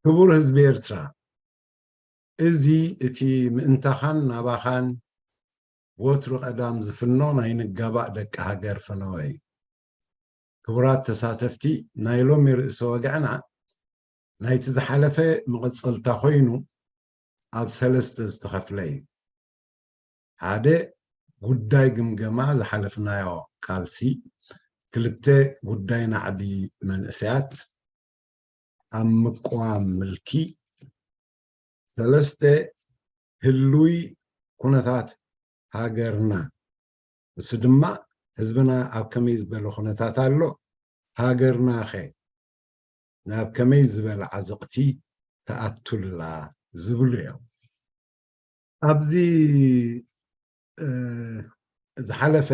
ክቡር ህዝቢ ኤርትራ፣ እዚ እቲ ምእንታኻን ናባኻን ወትሩ ቀዳም ዝፍኖ ናይ ንጋባእ ደቂ ሃገር ፈነወ እዩ። ክቡራት ተሳተፍቲ፣ ናይ ሎሚ ርእሰ ወግዕና ናይቲ ዝሓለፈ መቐጸልታ ኮይኑ ኣብ ሰለስተ ዝተኸፍለ እዩ። ሓደ፣ ጉዳይ ግምገማ ዝሓለፍናዮ ቃልሲ። ክልተ፣ ጉዳይ ናዕቢ መንእሰያት ኣብ ምቅዋም ምልኪ። ሰለስተ፣ ህሉይ ኩነታት ሃገርና፣ እሱ ድማ ህዝብና ኣብ ከመይ ዝበለ ኩነታት ኣሎ፣ ሃገርናኸ ናብ ከመይ ዝበለ ዓዘቕቲ ትኣቱላ ዝብሉ እዮም። ኣብዚ እ፣ ዝሓለፈ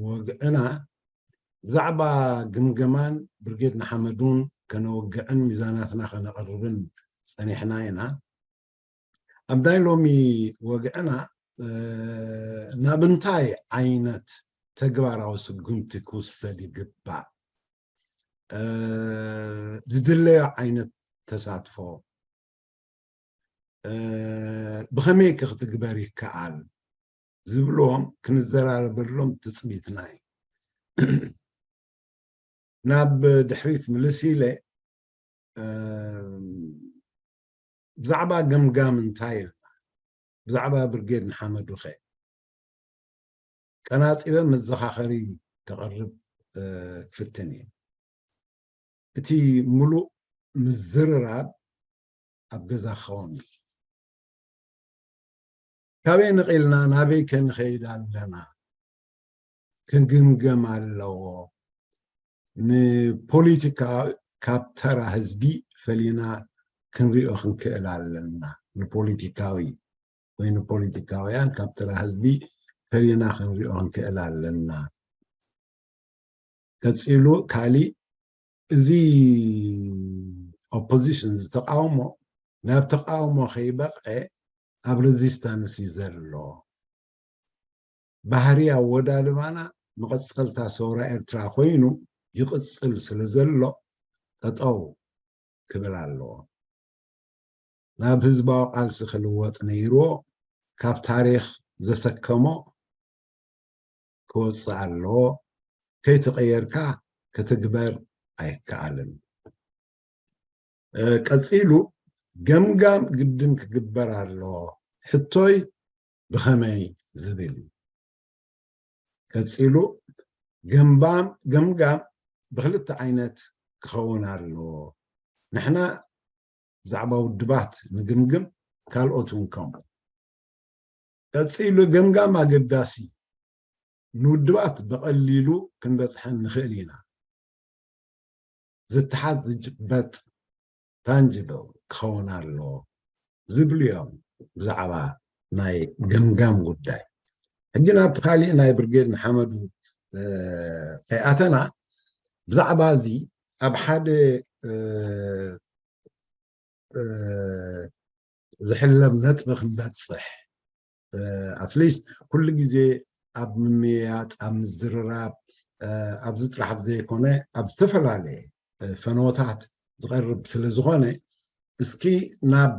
ወግዕና ብዛዕባ ግምገማን ብርጌድ ንሓመዱን ከነወግዕን ሚዛናትና ከነቕርብን ጸኒሕና ኢና። ኣብ ናይ ሎሚ ወግዕና እ፣ ናብ እንታይ ዓይነት ተግባራዊ ስጉምቲ ክውሰድ ይግባእ? እ፣ ዝድለዮ ዓይነት ተሳትፎ እ፣ ብኸመይ ከ ክትግበር ይከኣል ዝብሎም ክንዘራረበሎም ትጽቢትና እዩ። ናብ ድሕሪት ምልስ ኢለ እ፣ ብዛዕባ ገምጋም እንታይ ኢልና? ብዛዕባ ብርጌድ ንሓመዱኸ ቀናጢበ መዘኻኸሪ ከቕርብ እ፣ ክፍትን እየ። እቲ ምሉእ ምዝርራብ ኣብ ገዛ ክኸውን እዩ። ካበይ ነቒልና ናበይ ከንኸይድ ኣለና? ክንግምገም ኣለዎ። ንፖለቲካ ካብ ተራ ህዝቢ ፈሊና ክንሪኦ ክንክእል ኣለና። ንፖለቲካዊ ወይ ንፖለቲካውያን ካብ ተራ ህዝቢ ፈሊና ክንሪኦ ክንክእል ኣለና። ቀጺሉ ካሊእ፣ እዚ ኦፖዚሽን፣ እዚ ተቃውሞ ናብ ተቃውሞ ከይበቕዐ ኣብ ሬዚስታንስ እዩ ዘሎ። ባህሪ ኣወዳድባና መቐጸልታ ሰውራ ኤርትራ ኮይኑ ይቕጽል ስለ ዘሎ ጠጠው ክብል ኣለዎ። ናብ ህዝባዊ ቃልሲ ክልወጥ ነይርዎ፣ ካብ ታሪኽ ዘሰከሞ ክወጽእ ኣለዎ። ከይተቐየርካ ክትግበር ኣይከኣልን። እ፣ ቀጺሉ ገምጋም ግድን ክግበር ኣለዎ። ሕቶይ ብኸመይ ዝብል እዩ። ቀጺሉ ገምባም-፣ ገምጋም ብኽልተ ዓይነት ክኸውን ኣለዎ። ንሕና ብዛዕባ ውድባት ንግምግም፣ ካልኦት እውን ከምኡ። ቀጺሉ ገምጋም ኣገዳሲ፣ ንውድባት ብቐሊሉ ክንበጽሐን ንኽእል ኢና። ዝተሓዝ ዝጭበጥ ታንጅብል ክኸውን ኣለዎ ዝብሉ እዮም ብዛዕባ ናይ ገምጋም ጉዳይ። ሕጂ ናብቲ ካሊእ ናይ ብርጌድ ንሓመዱ፣ እ፣ ከይኣተና ብዛዕባ እዚ ኣብ ሓደ፣ እ፣ እ፣ ዝሕለም ነጥቢ ክንበጽሕ፣ እ፣ ኣትሊስት ኩሉ ግዜ ኣብ ምምያጥ፣ ኣብ ምዝርራብ፣ እ፣ ኣብዚ ጥራሕ ዘይኮነ ኣብ ዝተፈላለየ፣ እ፣ ፈነወታት ዝቐርብ ስለ ዝኾነ፣ እስኪ ናብ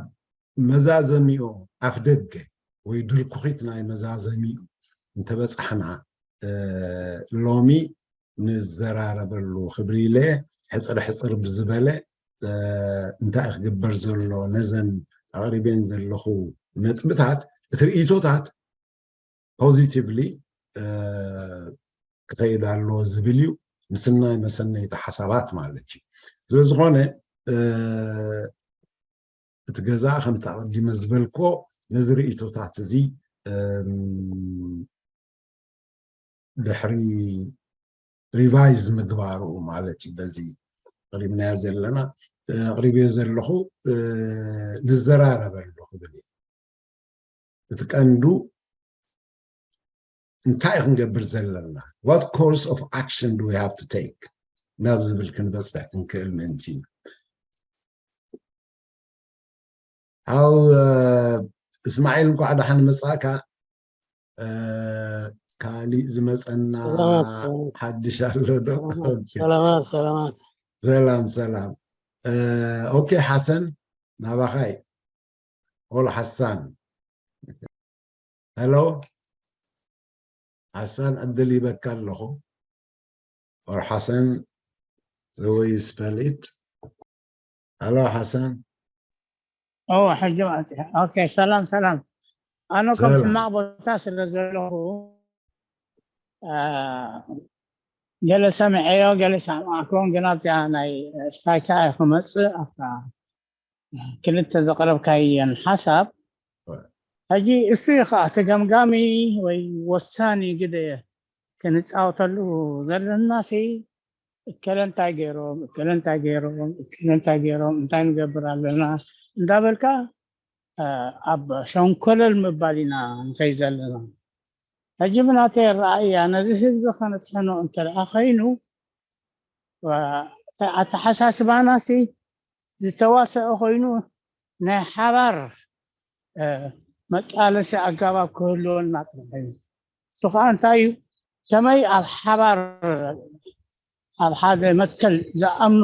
መዛዘሚኡ ኣፍ ደገ ወይ ድርኩኺት ናይ መዛዘሚኡ እንተበጻሕና፣ እ፣ ሎሚ ንዘራረበሉ ክብል ኢለ ሕጽር ሕጽር ብዝበለ፣ እ፣ እንታይ ክግበር ዘሎ፣ ነዘን ኣቕሪበን ዘለኹ ነጥብታት፣ እቲ ርእይቶታት ፖዚቲቭሊ፣ እ፣ ክኸይድ ኣለዎ ዝብል እዩ። ምስናይ መሰነይቲ ሓሳባት ማለት እዩ። ስለ ዝኾነ፣ እ፣ እቲ ገዛ ከምቲ ኣቐዲመ ዝበልኮ ነዚ ርእይቶታት እዚ፣ እም፣ ድሕሪ ሪቫይዝ ምግባሩ ማለት እዩ። በዚ ኣቕሪብናዮ ዘለና፣ እ፣ ኣቕሪብዮ ዘለኹ፣ እ፣ ንዘራረበሉ ክብል እዩ። እቲ ቀንዱ እንታይ ክንገብር ዘለና? What course of action do we have to take? ናብ ዝብል ክንበጽሕ ክንክእል ምእንቲ እዩ። ኣው፣ እ፣ እስማዒል፣ እንኳዕ ደሓን መጻእካ። እ፣ ካሊእ ዝመጸና ሰላማት፣ ሰላማት። ሓድሽ ኣሎ ዶ? ሰላማት፣ ኦኬ። ሰላማት፣ ሰላማት። ሰላም፣ ሰላም። ኦኬ ሓሰን፣ ናባኻይ። ኦል ሓሳን። ሄሎ ሓሳን፣ ዕድል ይበካ ኣለኹ። ኦር ሓሰን፣ the way you spell it. ሄሎ ሓሰን። ኦ ሕጂ ማለት እዩ። ኦኬ፣ ሰላም ሰላም። ኣነ ከም ሰላም። ሕማቕ ቦታ ስለ ዘለኹ፣ አ፣ ገለ ሰሚዐዮ፣ ገለ ሰማዕኩን፣ ግና ኣብዚኣ ናይ ስታይካ እየ ክመጽእ፣ ኣብታ ክልተ ዘቕረብካየን ሓሳብ። ሕጂ እሱ እዩ ከዓ ተገምጋሚ ወይ ወሳኒ ግደ ክንፃወተሉ ዘለናሲ፣ እከለ እንታይ ገይሮም፣ እከለ እንታይ ገይሮም፣ እከለ እንታይ ገይሮም፣ እንታይ ንገብር ኣለና እንዳበልካ፣ አ፣ ኣብ ሸንኮለል ምባል ኢና ንኸይ ዘለና። ሕጂ ብናተይ ኣረኣእያ ነዚ ህዝቢ ከነጥሕኖ እንተ ደኣ ኸይኑ፣ ዋ፣ ኣተ-፣ ኣተሓሳስባና ሲ ዝተዋሰኦ ኮይኑ ናይ ሓባር፣ እ፣ መቃለሲ ኣገባብ ክህልወና ጥራሕ እዩ። እሱ ኸዓ እንታይ እዩ? ከመይ ኣብ ሓባር፣ ኣብ ሓደ መትከል ዝኣምኑ፣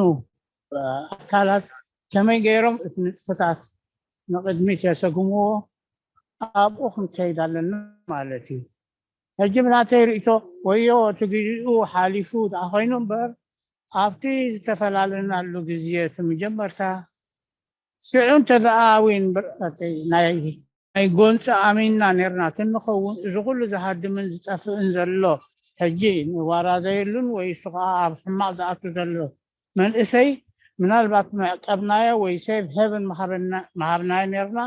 እ፣ ኣካላት ከመይ ገይሮም እቲ ንጥፈታት ንቕድሚት የሰጉምዎ፣ ኣብኡ ክንከይድ ኣለና ማለት እዩ። ሕጂ ብናተይ ርእይቶ ወዮ እቲ ግዜኡ ሓሊፉ ደኣ ኮይኑ እምበር ኣብቲ ዝተፈላለናሉ ግዜ እቲ መጀመርታ ሽዑ እንተ ደኣ ዊን ብር-፣ እቲ ናይ ናይ ጎንፂ ኣሚንና ነርና ትንኸውን እዚ ኩሉ ዝሃድምን ዝጠፍእን ዘሎ ሕጂ ንዋራዘየሉን ወይ እሱ ከዓ ኣብ ሕማቕ ዝኣቱ ዘሎ መንእሰይ ምናልባት መዕቀብናዮ ወይ ሴፍ ሄቨን መሃበና-፣ መሃብናዮ ነርና።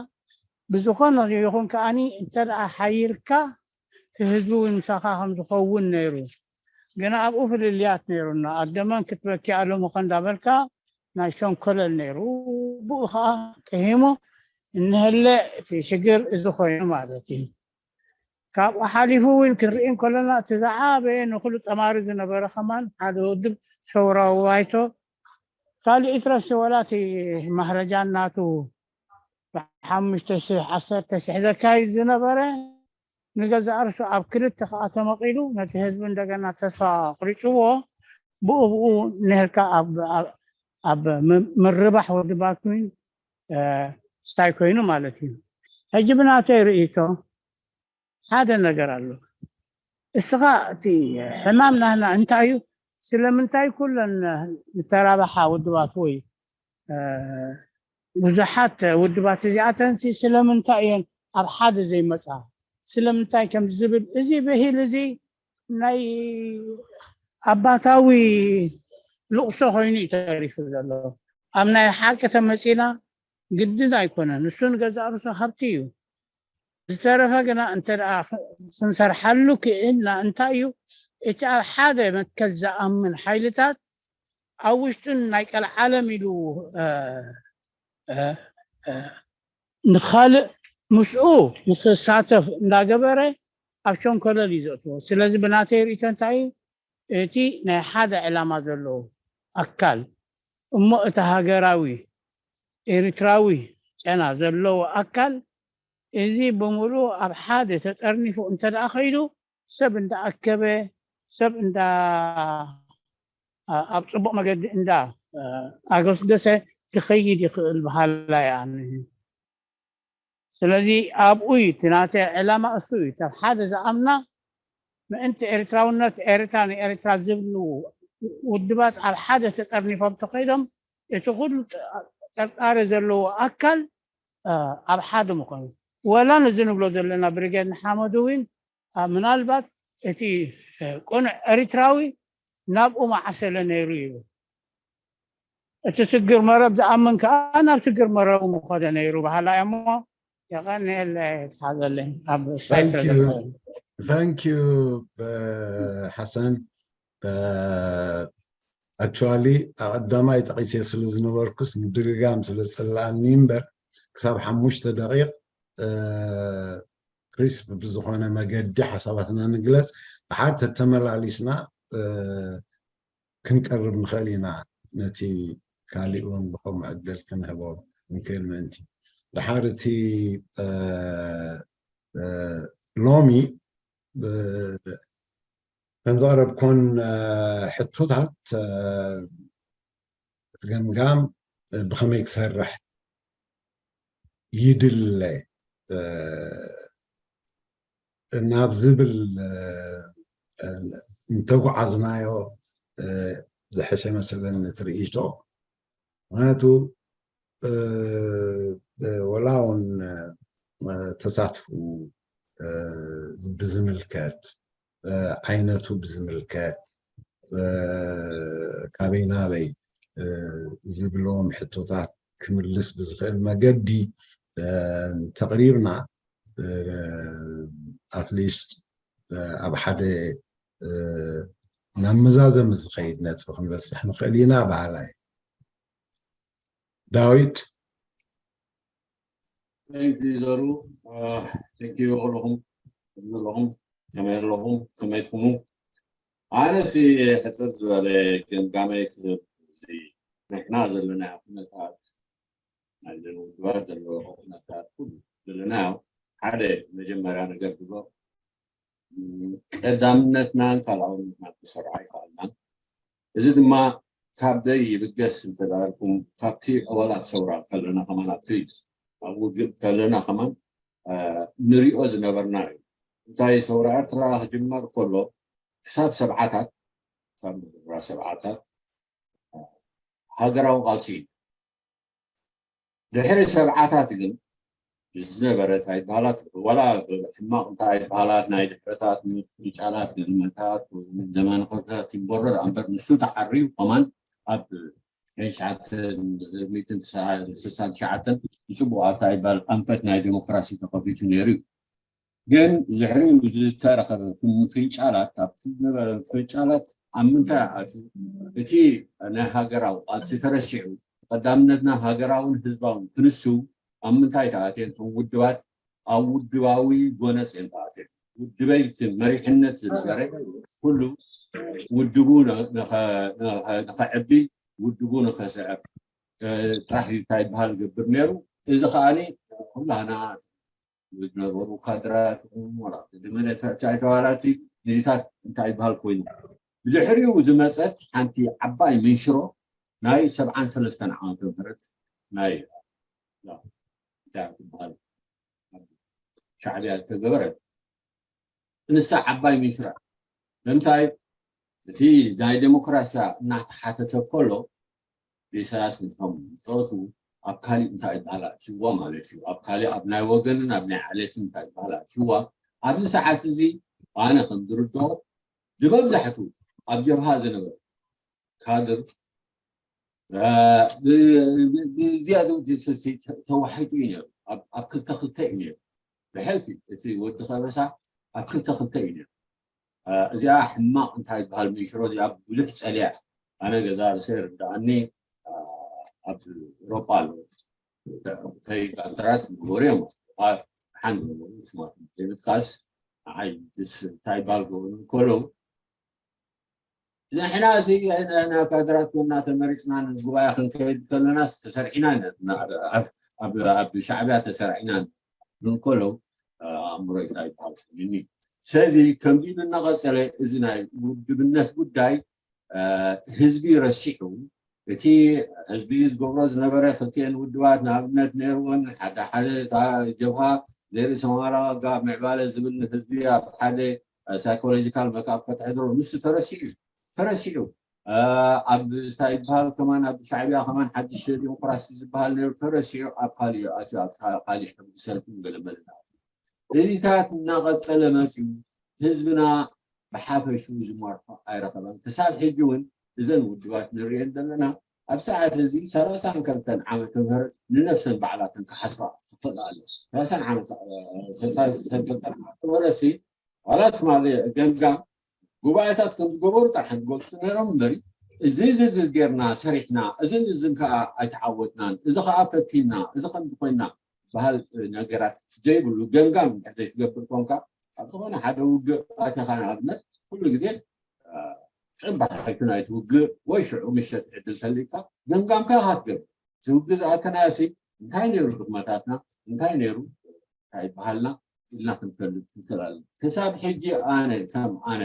ብዝኾነ ይኹን ከኣኒ እንተ ደኣ ሓይልካ እቲ ህዝቢ እውን ምሳኻ ከም ዝኸውን ነይሩ። ግና ኣብኡ ፍልልያት ነይሩና። ኣደመን ክትበኪ ኣለሙኸ እንዳበልካ ናይ ሸንኮለል ነይሩ። ብኡ ከዓ ቀሂሙ እንሀለ እቲ ሽግር እዚ ኮይኑ ማለት እዩ። ካብኡ ሓሊፉ እውን ክንርኢ እንከለና እቲ ዝዓበየ ንኹሉ ጠማሪ ዝነበረ ከማን ሓደ ውድብ ሰውራዊ ባይቶ ካልእ ኢትረስ ወላ እቲ ማህረጃን ናቱ ብሓሙሽተ ሽሕ ዓሰርተ ሽሕ ዘካይድ ዝነበረ ንገዛእ ርእሱ ኣብ ክልተ ከዓ ተመቒሉ ነቲ ህዝቢ እንደገና ተስፋ ኣቑሪፅዎ ብኡ ብኡ ነርካ ኣብ ኣብ ኣብ ም- ምርባሕ ውድባት እውን እ፣ ስታይ ኮይኑ ማለት እዩ። ሕጂ ብናተይ ርእይቶ ሓደ ነገር ኣሎ። እስኻ እቲ ሕማም ናህና እንታይ እዩ? ስለምንታይ ኩለን ዝተራባሓ ውድባት ወይ እ፣ ብዙሓት ውድባት እዚኣተንሲ ስለምንታይ እየን ኣብ ሓደ ዘይመፃ? ስለምንታይ ከም ዝብል እዚ ብሂል እዚ ናይ ኣባታዊ ልቕሶ ኮይኑ እዩ ተሪፉ ዘሎ። ኣብ ናይ ሓቂ ተመፂና ግድን ኣይኮነን። እሱ ንገዛእ ርእሱ ሃብቲ እዩ። ዝተረፈ ግና እንተ ደኣ ክንሰርሓሉ ክእልና እንታይ እዩ? እቲ ኣብ ሓደ መትከል ዝኣምን ሓይልታት ኣብ ውሽጡን ናይ ቀልዓለም ኢሉ፣ እ፣ እ፣ እ፣ ንኻልእ ምስኡ ንክሳተፍ እንዳገበረ ኣብ ሸንኮለል እዩ ዘእትዎ። ስለዚ ብናተይ ርእይቶ እንታይ እዩ? እቲ ናይ ሓደ ዕላማ ዘለዎ ኣካል እሞ እቲ ሃገራዊ ኤርትራዊ ጨና ዘለዎ ኣካል እዚ ብምሉኡ ኣብ ሓደ ተጠርኒፉ እንተ ደኣ ኸይዱ ሰብ እንዳኣከበ ሰብ እንዳ ኣብ ፅቡቕ መገዲ እንዳ ኣገስገሰ ክኸይድ ይኽእል በሃላይ ኣነ። ስለዚ ኣብኡ እዩ እቲ ናተይ ዕላማ እሱ እዩ። ካብ ሓደ ዝኣምና ምእንቲ ኤርትራውነት ኤርትራ ንኤርትራ ዝብሉ ውድባት ኣብ ሓደ ተጠርኒፎም ተኸይዶም እቲ ኩሉ ጥርጣረ ዘለዎ ኣካል ኣብ ሓደ ምኾኑ ወላ ነዚ ንብሎ ዘለና ብሪጌድ ንሓመዱ እውን ምናልባት እቲ ቁኑዕ ኤርትራዊ ናብኡ መዓሰለ ነይሩ ይብል። እቲ ስግር መረብ ዝኣምን ከዓ ናብ ስግር መረቡ ምኸደ ነይሩ በሃላ እሞ የቐንየለይ ትሓዘለይ ኣብ Thank you ሓሰን። Actually ኣቐዳማይ ጠቒሰ ስለ ዝነበርኩስ ምድግጋም ስለ ዝፅልኣኒ እምበር ክሳብ ሓሙሽተ ደቂቕ ክሪስፕ ብዝኾነ መገዲ ሓሳባትና ንግለፅ። ድሓር ተተመላሊስና ክንቀርብ ንኽእል ኢና፣ ነቲ ካሊእ እውን ብኸምኡ ዕድል ክንህቦ ንክእል ምእንቲ። ድሓር እቲ ሎሚ እተን ዘቕረብኮን ሕቶታት እቲ ገምጋም ብኸመይ ክሰርሕ ይድለ ናብ ዝብል እንተጓዓዝናዮ ዝሐሸ መሰለኒ ትርኢቶ። ምክንያቱ ወላ እውን ተሳትፉ ብዝምልከት ዓይነቱ ብዝምልከት ካበይ ናበይ ዝብሎም ሕቶታት ክምልስ ብዝኽእል መገዲ ተቕሪብና ኣትሊስት ኣብ ሓደ ናብ መዛዘሚ ዝኸይድ ነጥቢ ክንበፅሕ ንኽእል ኢና በሃላይ። ዳዊት ዘሩ ተንኪዩ ኣለኹም ዘለኹም ከመይ ኣለኹም ከመይ ትኹኑ? ኣነ ሲ ሕፅር ዝበለ ገምጋመይ ክህብ ንሕና ዘለና ኩነታት ናይዘን ውድባት ዘለዎ ኩነታት ኩሉ ዘለናዮ ሓደ መጀመርያ ነገር ዝብሎ ቀዳምነትናን ካልኣውነትናን ክሰርዓ ኣይከኣልናን። እዚ ድማ ካብ ደይ ይብገስ እንተዳልኩም ካብቲ ኣባላት ሰውራ ከለና ከማን ኣብቲ ኣብ ውግእ ከለና ከማን ንሪኦ ዝነበርና እዩ። እንታይ ሰውራ ኤርትራ ክጅመር ከሎ ክሳብ ሰብዓታት ክሳብ ሰብዓታት ሃገራዊ ቃልሲ እዩ። ድሕሪ ሰብዓታት ግን ዝነበረ እንታይ ይበሃላት ዋላ ሕማቕ እንታይ ይበሃላት ናይ ድሕረታት ምጫላት ገልመታት ዘመን ኮርታት ይበሮ ደኣ እምበር ንሱ ተዓርዩ ከማን ኣብ ሽዓተ ሚእትን ስሳን ትሽዓተን ብፅቡቅ ኣብታ ይበሃል ኣንፈት ናይ ዴሞክራሲ ተኸፊቱ ነይሩ እዩ። ግን ዝሕሪኡ ዝተረኸበ ፍንጫላት ኣብቲ ዝነበረ ፍንጫላት ኣብ ምንታይ ኣቱ እቲ ናይ ሃገራዊ ቃልሲ ተረሲዑ ቀዳምነትና ሃገራውን ህዝባውን ክንሱ ኣብ ምንታይ ተኣትየን እቶም ውድባት ኣብ ውድባዊ ጎነፅ እዮም ተኣትየን። ውድበይ እቲ መሪሕነት ዝነበረ ኩሉ ውድቡ ንኸዕቢ ውድቡ ንኸስዕብ ጥራሕ እዩ እንታይ ይበሃል ዝገብር ነይሩ። እዚ ከዓኒ ኩላና ዝነበሩ ካድራት ወላ ተዋላቲ ነዚታት እንታይ ይበሃል ኮይኑ ብድሕሪኡ ዝመፀት ሓንቲ ዓባይ ምንሽሮ ናይ ሰብዓን ሰለስተን ዓመተ ምህረት ናይ ትበሃል ሻዕብያ ዝተገበረ ንሳ ዓባይ ምንሽራ እንታይ እቲ ናይ ዴሞክራሲያ እናተሓተተ ከሎ ኢሳያስ ንሶም ፆቱ ኣብ ካሊእ እንታይ ይበሃል ኣእትይዋ ማለት እዩ ኣብ ካሊእ ኣብ ናይ ወገንን ኣብ ናይ ዓሌትን እንታይ ይበሃል ኣእትይዋ ኣብዚ ሰዓት እዚ ኣነ ከም ዝርድኦ ብመብዛሕቱ ኣብ ጀብሃ ዝነበረ ካድር ብዝያድኡ ተዋሒጡ እዩ ነይሩ ኣብ ክልተ ክልተ እዩ ነይሩ ብሕልፊ እቲ ወዲ ከበሳ ኣብ ክልተ ክልተ እዩ ነይሩ እዚኣ ሕማቕ እንታይ ዝበሃል ምንሽሮ እዚኣ ብዙሕ ፀሊያ ኣነ ገዛ ርእሰይ ርድኣኒ ኣብ ኤሮጳ ኣሎ ከይ ጋንተራት ዝነበሩ እዮም ሓን ዝነበሩ ስማት ዘይምጥቃስ ንዓይ እንታይ ይበሃል ክብሉ ከለዉ ንሕና እዚ ካድራት ኮና ተመሪፅና ንጉባኤ ክንከይድ ከለና ተሰርዒና ኣብ ሻዕብያ ተሰርዒና እንከሎ ኣእምሮ እንታይ ይበሃል ይኒ ስለዚ ከምዚ እናቐፀለ እዚ ናይ ውድብነት ጉዳይ ህዝቢ ረሲዑ እቲ ህዝቢ ዝገብሮ ዝነበረ ክልቲኤን ውድባት ንኣብነት ነይርወን ሓደ ሓደ ጀብሃ ዘይርእሲ ማራ ዋጋ ምዕባለ ዝብል ንህዝቢ ኣብ ሓደ ሳይኮሎጂካል መክኣፕ ከተሕድሮ ንሱ ተረሲዑ ተረሲዑ ኣብ እንታይ ይበሃል ከማን ኣብ ሻዕብያ ከማን ሓድሽ ዴሞክራሲ ዝበሃል ነይሩ ተረሲዑ ኣብ ካሊእ ኣትዩ ኣብ ካሊእ ሕብሪ ሰልፊ ገለመለ እዚታት እናቐፀለ መፅዩ ህዝብና ብሓፈሹ ዝመርሖ ኣይረኸበን ክሳብ ሕጂ እውን እዘን ውድባት ንሪኤን ዘለና ኣብ ሰዓት እዚ ሰላሳን ከልተን ዓመተ ምህረት ንነፍሰን ባዕላተን ክሓስባ ክኽእላ ኣለዎ ሰላሳን ዓመት ሰላሳን ከልተን ዓመተ ምህረት ሲ ዋላ ትማሊ ገምጋም ጉባኤታት ከም ዝገበሩ ጥራሕ ዝገልፁ ነይሮም እምበሪ እዚ ዝዝዝ ጌርና ሰሪሕና እዝን እዝን ከዓ ኣይተዓወትናን እዚ ከዓ ፈቲና እዚ ከምዚ ኮይና በሃል ነገራት ዘይብሉ ገምጋም እንድሕር ዘይትገብር ኮንካ ኣብ ዝኾነ ሓደ ውግእ ኣቲኻ ንኣብነት ኩሉ ግዜ ፅባሕ ኣይትናይቲ ውግእ ወይ ሽዑ ምሸት ዕድል ተሊካ ገምጋምካ ኢኻ ትገብር እዚ ውግእ ዝኣተናዮ ሲ እንታይ ነይሩ ድኽመታትና እንታይ ነይሩ እንታይ ይበሃልና ኢልና ክንፈልጥ ንክእል ኣለና ክሳብ ሕጂ ኣነ ከም ኣነ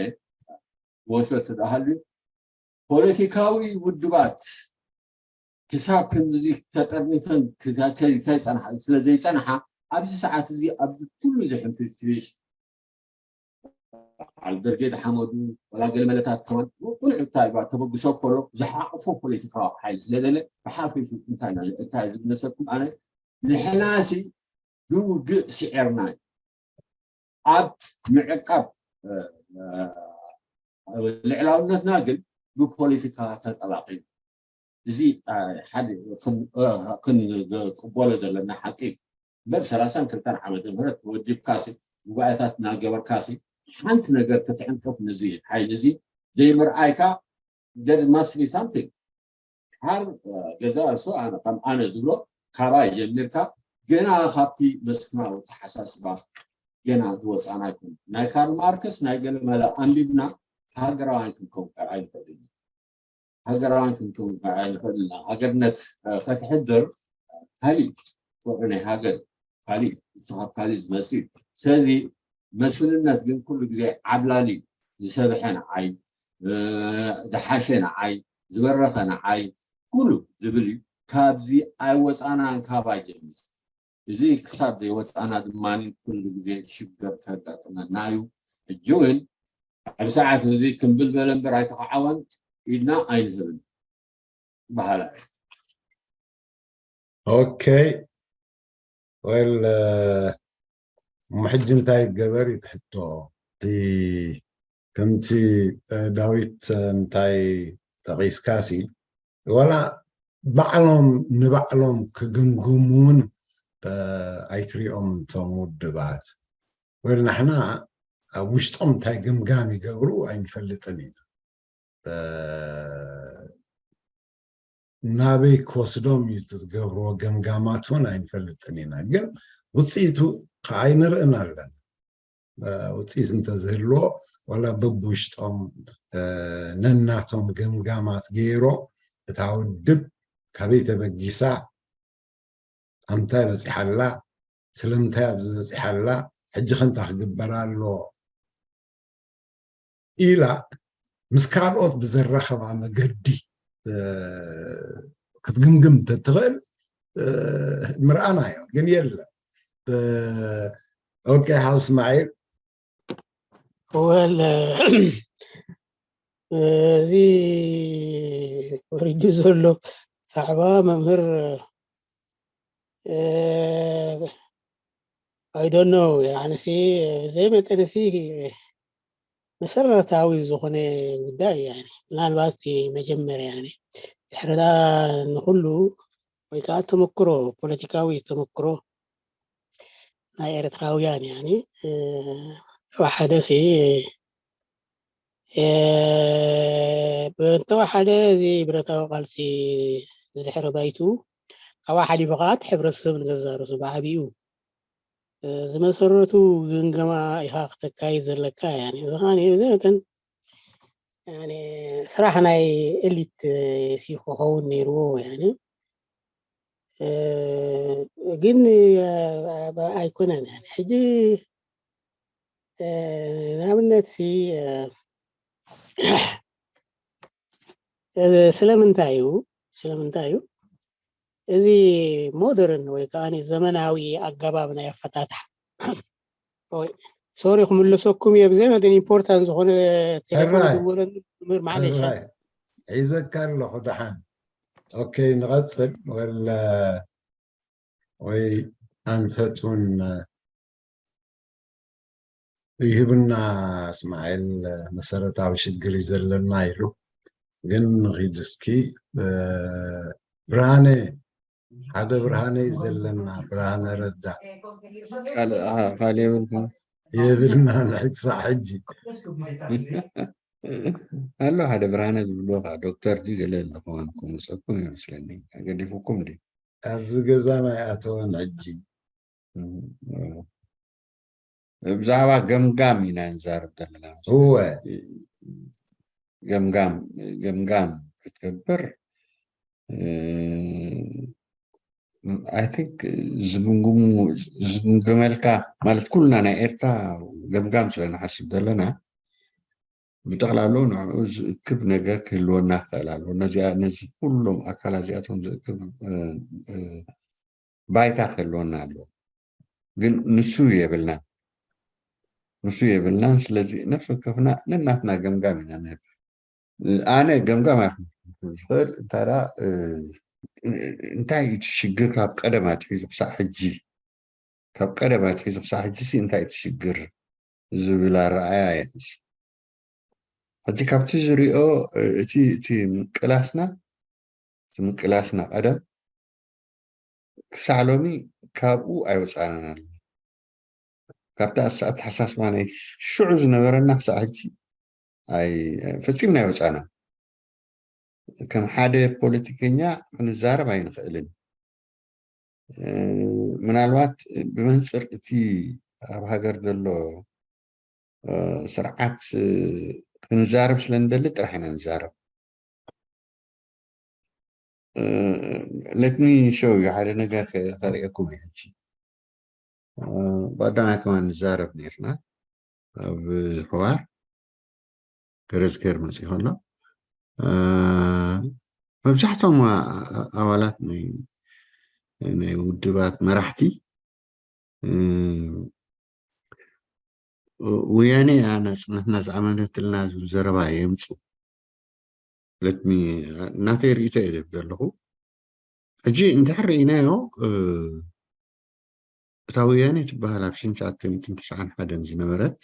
ወሶ ትበሃሉ ፖለቲካዊ ውድባት ክሳብ ክንድዚ ተጠርኒፈን ክዛ- ከ- ከይጸንሓ ስለ ዘይጸንሓ ኣብዚ ሰዓት እዚ ኣብዚ ኩሉ እዚ ሕንፍሽፍሽ በዓል ብርጌድ ሓመዱ ወላ ገለ መለታት ከማን ቁኑዕ እታ ተበግሶ ከሎ ዝሓቕፎ ፖለቲካዊ ሓይሊ ስለ ዘለ ብሓፊሱ እንታይ ማለት እንታይ ዝብለሰኩም ኣነ ንሕናሲ ብውግእ ስዒርና እዩ ኣብ ምዕቃብ ልዕላውነትና ግን ብፖለቲካ ተጠላቒ እዚ ሓደ ክንቅበሎ ዘለና ሓቂ እምበር ሰላሳን ክልተን ዓመተ ምህረት ተወዲብካሲ ጉባኤታት እናገበርካሲ ሓንቲ ነገር ክትዕንቅፍ ንዚ ሓይሊ እዚ ዘይምርኣይካ there must be something ሓር ገዛ እርሶ ኣነ ከም ኣነ ዝብሎ ካባይ ጀሚርካ ገና ካብቲ መስፍናዊ ተሓሳስባ ገና ዝወፃና ኣይኮነ ናይ ካርል ማርክስ ናይ ገለ መለ ኣንቢብና ሃገራውያን ክንከውን ኣይንኽእል ሃገራውያን ክንከውን ኣይንኽእል ኢና ሃገርነት ከተሕድር ካሊእ ፍቅሪ ናይ ሃገር ካሊእ ንስኻ ካሊእ ዝመፅእ እዩ ስለዚ መስፍንነት ግን ኩሉ ግዜ ዓብላሊ ዝሰብሐ ንዓይ ዝሓሸ ንዓይ ዝበረኸ ንዓይ ኩሉ ዝብል እዩ ካብዚ ኣይወፃናን ካባይ ጀሚር እዚ ክሳብ ዘይወፃና ድማ ኩሉ ግዜ ሽግር ከጋጥመና እዩ ሕጂ እውን ኣብ ሰዓት እዚ ክምብል በለ እምበር ኣይተኸዓወን ኢድና ኣይንህብን በሃላ ኦኬ ወል እሞ ሕጂ እንታይ ገበር እዩ ትሕቶ እቲ ከምቲ ዳዊት እንታይ ጠቒስካሲ ዋላ ባዕሎም ንባዕሎም ክግምግሙ እውን ኣይትሪኦም እቶም ውድባት ወይ ንሕና ኣብ ውሽጦም እንታይ ግምጋም ይገብሩ ኣይንፈልጥን ኢና ናበይ ክወስዶም እዩ ዝገብርዎ ገምጋማት እውን ኣይንፈልጥን ኢና ግን ውፅኢቱ ከዓ ኣይንርእን ኣለና ውፅኢት እንተዝህልዎ ዋላ በብውሽጦም ነናቶም ግምጋማት ገይሮ እታ ውድብ ካበይ ተበጊሳ ኣብ ምንታይ በፂሓ ኣላ ስለምንታይ ኣብዚ በፂሓ ኣላ ሕጂ ከ እንታይ ክግበር ኣለዎ ኢላ ምስ ካልኦት ብዘራኸባ መገዲ ክትግምግም እንተትኽእል ምርኣናዮ ግን የለን ኦኬ ሓው እስማዒል ወል እዚ ወሪዱ ዘሎ ዛዕባ መምህር I don't know ያንሲ ብዘይ መጠንሲ መሰረታዊ ዝኾነ ጉዳይ እዩ ምናልባት መጀመርያ ድሕርዳ ንኩሉ ወይ ከዓ ተመክሮ ፖለቲካዊ ተመክሮ ናይ ኤርትራውያን ያኒ ተዋሓደ ሲ ብእንተዋሓደ እዚ ብረታዊ ቃልሲ ዝድሕረ ባይቱ ካብኣ ሓሊፉ ከዓ እቲ ሕብረተሰብ ንገዛ ርእሱ ብዓብኡ ዝመሰረቱ ግምገማ ኢኻ ክተካይድ ዘለካ ያኒ እዚ ከዓ ብዘይ መጠን ስራሕ ናይ ኤሊት ሲ ክኸውን ነይርዎ ያኒ ግን ኣይኮነን ሕጂ ንኣብነት ሲ ስለምንታይ እዩ ስለምንታይ እዩ እዚ ሞደርን ወይ ከዓ ዘመናዊ ኣገባብ ናይ ኣፈታትሓ ሶሪ ክምልሰኩም እየ ብዘይ መጠን ኢምፖርታንት ዝኾነ ቴሌፎን ዝወለኒ ምህር ማለሻ ሒዘካ ኣለኹ ደሓን ኦኬ ንቐፅል ወለ ወይ ኣንፈት እውን ይህብና እስማኤል መሰረታዊ ሽግር እዩ ዘለና ኢሉ ግን ንኺድ እስኪ ብርሃነ ሓደ ብርሃነ እዩ ዘለና ብርሃነ ረዳ ካልእ የብልኩም የብልና ንሕክሳዕ ሕጂ ኣሎ ሓደ ብርሃነ ዝብሎ ከዓ ዶክተር ድዩ ገለ ኣለኹም ክመፀኩም ይመስለኒ ገዲፉኩም ድዩ ኣብዚ ገዛ ናይ ኣተወን ሕጂ ብዛዕባ ገምጋም ኢና ንዛረብ ዘለና እወ ገምጋም ገምጋም ክትገብር I think ዝግምግመልካ ማለት ኩልና ናይ ኤርትራ ገምጋም ስለ ንሓስብ ዘለና ብጠቕላላኡ ንዕኡ ዝእክብ ነገር ክህልወና ክኽእል ኣለዎ። ነዚኣ ነዚ ኩሎም ኣካላት እዚኣቶም ዝእክብ ባይታ ክህልወና ኣለዎ። ግን ንሱ የብልናን፣ ንሱ የብልናን። ስለዚ ነፍሲ ወከፍና ነናትና ገምጋም ኢና ንህብ። ኣነ ገምጋም ኣይኮንኩን ዝኽእል እንታዳ እንታይ እዩ እቲ ሽግር ካብ ቀደም ኣትሒዙ ክሳዕ ሕጂ ካብ ቀደም ኣትሒዙ ክሳዕ ሕጂ ሲ እንታይ እዩ እቲ ሽግር ዝብል ኣረኣያ ይሕዝ። ሕጂ ካብቲ ዝሪኦ እቲ እቲ ምቅላስና እቲ ምቅላስና ቀደም ክሳዕ ሎሚ ካብኡ ኣይወፃእናን ኣሎ። ካብቲ ኣተሓሳስባ ናይ ሽዑ ዝነበረና ክሳዕ ሕጂ ፈፂምና ኣይወፃእናን። ከም ሓደ ፖለቲከኛ ክንዛረብ ኣይንኽእልን። ምናልባት ብመንፅር እቲ ኣብ ሃገር ዘሎ ስርዓት ክንዛረብ ስለ ንደሊ ጥራሕ ኢና ንዛረብ። ለትሚ ሸው እዩ ሓደ ነገር ከርእየኩም እዩ ሕጂ። ባዳና ከማን ንዛረብ ነርና ኣብ ዝሕዋር ገረዝከር መፅእ ከሎ መብዛሕቶም ኣባላት ናይ ውድባት መራሕቲ ወያነ እያ ናፅነትና ዝኣመነትልና ዝብል ዘረባ የምፁ። ለትሚ ናተይ ርእቶ እየ ዘለኹ። ሕጂ እንድሕር ርኢናዮ እታ ወያኔ ትበሃል ኣብ ሽሕን ትሽዓተ ሚእትን ተስዓን ሓደን ዝነበረት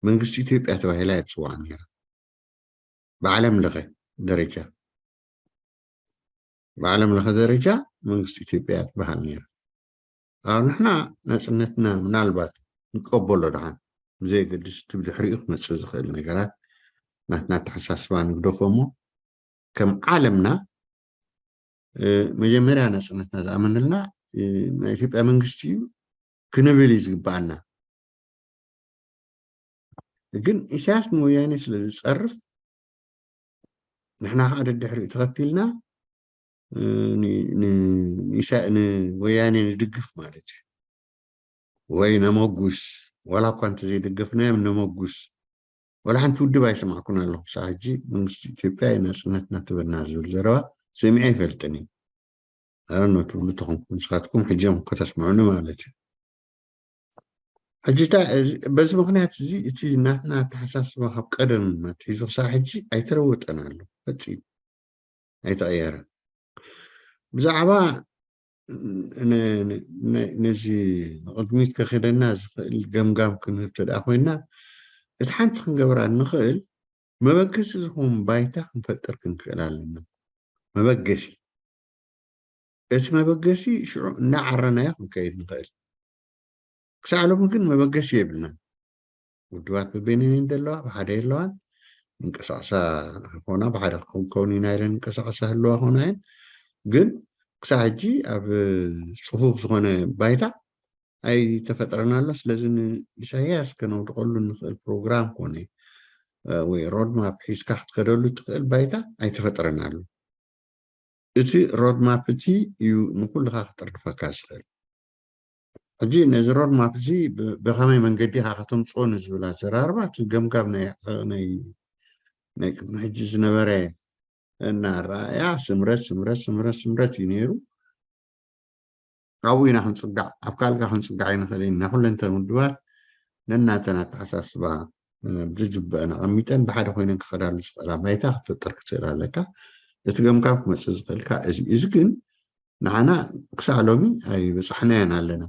መንግስቲ ኢትዮጵያ ተባሂላ እያ ትፅዋዕ ነይራ። ብዓለም ለኸ ደረጃ ብዓለም ለኸ ደረጃ መንግስቲ ኢትዮጵያ እያ ትበሃል ነይራ። ኣብ ንሕና ናፅነትና ምናልባት ንቀበሎ ደሓን ብዘየገድስ እቲ ብድሕሪኡ ክመፅእ ዝኽእል ነገራት ናትና ኣተሓሳስባ ንግደፎ እሞ ከም ዓለምና መጀመርያ ናፅነትና ዝኣመነልና ናይ ኢትዮጵያ መንግስቲ እዩ ክንብል እዩ ዝግባኣና። ግን ኢሳያስ ንወያኔ ስለ ዝፀርፍ ንሕና ከዓ ደድሕሪኡ ተኸቲልና ንወያኔ ንድግፍ ማለት እዩ ወይ ነመጉስ ዋላ እኳ እንተዘይደገፍናዮም ነመጉስ ዋላ ሓንቲ ውድብ ኣይሰማዕኩን ኣለኹ ክሳብ ሕጂ መንግስቲ ኢትዮጵያ ናፅነትና ትበና ዝብል ዘረባ ሰሚዐ ኣይፈልጥን እዩ ኣረኖ ትብሉ ተኾንኩም ንስኻትኩም ሕጂ እዮም ከተስምዑኒ ማለት እዩ ሕጂ በዚ ምክንያት እዚ እቲ ናትና ኣተሓሳስባ ካብ ቀደም ኣትሒዙ ክሳብ ሕጂ ኣይተለወጠን ኣሎ ፈፂሙ ኣይተቐየረን ብዛዕባ ነዚ ንቕድሚት ከኸደና ዝኽእል ገምጋም ክንህብ ተደኣ ኮይና እቲ ሓንቲ ክንገብራ እንኽእል መበገሲ ዝኸውን ባይታ ክንፈጥር ክንክእል ኣለና መበገሲ እቲ መበገሲ ሽዑ እናዓረናዮ ክንከይድ ንኽእል ክሳዕ ሎሚ ግን መበገሲ የብልናን ውድባት በበይነን ዘለዋ ብሓደ የለዋን እንቀሳቕሳ ኾና ብሓደ ክኸውን ኢና ኢለን እንቀሳቐሳ ህለዋ ኾና እየን ግን ክሳብ ሕጂ ኣብ ፅፉፍ ዝኾነ ባይታ ኣይተፈጥረን ኣሎ ስለዚ ንኢሳያስ ከነውድቀሉ ንኽእል ፕሮግራም ኮነ ወይ ሮድማፕ ሒዝካ ክትከደሉ ትኽእል ባይታ ኣይተፈጥረን ኣሎ እቲ ሮድማፕ እቲ እዩ ንኩልኻ ክጥርድፈካ ዝኽእል ሕጂ ነዚ ሮድማፕ እዚ ብኸመይ መንገዲ ኢኻ ከተምፅኦ ንዝብል ኣዘራርባ እቲ ገምጋም ናይ ቅድሚ ሕጂ ዝነበረ እናረኣያ ስምረት ስምረት ስምረት ስምረት እዩ ነይሩ ካብኡ ኢና ክንፅጋዕ ኣብ ካልጋ ክንፅጋዕ ይንኽእል ኢና ኩለንተን ውድባት ነናተን ኣተሓሳስባ ብዝግበአን ኣቐሚጠን ብሓደ ኮይነን ክኸዳሉ ዝኽእላ ባይታ ክትፈጥር ክትኽእል ኣለካ እቲ ገምጋም ክመፅእ ዝኽእልካ እዚ እዚ ግን ንዓና ክሳዕ ሎሚ ኣይበፃሕናዮን ኣለና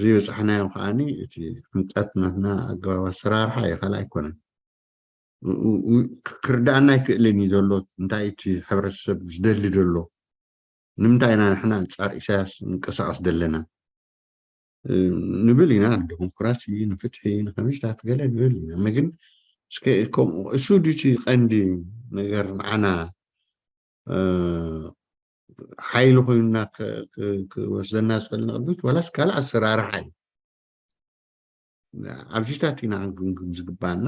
ዘይበፃሕናዮ ከዓ እቲ ሕምቀት ናትና ኣገባብ ኣሰራርሓ እዩ ካልእ ኣይኮነን ክርዳእና ኣይክእልን እዩ ዘሎ እንታይ እቲ ሕብረተሰብ ዝደሊ ዘሎ ንምንታይ ኢና ንሕና ኣንፃር ኢሳያስ ንቀሳቀስ ዘለና ንብል ኢና ንዲሞክራሲ ንፍትሒ ንከመይታት ገለ ንብል ኢና ግን እስከ ከምኡ እሱ ድዩ እቲ ቀንዲ ነገር ንዓና ሓይሊ ኮይኑና ክወስደና ዝኽእል ንቕድሚት ዋላስ ካልእ ኣሰራርሓ እዩ ኣብዚታት ኢና ክንግምግም ዝግባና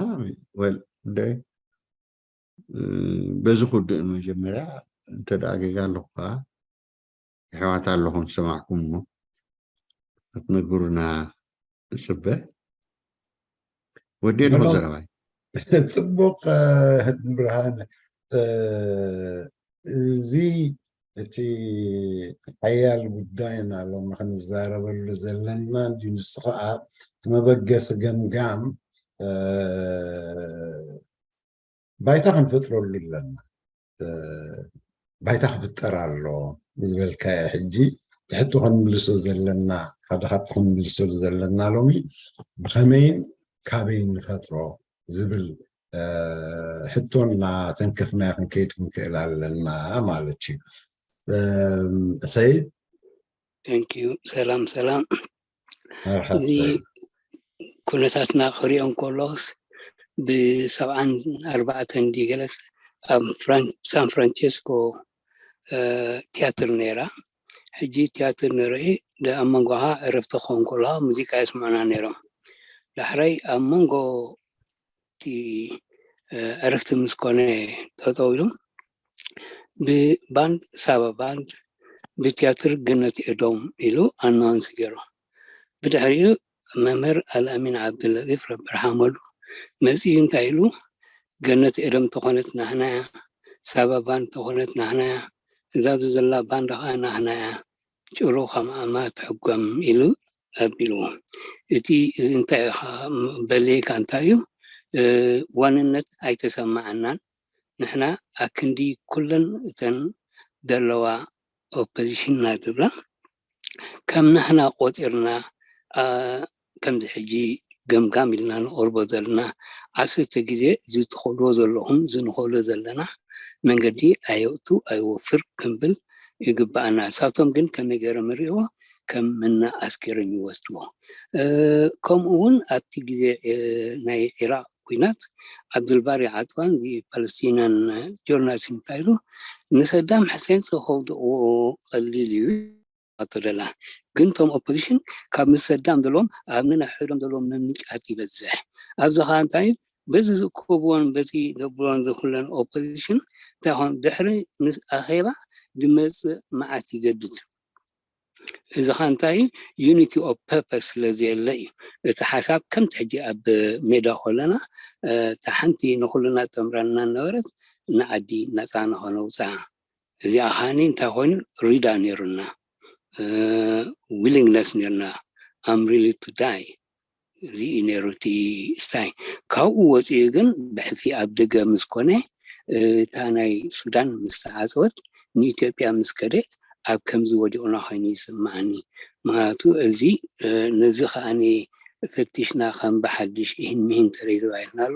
ወል ጉዳይ በዚ ክውድእ መጀመርያ እንተ ደኣ ጌጋ ኣለኹ ከዓ የሕዋት ኣለኹም ዝሰማዕኩም እሞ ክትነግሩና እፅበ ወዲ ኣለኹ ብሎም- ዘረባይ። ጽቡቕ። ብርሃን፣ እዚ እቲ ሓያል ጉዳይና ሎም ክንዛረበሉ ዘለና እንዲ ንሱ ከዓ እቲ መበገሲ ገምጋም ባይታ ክንፈጥረሉ ኣለና። ባይታ ክፍጠር ኣሎ ዝበልካዮ ሕጂ ትሕቲ ክንምልሶ ዘለና ሓደ ካብቲ ክንምልሰሉ ዘለና ሎሚ ብኸመይን ካበይን ንፈጥሮ ዝብል ሕቶና ተንከፍና ክንከይድ ክንክእል ኣለና ማለት እዩ። ሰይድ Thank you። ሰላም ሰላም። እዚ ኩነታትና ክሪኦ እንከሎስ ብሰብዓን ኣርባዕተን ድዩ ገለስ ኣብ ሳን ፍራንቸስኮ ቲያትር ነይራ። ሕጂ ቲያትር ንርኢ ኣብ መንጎኻ ዕረፍቲ ክኸውን ከሎ ሙዚቃ የስምዑና ነይሮም። ዳሕራይ ኣብ መንጎ እቲ ዕረፍቲ ምስ ኮነ ጠጠው ኢሉ ብባንድ ሳባ ባንድ ብቲያትር ገነት ኤዶም ኢሉ ኣናውንስ ገይሩ። ብድሕሪኡ መምህር ኣልኣሚን ዓብደለጢፍ ረቢ ርሓመሉ መፂኡ እንታይ ኢሉ ገነት ኤዶም ተኾነት ናህናያ ሳባ ባንድ ተኾነት ናህናያ እዛ ኣብዚ ዘላ ባንድ ከዓ ናህናያ ጭሩ ከምኣማ ትሕጎም ኢሉ ኣቢልዎ። እቲ እዚ እንታይ ኢኻ በልየካ እንታይ እዩ ዋንነት ኣይተሰማዓናን ንሕና ኣክንዲ ኩለን እተን ዘለዋ ኦፖዚሽንና ዝብላ ከም ናህና ቆፂርና ከምዚ ሕጂ ገምጋም ኢልና ንቐርቦ ዘለና ዓሰርተ ግዜ እዚ ትኸድዎ ዘለኹም እዚ ንኸዶ ዘለና መንገዲ ኣየእቱ ኣይወፍር ክንብል ይግባኣና። እሳቶም ግን ከመይ ገይሮም ይርእይዎ? ከም ምንኣስ ገይሮም ይወስድዎ። ከምኡ እውን ኣብቲ ግዜ ናይ ዒራቕ ኩናት ዓብዱልባሪ ዓጥዋን ፓለስቲናን ጆርናሊስት እንታይ ኢሉ ንሰዳም ሕሴን ከውድቕዎ ቀሊል እዩ ኣቶ ደላ ግን ቶም ኦፖዚሽን ካብ ምስ ሰዳም ዘለዎም ኣብ ንነሕዶም ዘለዎም ምምጫት ይበዝሕ። ኣብዚ ከዓ እንታይ በዚ ዝእከብዎን በዚ ዘብሎን ዝኩለን ኦፖዚሽን እንታይ ኾን ድሕሪ ምስ ኣኼባ ዝመፅእ መዓት ይገድድ። እዚ ከዓ እንታይ ዩኒቲ ኦፍ ፐርፐስ ስለ ዘየለ እዩ። እቲ ሓሳብ ከምቲ ሕጂ ኣብ ሜዳ ከለና እታ ሓንቲ ንኩልና ጠምራና ነበረት ንዓዲ ነፃ ንኸነውፅኣ እዚኣ ከዓኒ እንታይ ኮይኑ ሪዳ ነይሩና ዊሊንግነስ ነይሩና ኣም ሪሊ ቱ ዳይ እዚ እዩ ነይሩ እቲ ስታይ ካብኡ ወፂኡ ግን ብሕልፊ ኣብ ደገ ምስ ኮነ እታ ናይ ሱዳን ምስ ተዓፀወት ንኢትዮጵያ ምስ ከደ ኣብ ከምዚ ወዲቑና ኮይኑ ይስማዓኒ ምክንያቱ እዚ ነዚ ከዓኒ ፈቲሽና ከም ብሓድሽ ይህን ምሂን ተረይሩ ኣይልናሉ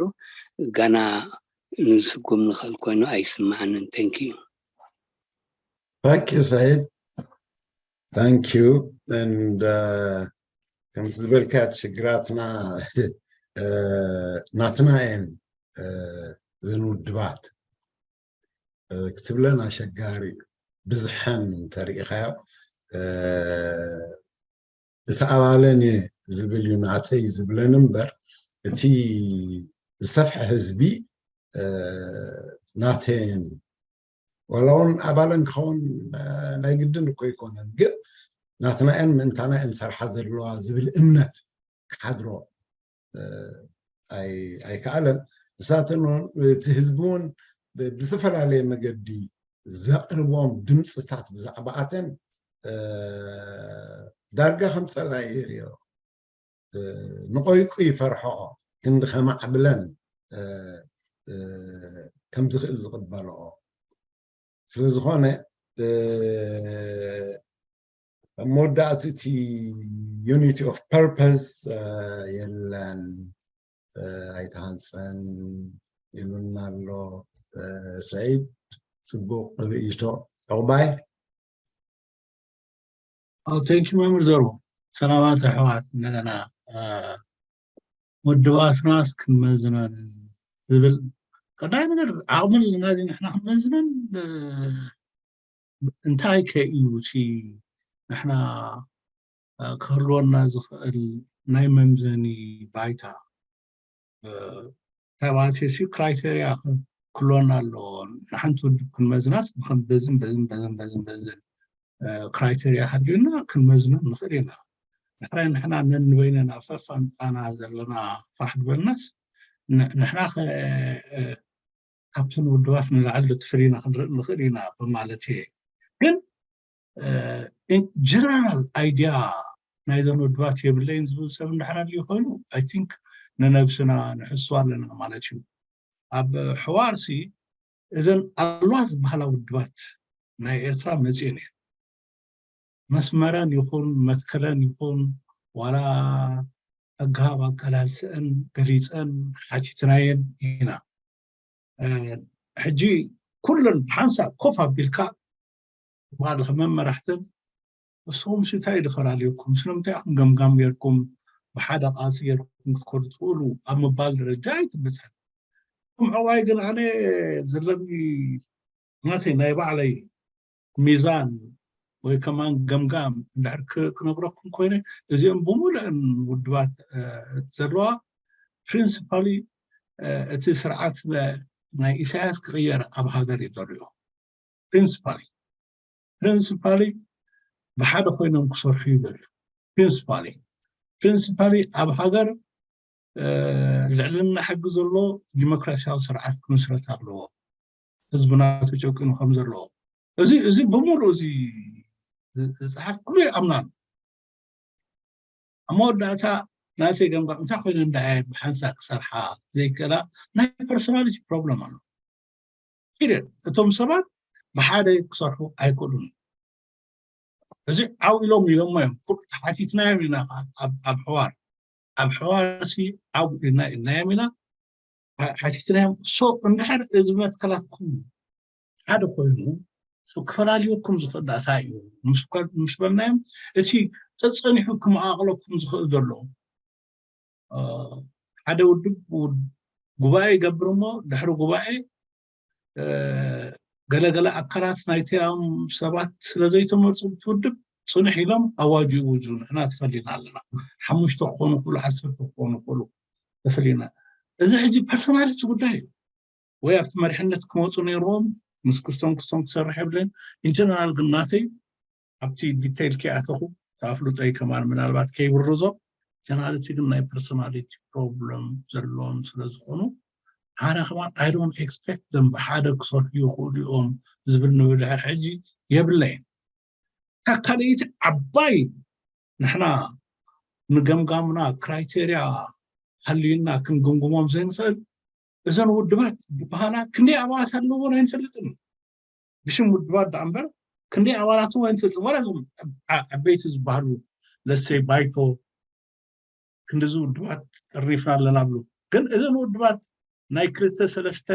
ጋና ንስጉም ንኽእል ኮይኑ ኣይስማዓንን ተንኪዩ Thank you, Said. Thank you. And uh, ከምቲ ዝበልካ ሽግራትና ናትና እየን እዘን ውድባት ክትብለን ኣሸጋሪ ብዝሐን እንተሪኢኻዮ እቲ ኣባለን እየ ዝብል እዩ ናተይ ዝብለን እምበር እቲ ዝሰፍሐ ህዝቢ ናተየን ዋላ እውን ኣባለን ክኸውን ናይ ግድን እኮ ኣይኮነን ግን ናትናየን ምእንታናየን ሰርሓ ዘለዋ ዝብል እምነት ክሓድሮ ኣይከኣለን ንሳተን እቲ ህዝቢ እውን ብዝተፈላለየ መገዲ ዘቕርቦም ድምፅታት ብዛዕባኣተን ዳርጋ ከም ፀላኢ የርእዮ ንቆይቁ ይፈርሖ ክንዲ ከማዕብለን ከም ዝኽእል ዝቕበልኦ ስለ ዝኾነ ኣብ መወዳእቲ እቲ unity of purpose የለን ኣይተሃንፀን ኢሉና ኣሎ ሰዒድ ፅቡቅ ርእይቶ ዕቁባይ thank you መምህር ዘርቦ ሰላማት ኣሕዋት እንደገና ውድባትናስ ክንመዝነን ዝብል ቀዳይ ነገር ዓቕሚ ኣለና እዚ ንሕና ክንመዝነን እንታይ ከ እዩ እቲ ንሕና ክህልወና ዝኽእል ናይ መምዘኒ ባይታ እንታይ ማለት እዩ criteria ክህልወና ኣለዎ ንሓንቲ ውድብ ክንመዝናስ ብከም በዝን በዝን በዝን በዝን በዝን criteria ሃልዩና ክንመዝኖ ንኽእል ኢና ጥራይ ንሕና ነንበይነና ፈፋንጣና ዘለና ፋሕ ዝበልናስ፣ ን-፣ ንሕና ከ፣ እ፣ ካብተን ውድባት ንላዕሊ ዶ ተፈሊና ክንርኢ ንኽእል ኢና ብማለት እየ። ግን፣ እ፣ ጀነራል ኣይድያ ናይዘን ውድባት የብለይን ዝብል ሰብ እንድሕር ኣልዩ ኮይኑ፣ ኣይ ቲንክ ንነብስና ንሕሱ ኣለና ማለት እዩ። ኣብ ሕዋርሲ እዘን ኣለዋ ዝበሃላ ውድባት ናይ ኤርትራ መጽኤን እየን። መስመረን ይኹን፣ መትከለን ይኹን፣ ዋላ ኣገባብ ኣገላልጽአን ገሊጸን ሓቲትናየን ኢና። እ፣ ሕጂ ኩለን ብሓንሳብ ኮፍ ኣቢልካ፣ በዓል ከመን መራሕተን፣ ንስኹም ሲ እንታይ እዩ ዝፈላለየኩም? ስለምንታይ ኢኹም ገምጋም ጌርኩም ብሓደ ቃልሲ ጌርኩም ክትከዱ ትኽእሉ ኣብ ምባል ደረጃ ኣይትበጽሕን። ከም ዕዋይ ግን ኣነ ዘለኒ ናተይ ናይ ባዕለይ ሚዛን ወይ ከማን ገምጋም እንድሕር ክ-፣ ክነግረኩም ኮይነ፣ እዚኦም ብምሉአን ውድባት፣ እ፣ ዘለዋ ፕሪንሲፓሊ፣ እ፣ እቲ ስርዓት ነ-፣ ናይ ኢሳያስ ክቕየር ኣብ ሃገር እዩ ዘሎ። ፕሪንሲፓሊ፣ ፕሪንሲፓሊ ብሓደ ኮይኖም ክሰርሑ ይደልዩ። ፕሪንሲፓሊ፣ ፕሪንሲፓሊ ኣብ ሃገር፣ እ፣ ልዕልና ሕጊ ዘሎ ዲሞክራሲያዊ ስርዓት ክምስረት ኣለዎ። ህዝብና ተጨቂኑ ከም ዘለዎ። እዚ፣ እዚ ብምሉእ እዚ ዝ-፣ ዝጸሓፍ ኩሉ ይኣምናሉ። ኣብ መወዳእታ ናተይ ገምጋም እንታይ ኮይነ እንዳ እየን ብሓንሳብ ክሰርሓ ዘይክእላ ናይ ፐርሶናሊቲ ፕሮብለም ኣሎ። ፒሪየድ። እቶም ሰባት ብሓደ ክሰርሑ ኣይክእሉን። እዚ ዓው ኢሎም ኢሎሞ እዮም። ኩ-፣ ሓቲትናዮም ኢና ኣብ፣ ኣብ ሕዋር። ኣብ ሕዋር ሲ ዓው ኢልና ኢልናዮም ኢና። ሓ-፣ ሓቲትናዮም። ሶ እንድሕር እዚ መትከላትኩም ሓደ ኮይኑ፣ ሶ ክፈላልየኩም ዝኽእል ዳታ እዩ። ምስ ከ-፣ ምስ በልናዮም፣ እቲ ጸጸኒሑ ክመቓቕለኩም ዝኽእል ዘሎ፣ እ፣ ሓደ ውድብ ውድ-፣ ጉባኤ ይገብር እሞ፣ ድሕሪ ጉባኤ፣ እ፣ ገለገለ ኣካላት ናይቶም ሰባት ስለ ዘይተመርጹ፣ እቲ ውድብ ጽንሕ ኢሎም ኣዋጅ ይእውጁ፣ ንሕና ተፈሊና ኣለና። ሓሙሽተ ክኾኑ ይኽእሉ፣ ዓሰርተ ክኾኑ ይኽእሉ፣ ተፈሊና። እዚ ሕጂ ፐርሶናሊቲ ጉዳይ እዩ። ወይ ኣብቲ መሪሕነት ክመጹ ነይርዎም፣ ምስ ክስቶም ክስቶም ክሰርሕ የብለን። ኢንጀነራል ግን ናተይ ኣብቲ ዲቴይል ከይኣተኹ፣ ኣፍልጦይ ከማን ምናልባት ከይብርዞ፣ ጀነራልቲ ግን ናይ ፐርሶናሊቲ ፕሮብለም ዘለዎም ስለ ዝኾኑ፣ ኣነ ከማን I don't expect them ብሓደ ክሰርሑ ይኽእሉ እዮም ዝብል ንብድሕር ሕጂ የብለይን። እታ ካልኣይቲ ዓባይ ንሕና ንገምጋምና ክራይቴርያ ሃልዩና ክንግምግሞም ዘይንኽእል፣ እዘን ውድባት ዝበሃላ ክንደይ ኣባላት ኣለዎን ኣይንፈልጥን። ብሽም ውድባት ደኣ እምበር ክንደይ ኣባላት እውን ኣይንፈልጥን። ዋላ እዞም ዓ-፣ ዓበይቲ ዝበሃሉ፣ ለሰይ ባይቶ፣ ክንዲዚ ውድባት ጠሪፍና ኣለና ብሉ። ግን እዘን ውድባት ናይ ክልተ ሰለስተ፣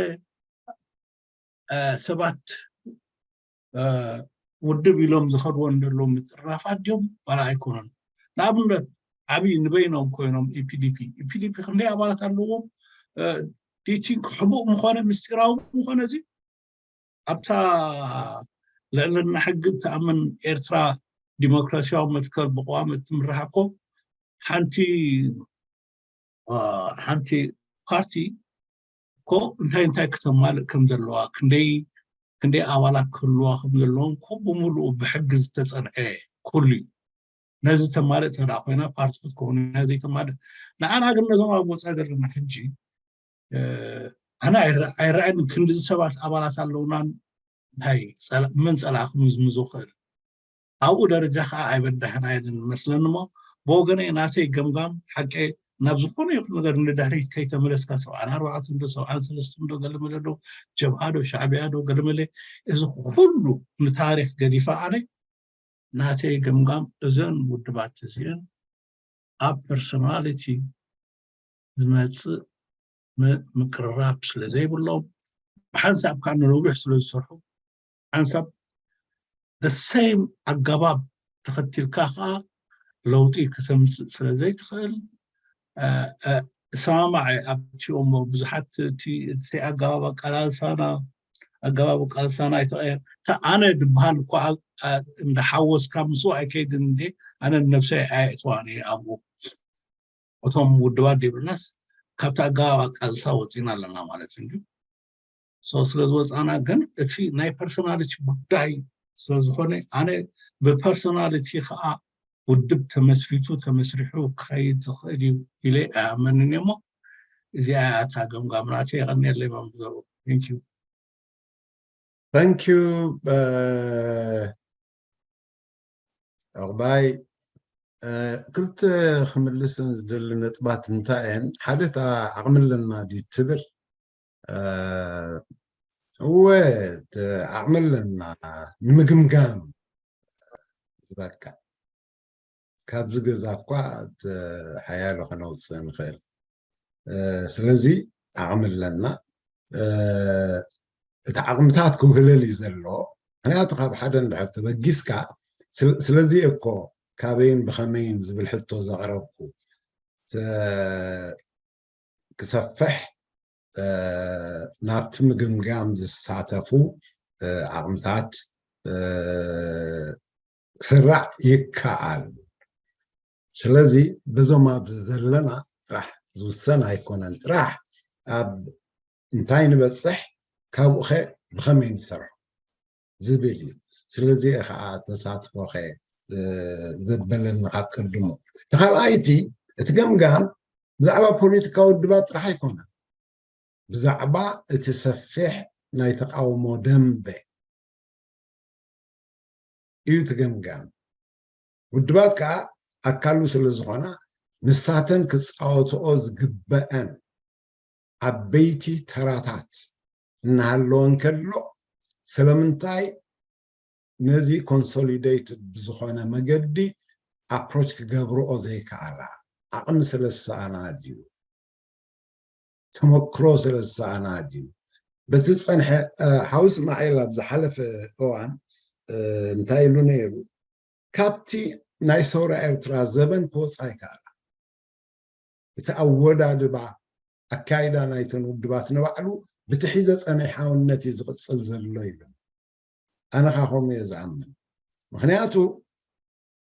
እ፣ ሰባት፣ እ፣ ውድብ ኢሎም ዝኸድዎ እንደለዉ ምጥርናፋት ድዮም ዋላ ኣይኮኑን? ንኣብነት ዓብዪ ንበይኖም ኮይኖም ኢ ፒ ዲ ፒ፣ ኢ ፒ ዲ ፒ ክንደይ ኣባላት ኣለዎም? እ፣ do you think ሕቡእ ምኾነ ምስጢራዊ ምኾነ እዚ ኣብታ ልዕልና ሕጊ እትኣምን ኤርትራ ዲሞክራሲያዊ መትከል ብቕዋም እትምራሕ እኮ ሓንቲ፣ አ፣ ሓንቲ ፓርቲ እኮ እንታይ እንታይ ክተማልእ ከም ዘለዋ፣ ክንደይ፣ ክንደይ ኣባላት ክህልዋ ከም ዘለዎም እኮ ብምሉኡ ብሕጊ ዝተጸንዐ ኩሉ እዩ። ነዚ ተማልእ ተደኣ ኮይና ፓርቲ ክትከውን እያ ዘይተማልእ። ንዓና ግን ነዞም ኣብ ወጻኢ ዘለና ሕጂ፣ እ፣ ኣነ ኣይረ-፣ ኣይረኣየንን ክንዲ ሰባት ኣባላት ኣለውናን እንታይ ጸላ-፣ መን ጸላእኹም ዝምዞ ክእል። ኣብኡ ደረጃ ከዓ ኣይበዳህናየንን መስለኒ እሞ፣ ብወገነይ ናተይ ገምጋም ሓቂ ናብ ዝኾነ ይኹን ነገር ንድሕሪት ከይተመለስካ፣ ሰብዓን ኣርባዕተን ዶ ሰብዓን ሰለስተን ዶ ገለመለ ዶ ጀብሃ ዶ ሻዕብያ ዶ ገለመለ፣ እዚ ኩሉ ንታሪኽ ገዲፋ ኣነ ናተይ ገምጋም እዘን ውድባት እዚአን ኣብ ፐርሶናሊቲ ዝመጽእ ም-፣ ምቅርራብ ስለ ዘይብሎም፣ ብሓንሳብ ከዓ ንነዊሕ ስለ ዝሰርሑ፣ ሓንሳብ the same ኣገባብ ተኸቲልካ ከዓ ለውጢ ከተምጽእ ስለ ዘይትኽእል፣ እ፣ እ፣ እሰማማዕ እየ ኣብቲ እሞ ብዙሓት እቲ፣ እቲ ኣገባብ ኣቃላልሳና፣ ኣገባብ ኣቃላልሳና ኣይተቐየር። እታ ኣነ ድበሃል እኳ ኣ-፣ ኣ-፣ እንዳሓወስካ ምስኡ ኣይከይድን እንዴ፣ ኣነ ንነብሰይ ኣየእትዋን እየ ኣብኡ። እቶም ውድባት ዘይብልናስ ካብቲ ኣገባብ ኣቃልሳ ወፂና ኣለና ማለት እንድዩ። ሶ ስለ ዝወፃና ግን እቲ ናይ ፐርሶናሊቲ ጉዳይ ስለ ዝኾነ ኣነ ብፐርሶናሊቲ ከዓ ውድብ ተመስሪቱ ተመስሪሑ ክኸይድ ዝኽእል እዩ ኢለ ኣይኣመንን እሞ እዚኣ እታ ገምጋም ናተይ። የቐንየለይ መምህር ዘሩ። Thank you። Thank you። ዕቑባይ፣ ክልተ ክምልሰን ዝደሊ ነጥባት እንታይ እየን? ሓደ እታ ዓቕሚ ኣለና ድዩ ትብል? እወ፣ ዓቕሚ ኣለና ንምግምጋም ዝበቃ። ካብዚ ገዛ እኳ ሓያሎ ከነውፅእ ንኽእል። ስለዚ ዓቕሚ ኣለና። እቲ ዓቕምታት ክውህለል እዩ ዘለዎ። ምክንያቱ ካብ ሓደ እንድሕር ተበጊስካ፣ ስለዚ እኮ ካበይን ብኸመይን ዝብል ሕቶ ዘቕረብኩ ክሰፍሕ ናብቲ ምግምጋም ዝሳተፉ ዓቕምታት ክስራዕ ይከኣል። ስለዚ በዞም ኣብዚ ዘለና ጥራሕ ዝውሰን ኣይኮነን። ጥራሕ ኣብ እንታይ ንበፅሕ፣ ካብኡ ኸ ብኸመይ ንሰርሖ ዝብል እዩ። ስለዚ ከዓ ተሳትፎ ኸ ዘበለኒ ካብ ቅድሙ። ተኻልኣይቲ እቲ ገምጋም ብዛዕባ ፖለቲካዊ ውድባት ጥራሕ ኣይኮነን፣ ብዛዕባ እቲ ሰፊሕ ናይ ተቃውሞ ደንበ እዩ እቲ ገምጋም። ውድባት ከዓ ኣካሉ ስለ ዝኾና ንሳተን ክፃወትኦ ዝግበአን ዓበይቲ ተራታት እናሃለወ እንከሎ ስለምንታይ ነዚ ኮንሶሊደይትድ ብዝኾነ መገዲ ኣፕሮች ክገብርኦ ዘይከኣላ? ዓቕሚ ስለ ዝሰኣና ድዩ? ተመክሮ ስለ ዝሰኣና ድዩ? በቲ ዝፀንሐ ሓው እስማዒል ኣብ ዝሓለፈ እዋን እንታይ ኢሉ ነይሩ? ካብቲ ናይ ሰውራ ኤርትራ ዘበን ክወፃ ኣይከኣላ። እቲ ኣወዳድባ ኣካይዳ ናይተን ውድባት ንባዕሉ ብቲ ሒዘ ፀኒሐ ሓውነት እዩ ዝቕፅል ዘሎ ኢሉ። ኣነ ኻ ከምኡ እየ ዝኣምን። ምክንያቱ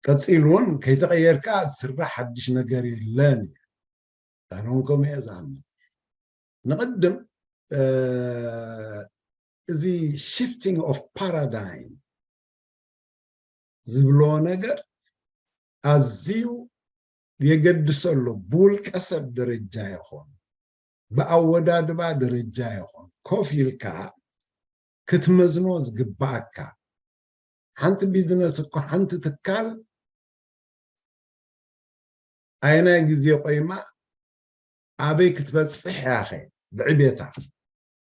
ቀፂሉ እውን ከይተቐየርካ ዝስራሕ ሓድሽ ነገር የለን እዩ። ኣነ እውን ከምኡ እየ ዝኣምን። ንቕድም እዚ shifting of paradigm ዝብሎ ነገር ኣዝዩ የገድሶ ኣሎ። ብውልቀ ሰብ ደረጃ ይኹን ብኣወዳድባ ደረጃ ይኹን ኮፍ ኢልካ ክትመዝኖ ዝግባኣካ። ሓንቲ ቢዝነስ እኮ ሓንቲ ትካል ኣየናይ ግዜ ቆይማ ኣበይ ክትበፅሕ እያ ኸ ብዕቤታ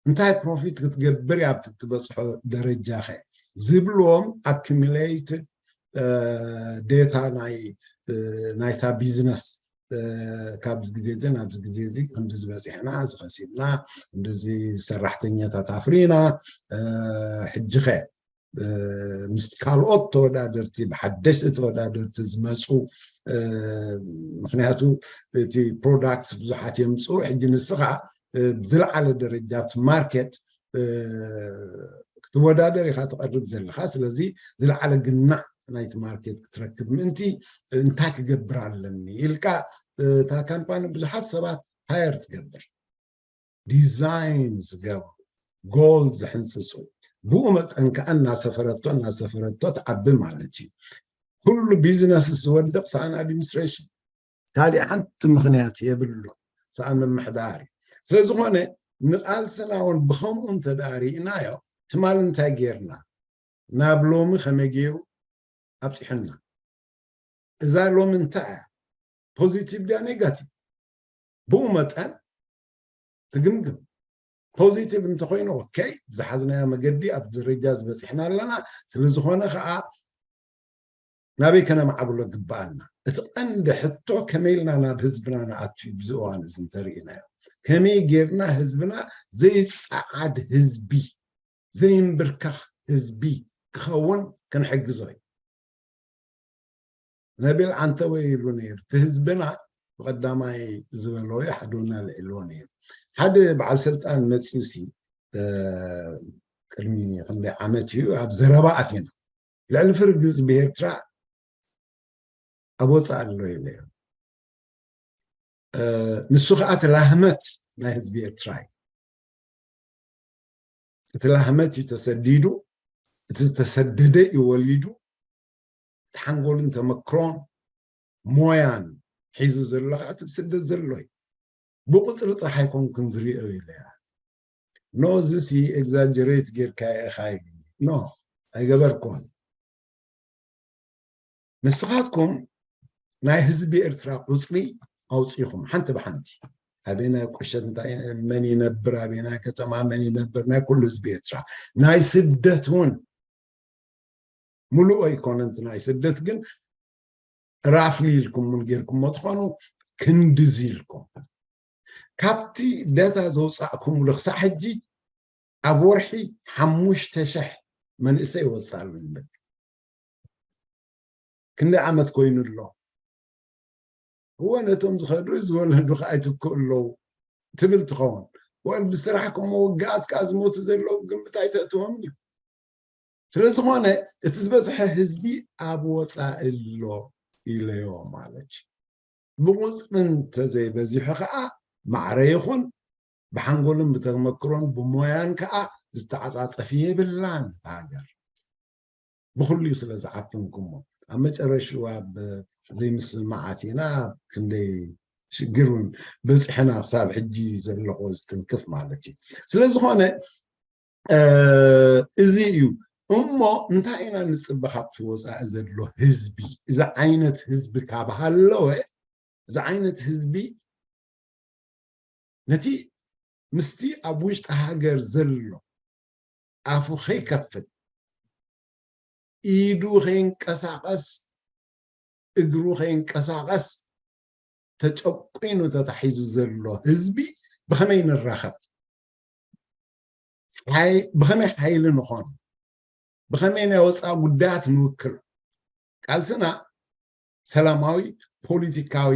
እንታይ ፕሮፊት ክትገብር እያ ኣብቲ ትበፅሖ ደረጃ ኸ ዝብልዎም ኣኪሚሌይትድ ዴታ ናይታ ቢዝነስ ካብዚ ግዜ እዚ ናብዚ ግዜ እዚ ክንድዚ በፂሕና፣ እዚ ከሲብና፣ ክንድዚ ሰራሕተኛታት ኣፍሪና፣ ሕጂ ኸ ምስ ካልኦት ተወዳደርቲ ብሓደሽቲ ተወዳደርቲ ዝመፁ ምክንያቱ እቲ ፕሮዳክትስ ብዙሓት የምፅኡ። ሕጂ ንስኻ ብዝለዓለ ደረጃ ኣብቲ ማርኬት ክትወዳደር ኢኻ ትቐርብ ዘለኻ። ስለዚ ዝለዓለ ግናዕ ናይቲ ማርኬት ክትረክብ ምእንቲ እንታይ ክገብር ኣለኒ ኢልካ እታ ካምፓኒ ብዙሓት ሰባት ሃየር ትገብር። ዲዛይን ዝገብሩ፣ ጎል ዝሕንፅፁ፣ ብኡ መጠን ከዓ እናሰፈረቶ እናሰፈረቶ ትዓቢ ማለት እዩ። ኩሉ ቢዝነስ ዝወድቕ ሰኣን ኣድሚኒስትሬሽን፣ ካሊእ ሓንቲ ምክንያት የብሉ። ሰኣን ምምሕዳር እዩ። ስለዝኾነ ንቃልስና እውን ብከምኡ እንተደኣ ርኢናዮ ትማል እንታይ ጌርና ናብ ሎሚ ከመይ ገይሩ ኣብፂሑና? እዛ ሎሚ እንታይ እያ? ፖዚቲቭ ድያ ኔጋቲቭ? ብኡ መጠን ትግምግም። ፖዚቲቭ እንተኮይኑ ኦኬ፣ ብዝሓዝናዮ መገዲ ኣብ ደረጃ ዝበፂሕና ኣለና። ስለዝኾነ ከዓ ናበይ ከነማዕብሎ ግባኣና? እቲ ቀንዲ ሕቶ ከመይ ኢልና ናብ ህዝብና ንኣቱ እዩ። ብዚ እዋን እዚ እንተርኢናዮ ከመይ ጌርና ህዝብና ዘይፀዓድ ህዝቢ ዘይምብርከኽ ህዝቢ ክኸውን ክንሕግዞ እዩ። ነቢል ዓንተወ ኢሉ ነይሩ። እቲ ህዝብና ብቐዳማይ ዝበሎ እዩ፣ ሓደውና ልዕልዎ ነይሩ። ሓደ በዓል ስልጣን መፂኡ ሲ ቅድሚ ክንደይ ዓመት እዩ ኣብ ዘረባ ኣቲና ልዕሊ ፍርግዝ ብኤርትራ ኣብ ወፃእ ኣሎ ኢለ። ንሱ ከዓ እቲ ላህመት ናይ ህዝቢ ኤርትራ እዩ። እቲ ላህመት እዩ ተሰዲዱ፣ እቲ ዝተሰደደ እዩ ወሊዱ። እቲ ሓንጎልን ተመክሮን ሞያን ሒዙ ዘሎ ከዓ እቲ ስደት ዘሎ እዩ። ብቁፅሪ ጥራሕ ኣይኮንኩን ዝሪኦ ኢለ። ኖ፣ እዚ ሲ ኤግዛጀሬት ጌርካ ኢኻ። ኖ፣ ኣይገበርኩን። ንስኻትኩም ናይ ህዝቢ ኤርትራ ቁፅሪ ኣውፂኹም ሓንቲ ብሓንቲ፣ ኣበየናይ ቁሸት እንታይ፣ መን ይነብር፣ ኣበየናይ ከተማ መን ይነብር፣ ናይ ኩሉ ህዝቢ ኤርትራ፣ ናይ ስደት እውን፣ ሙሉእ ኣይኮነን እቲ ናይ ስደት፣ ግን ራፍሊ ኢልኩም እውን ጌርኩሞ ትኾኑ፣ ክንድዚ ኢልኩም ካብቲ ደታ ዘውፃእኩምሉ ክሳዕ ሕጂ ኣብ ወርሒ ሓሙሽተ ሽሕ መንእሰይ ይወፅእ ኣሎ። ክንደይ ዓመት ኮይኑ ኣሎ? እወ፣ ነቶም ዝኸዱ ዝወለዱ ከዓ ይትክኡ ኣለዉ ትብል ትኸውን። ወል ብስራሕ ከም መወጋኣት ከዓ ዝሞቱ ዘለዉ ግምት ኣይተእትዎም እዩ። ስለ ዝኾነ እቲ ዝበዝሐ ህዝቢ ኣብ ወፃኢ ኣሎ ኢለዮ ማለት እዩ። ብቁፅሪ እንተዘይበዚሑ ከዓ ማዕረ ይኹን ብሓንጎልን ብተመክሮን ብሞያን ከዓ ዝተዓፃፀፍ የብላን እታ ሃገር። ብኩሉ እዩ ስለ ዝዓፈንኩሞ። ኣብ መጨረሽኡ ኣብ ዘይምስምማዓት ኢና ኣብ ክንደይ ሽግር እውን በፂሕና ክሳብ ሕጂ ዘለኹ ዝትንክፍ ማለት እዩ። ስለ ዝኾነ እዚ እዩ እሞ እንታይ ኢና ንፅበ ካብቲ ወፃኢ ዘሎ ህዝቢ? እዚ ዓይነት ህዝቢ ካብ ሃለወ፣ እዚ ዓይነት ህዝቢ ነቲ ምስቲ ኣብ ውሽጢ ሃገር ዘሎ ኣፉ ከይከፍት፣ ኢዱ ከይንቀሳቐስ፣ እግሩ ከይንቀሳቐስ፣ ተጨቂኑ ተታሒዙ ዘሎ ህዝቢ ብኸመይ ንራኸብ? ሓይ-፣ ብኸመይ ሓይሊ ንኾኖ? ብኸመይ ናይ ወፃኢ ጉዳያት ንውክሎ? ቃልስና ሰላማዊ ፖለቲካዊ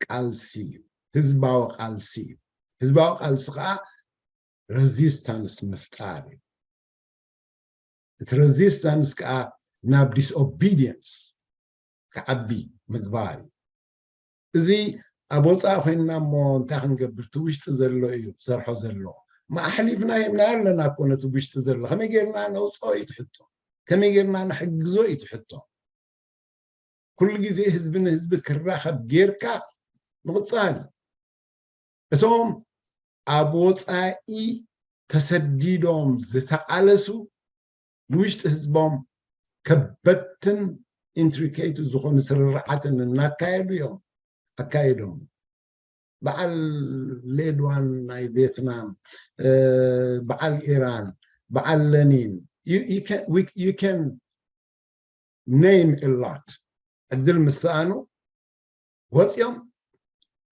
ቃልሲ እዩ፣ ህዝባዊ ቃልሲ እዩ። ህዝባዊ ቃልሲ ከዓ ሬዚስታንስ ምፍጣር እዩ። እቲ ሬዚስታንስ ከዓ ናብ ዲስኦቢዲየንስ ክዓቢ ምግባር እዩ። እዚ ኣብ ወፃኢ ኮይንና እሞ እንታይ ክንገብር፣ እቲ ውሽጢ ዘሎ እዩ ክሰርሖ ዘለዎ። ማኣሕሊፍና ሂብና ኣለና እኮ ነቲ ውሽጢ ዘሎ። ከመይ ጌርና ነውፅኦ እዩ እቲ ሕቶ። ከመይ ጌርና ንሕግዞ እዩ እቲ ሕቶ። ኩሉ ግዜ ህዝቢ ንህዝቢ ክራኸብ ጌርካ ምቕፃል። እቶም ኣብ ወፃኢ ተሰዲዶም ዝተቓለሱ ንውሽጢ ህዝቦም ከበድትን ኢንትሪኬት ዝኾኑ ስርርዓትን እናካየዱ እዮም ኣካይዶም። በዓል ሌድዋን ናይ ቬትናም፣ በዓል ኢራን፣ በዓል ለኒን፣ you can name a lot። ዕድል ምስ ሰኣኑ ወፂኦም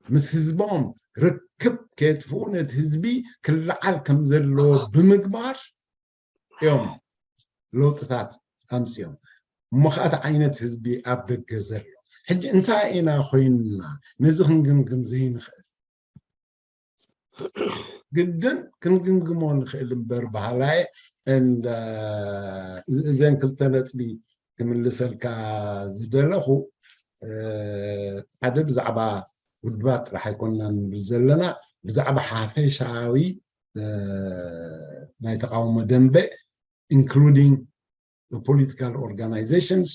ምስ ህዝቦም ርክብ ከየጥፍኡ ነቲ ህዝቢ ክለዓል ከም ዘለዎ ብምግባር እዮም ለውጥታት ኣምፅኦም። እሞ ከዓ እቲ ዓይነት ህዝቢ ኣብ ደገ ዘሎ ሕጂ እንታይ ኢና ኮይንና ነዚ ክንግምግም ዘይንኽእል? ግድን ክንግምግሞ ንኽእል እምበር በሃላይ። እዘን ክልተ ነጥቢ ክምልሰልካ ዝደለኹ ሓደ ብዛዕባ ውድባት ጥራሕ ኣይኮንና ንብል ዘለና፣ ብዛዕባ ሓፈሻዊ ናይ ተቃውሞ ደንበ including political organizations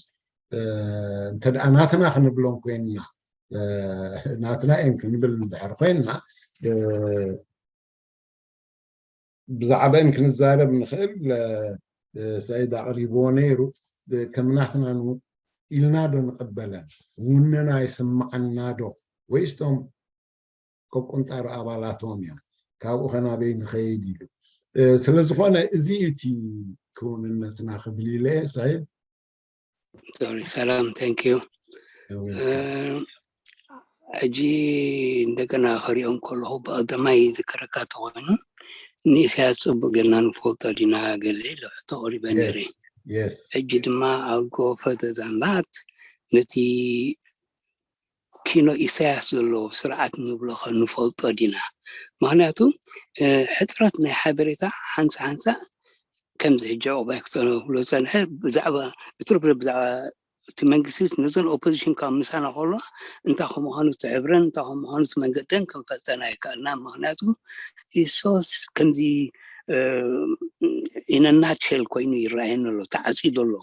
እንተ ደኣ ናትና ክንብሎም ኮይንና፣ ናትና እዮም ክንብል እንድሕር ኮይንና፣ ብዛዕባን ክንዛረብ ንኽእል። ሰዒድ ኣቕሪብዎ ነይሩ። ከም ናትና ኢልና ዶ ንቕበለን? ውነና ይስምዓና ዶ? ወይስ ቶም ከቁንጣሩ ኣባላቶም እዮም። ካብኡ ከናበይ ንኸይድ ኢሉ። ስለ ዝኾነ እዚ እቲ ክውንነትና ክብል ኢለ እየ። ሳይድ ሶሪ፣ ሰላም፣ thank you። ሕጂ እንደገና ክሪኦም ከለኹ ብቐደማይ ዝከረካ ተኾይኑ ንኢሳያስ ጽቡቅ ጌርና ንፈልጦ ዲና ገለ ኢለ ሕቶ ቀሪበ ነይረ። ሕጂ ድማ ኣጎ ፈተዛንዳት ነቲ ኪኖ ኢሳያስ ዘለዎ ስርዓት ንብሎ ከ ንፈልጦ ዲና? ምክንያቱ ሕፅረት ናይ ሓበሬታ ሓንሳ ሓንሳ ከምዚ ሕጂ ዕቁባይ ክፀንብሎ ፀንሐ ብዛዕባ እትርፍረ ብዛዕባ እቲ መንግስቲ ነዞን ኦፖዚሽን ካብ ምሳና ከሎ እንታይ ከምዃኑ እቲ ሕብረን እንታይ ከምዃኑ እቲ መንገደን ክንፈልጠን ኣይከኣልና። ምክንያቱ ኢሶስ ከምዚ ኢነናትሸል ኮይኑ ይረኣየኒ ኣሎ፣ ተዓፂዱ ኣሎ።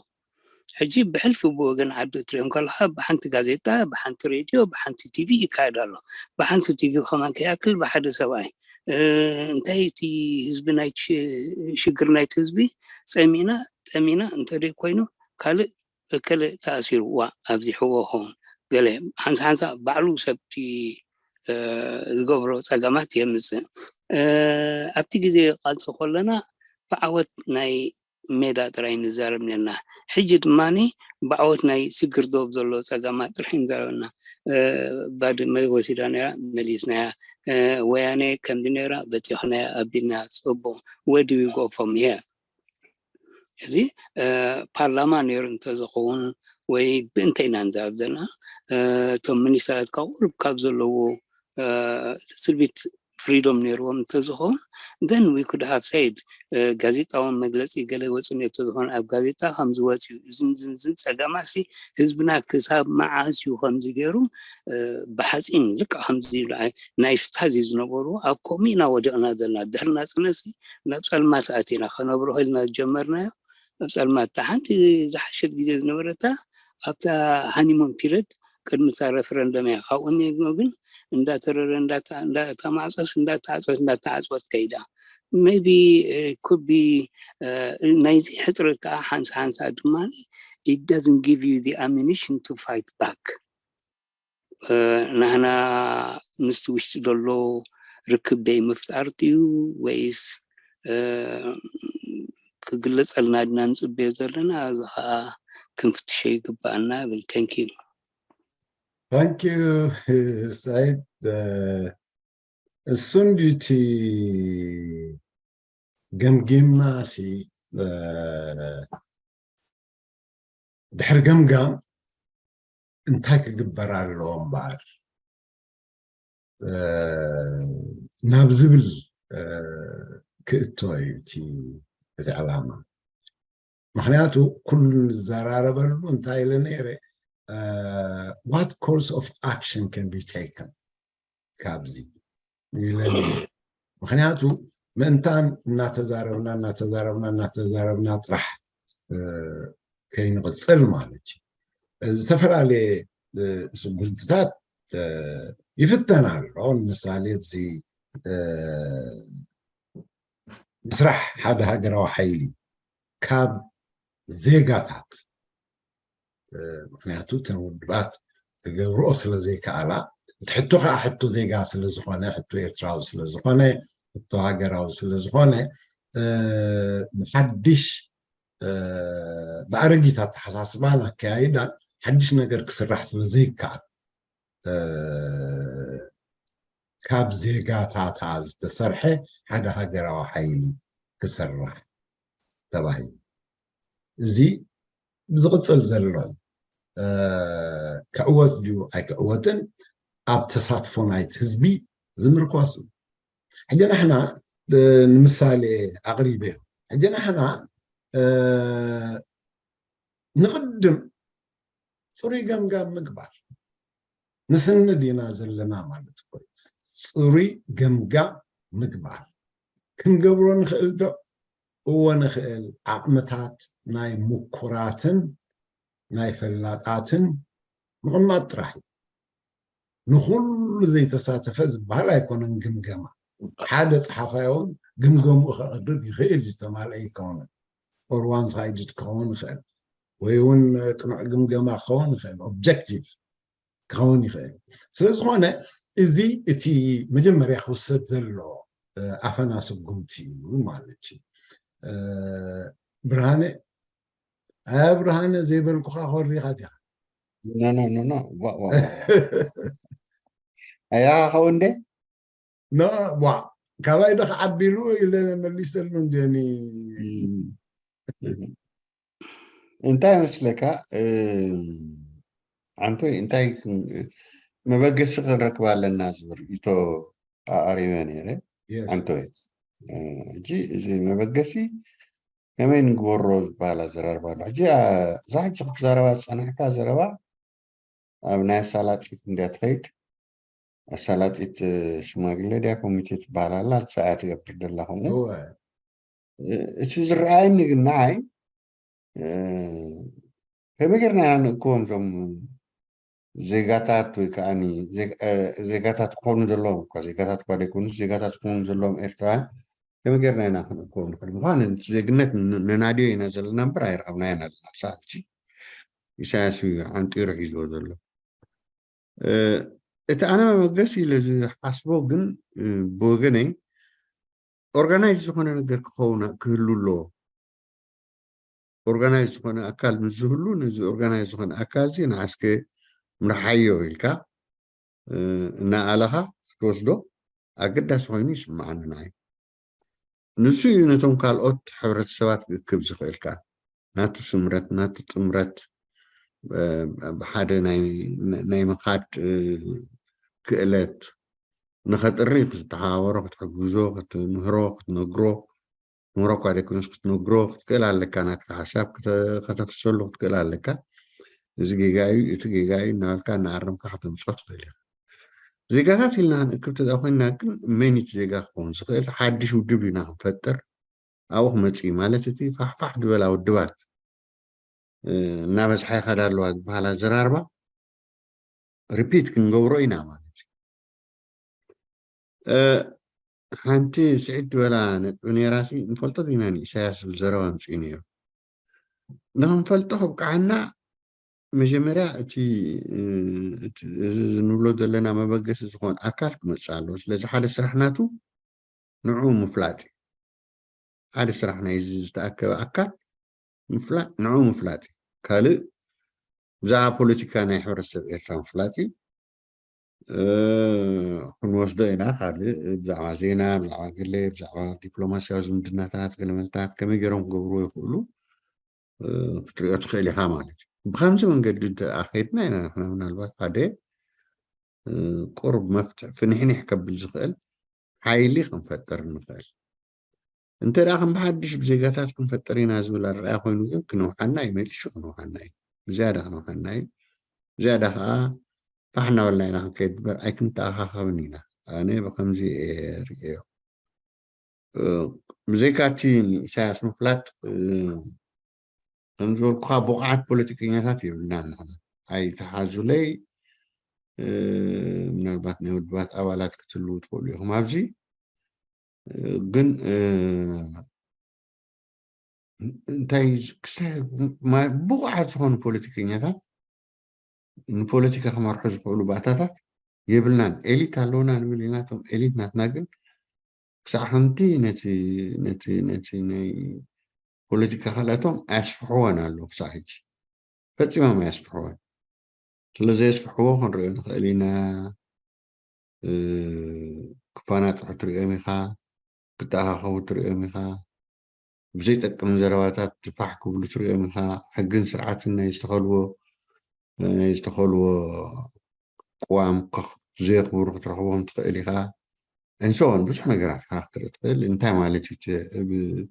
ሕጂ ብሕልፊ ብወገን ዓዲ እትሪኦ እንከለኻ ብሓንቲ ጋዜጣ፣ ብሓንቲ ሬድዮ፣ ብሓንቲ ቲቪ ይካየድ ኣሎ። ብሓንቲ ቲቪ ከማን ከይኣክል ብሓደ ሰብኣይ እንታይ እቲ ህዝቢ ናይ ሽግር ናይቲ ህዝቢ ጸሚና ጠሚና እንተደይ ኮይኑ ካልእ እከለ ተኣሲሩ ዋ ኣብዚሕዎ ኸውን ገለ ሓንሳ ሓንሳ ባዕሉ ሰብቲ ዝገብሮ ጸገማት የምጽእ። ኣብቲ ግዜ ቃልሲ ከለና ብዓወት ናይ ሜዳ ጥራይ ንዛረብ ነርና። ሕጂ ድማ ብዓወት ናይ ስግር ዶብ ዘሎ ጸገማት ጥራሕ ንዛረብና። ባድመ ወሲዳ ነራ መሊስናያ። ወያነ ከምዚ ነራ በቲኽናያ ኣቢልና ጽቡቕ ወዲ ዊጎፎም እየ። እዚ ፓርላማ ነይሩ እንተዝኸውን ወይ ብእንተ ኢና ንዛረብ ዘለና እቶም ሚኒስተራት ካብ ቁሩብ ካብ ዘለዎ ስልቢት ፍሪዶም ነይርዎም እንተዝኸውን then we could have said ጋዜጣዊ መግለፂ ገለ ወፅእ ነቶ ዝኾነ ኣብ ጋዜጣ ከም ዝወፅዩ እዝን ዝንዝን ፀገማሲ ህዝብና ክሳብ መዓስ እዩ ከምዚ ገይሩ ብሓፂን ልክዕ ከምዚ ናይ ስታዚ ዝነበሩ ኣብ ከምኡ ኢና ወዲቕና ዘለና ድሕሪ ናፅነሲ ናብ ፀልማት ኣቲና ከነብርሆ ኢልና ዝጀመርናዮ ኣብ ፀልማት እታ ሓንቲ ዝሓሸት ግዜ ዝነበረታ ኣብታ ሃኒሙን ፒሪድ ቅድሚ እታ ረፈረንደም እያ። ካብኡ ንግኖ ግን እንዳተረረ እንዳተማዕፀስ እንዳተዓፀወት እንዳተዓፀወት ከይዳ maybe could be ናይዚ ሕፅረት ከዓ ሓንሳ ሓንሳ ድማ it doesn't give you the ammunition to fight back ናህና ምስቲ ውሽጢ ዘሎ ርክብ ደይ ምፍጣር ድዩ ወይስ ክግለፀልና ድና ንፅበዮ ዘለና እዚ ከዓ ክንፍትሸ ይግባኣና ብል thank you thank you ሳይድ እሱን ድዩ እቲ ገምጊምና ሲ ድሕሪ ገምጋም እንታይ ክግበር ኣለዎ እምበኣር ናብ ዝብል ክእቶ እዩ እቲ ዕላማ። ምክንያቱ ኩሉ ንዘራረበሉ እንታይ ኢለ ነይረ what course of action can be taken ካብዚ ኢለ ነይረ። ምክንያቱ ምእንታን እናተዛረብና እናተዛረብና እናተዛረብና ጥራሕ ከይንቕፅል ማለት እዩ። ዝተፈላለየ ስጉምትታት ይፍተን ኣሎ። ንምሳሌ ኣብዚ ምስራሕ ሓደ ሃገራዊ ሓይሊ ካብ ዜጋታት ምክንያቱ እተን ውድባት ክገብርኦ ስለ ዘይከኣላ እቲ ሕቶ ከዓ ሕቶ ዜጋ ስለ ዝኾነ ሕቶ ኤርትራዊ ስለ ዝኾነ ሕቶ ሃገራዊ ስለ ዝኾነ ብሓድሽ ብኣረጊት ኣተሓሳስባን ኣከያይዳን ሓድሽ ነገር ክስራሕ ስለ ዘይከኣል ካብ ዜጋታታ ዝተሰርሐ ሓደ ሃገራዊ ሓይሊ ክስራሕ ተባሂሉ። እዚ ብዝቕፅል ዘሎ ክዕወት ድዩ ኣይክዕወትን ኣብ ተሳትፎ ናይቲ ህዝቢ ዝምርኮስ እዩ። ሕጂ ንሕና ንምሳሌ ኣቕሪበ ሕጂ ንሕና ንቕድም ፅሩይ ገምጋም ምግባር ንስንድ ኢና ዘለና ማለት እኮ እዩ። ፅሩይ ገምጋም ምግባር ክንገብሮ ንኽእል ዶ? እወ ንኽእል። ዓቕምታት ናይ ምኩራትን ናይ ፈላጣትን ምቕማጥ ጥራሕ እዩ። ንኹሉ ዘይተሳተፈ ዝበሃል ኣይኮነን ግምገማ። ሓደ ፀሓፋይ እውን ግምገምኡ ከቕርብ ይኽእል እዩ፣ ዝተማልአ ይከውንን or one sided ክኸውን ይኽእል ወይ እውን ቅኑዕ ግምገማ ክኸውን ይኽእል፣ objective ክኸውን ይኽእል። ስለ ዝኾነ እዚ እቲ መጀመርያ ክውሰድ ዘሎ ኣፈና ስጉምቲ እዩ ማለት እዩ። ብርሃነ ኣያ ብርሃነ ዘይበልኩኻ ኮሪኻ ዲኻ? ኖ ኖ ኖ ኖ ዋ ዋ ኣያ ኸው እንዴ ኖ ዋ ካባይ ዶ ክዓቢሉ ኢለ መሊሰሉ እንዴኒ እንታይ መስለካ ዓንቶይ እንታይ መበገሲ ክንረክብ ኣለና ዝብል ርእይቶ ኣቕሪበ ነይረ። ዓንቶይ ሕጂ እዚ መበገሲ ከመይ ንግበሮ ዝበሃል ኣዘራርባ ኣሎ። ሕጂ እዛ ሕጂ ክትዛረባ ዝፀናሕካ ዘረባ ኣብ ናይ ኣሳላጢት እንድያ ትኸይድ። ኣሳላጢት ሽማግለ ድያ ኮሚቴ ትበሃል ኣላ፣ ንሳ እያ ትገብር ዘላ ከምኡ። እቲ ዝረኣየኒ ግን ንዓይ ከመይ ጌርና ኢና ንእክቦም እዞም ዜጋታት ወይ ከዓኒ ዜግ- እ፣ ዜጋታት ክኾኑ ዘለዎም እኳ ዜጋታት እኳ ዘይኮኑስ ዜጋታት ክኾኑ ዘለዎም ኤርትራውያን ከመይ ጌርና ኢና ክንእክቦም ንኽእል? ምዃን ዜግነት ን- ነናድዮ ኢና ዘለና እምበር ኣይረኸብናዮን ኣለና ክሳብ ሕጂ። ኢሳያስ እዩ ዓንጢሩ ሒዝዎ ዘሎ። እ፣ እቲ ኣነ መበገሲ ኢለ ዝሓስቦ ግን እ፣ ብወገነይ ኦርጋናይዝ ዝኾነ ነገር ክኸውን ክህሉ ኣለዎ። ኦርጋናይዝ ዝኾነ ኣካል ምስ ዝህሉ ነዚ ኦርጋናይዝ ዝኾነ ኣካል እዚ ንዓስከ ምርሓዮ ኢልካ እ፣ እናኣለኻ ክትወስዶ ኣገዳሲ ኮይኑ ይስምዓኒ ንዓይ። ንሱ እዩ ነቶም ካልኦት ሕብረተሰባት ክእክብ ዝኽእል ከኣ ናቱ ስምረት ናቱ ጥምረት እ፣ ብሓደ ናይ ናይ ምኻድ እ፣ ክእለት ንኸጥሪ ክትተሓባበሮ ክትሕግዞ ክትምህሮ ክትነግሮ ምህሮ እኳ ዘይኮነስ ክትነግሮ ክትክእል ኣለካ ናትካ ሓሳብ ክተ- ከተፍሰሉ ክትክእል ኣለካ። እዚ ጌጋ እዩ እቲ ጌጋ እዩ እናበልካ እናኣረምካ ከተምፅኦ ትኽእል ኢኻ። ዜጋታት ኢልና ክንእክብ ተዛ ኮይንና ግን መን እቲ ዜጋ ክኸውን ዝኽእል ሓድሽ ውድብ ኢና ክንፈጥር ኣብኡ ክመፅእ እዩ ማለት እቲ ፋሕፋሕ ዝበላ ውድባት እ፣ እናበዝሓ ይኸዳ ኣለዋ ዝበሃል ኣዘራርባ ሪፒት ክንገብሮ ኢና ማለት እዩ። እ፣ ሓንቲ ስዒድ ዝበላ ነጥቢ ነይራ ሲ ንፈልጦ ዲና ንኢሳያስ ዝብል ዘረባ ኣምፅኡ ነይሩ። ንክንፈልጦ ከብቅዓና መጀመርያ እቲ እ፣ እቲ እዚ ንብሎ ዘለና መበገሲ ዝኾን ኣካል ክመፅእ ኣለዎ። ስለዚ ሓደ ስራሕ ናቱ ንዕኡ ምፍላጥ እዩ። ሓደ ስራሕ ናይዚ ዝተኣከበ ኣካል ምፍላጥ ንዕኡ ምፍላጥ እዩ። ካልእ ብዛዕባ ፖለቲካ ናይ ሕብረተሰብ ኤርትራ ምፍላጥ እዩ። እ፣ ክንወስዶ ኢና ካልእ ብዛዕባ ዜና ብዛዕባ ገለ ብዛዕባ ዲፕሎማስያዊ ዝምድናታት ገለመልታት ከመይ ገይሮም ክገብርዎ ይኽእሉ እ፣ ክትሪኦ ትኽእል ኢኻ ማለት እዩ። ብከምዚ መንገዲ እንተ ኣኸድና ኢና ንሕና ምናልባት ሓደ እ፣ ቁሩብ መፍትሒ ፍንሕንሕ ከብል ዝኽእል ሓይሊ ክንፈጥር ንኽእል። እንተ ደኣ ከም ብሓድሽ ብዜጋታት ክንፈጥር ኢና ዝብል ኣረኣያ ኮይኑ ግን ክንውሓና እዩ፣ መሊሱ ክንውሓና እዩ። ብዝያዳ ክንውሓና እዩ። ብዝያዳ ከዓ ፋሕ እናበልና ኢና ክንከይድ እምበር ኣይክንተኣኻኸብን ኢና። ኣነ ብከምዚ እየ ርእዮ። እ፣ ብዘይካ እቲ ንኢሳያስ ምፍላጥ እ፣ ከም ዝበልኩኻ ብቑዓት ፖለቲከኛታት የብልናን ንሕና። ኣይተሓዙለይ እ፣ ምናልባት ናይ ውድባት ኣባላት ክትህልዉ ትኽእሉ ኢኹም ኣብዚ እ፣ ግን እ፣ እንታይ ክስታይ ማ- ብቑዓት ዝኾኑ ፖለቲከኛታት ንፖለቲካ ክመርሑ ዝኽእሉ ባእታታት የብልናን። ኤሊት ኣለውና ንብል ኢና። እቶም ኤሊት ናትና ግን ክሳዕ ሓንቲ ነቲ ነቲ ነቲ ናይ ፖለቲካ ካልኣቶም ኣያስፍሕዎን ኣለዉ ክሳዕ ሕጂ ፈጺሞም ኣያስፍሕዎን። ስለ ዘየስፍሕዎ ክንሪኦ ንኽእል ኢና። እ፣ ክፋናጥሑ ትሪኦም ኢኻ፣ ክተኣኻኸቡ ትሪኦም ኢኻ። ብዘይጠቅም ዘረባታት ፋሕ ክብሉ ትሪኦም ኢኻ። ሕግን ስርዓትን ናይ ዝተኸልዎ ናይ ዝተኸልዎ ቅዋም ከኽ- ዘየኽብሩ ክትረኽቦም ትኽእል ኢኻ። እንሰን ብዙሕ ነገራት ኢኻ ክትርኢ ትኽእል። እንታይ ማለት እዩ እቲ ብ-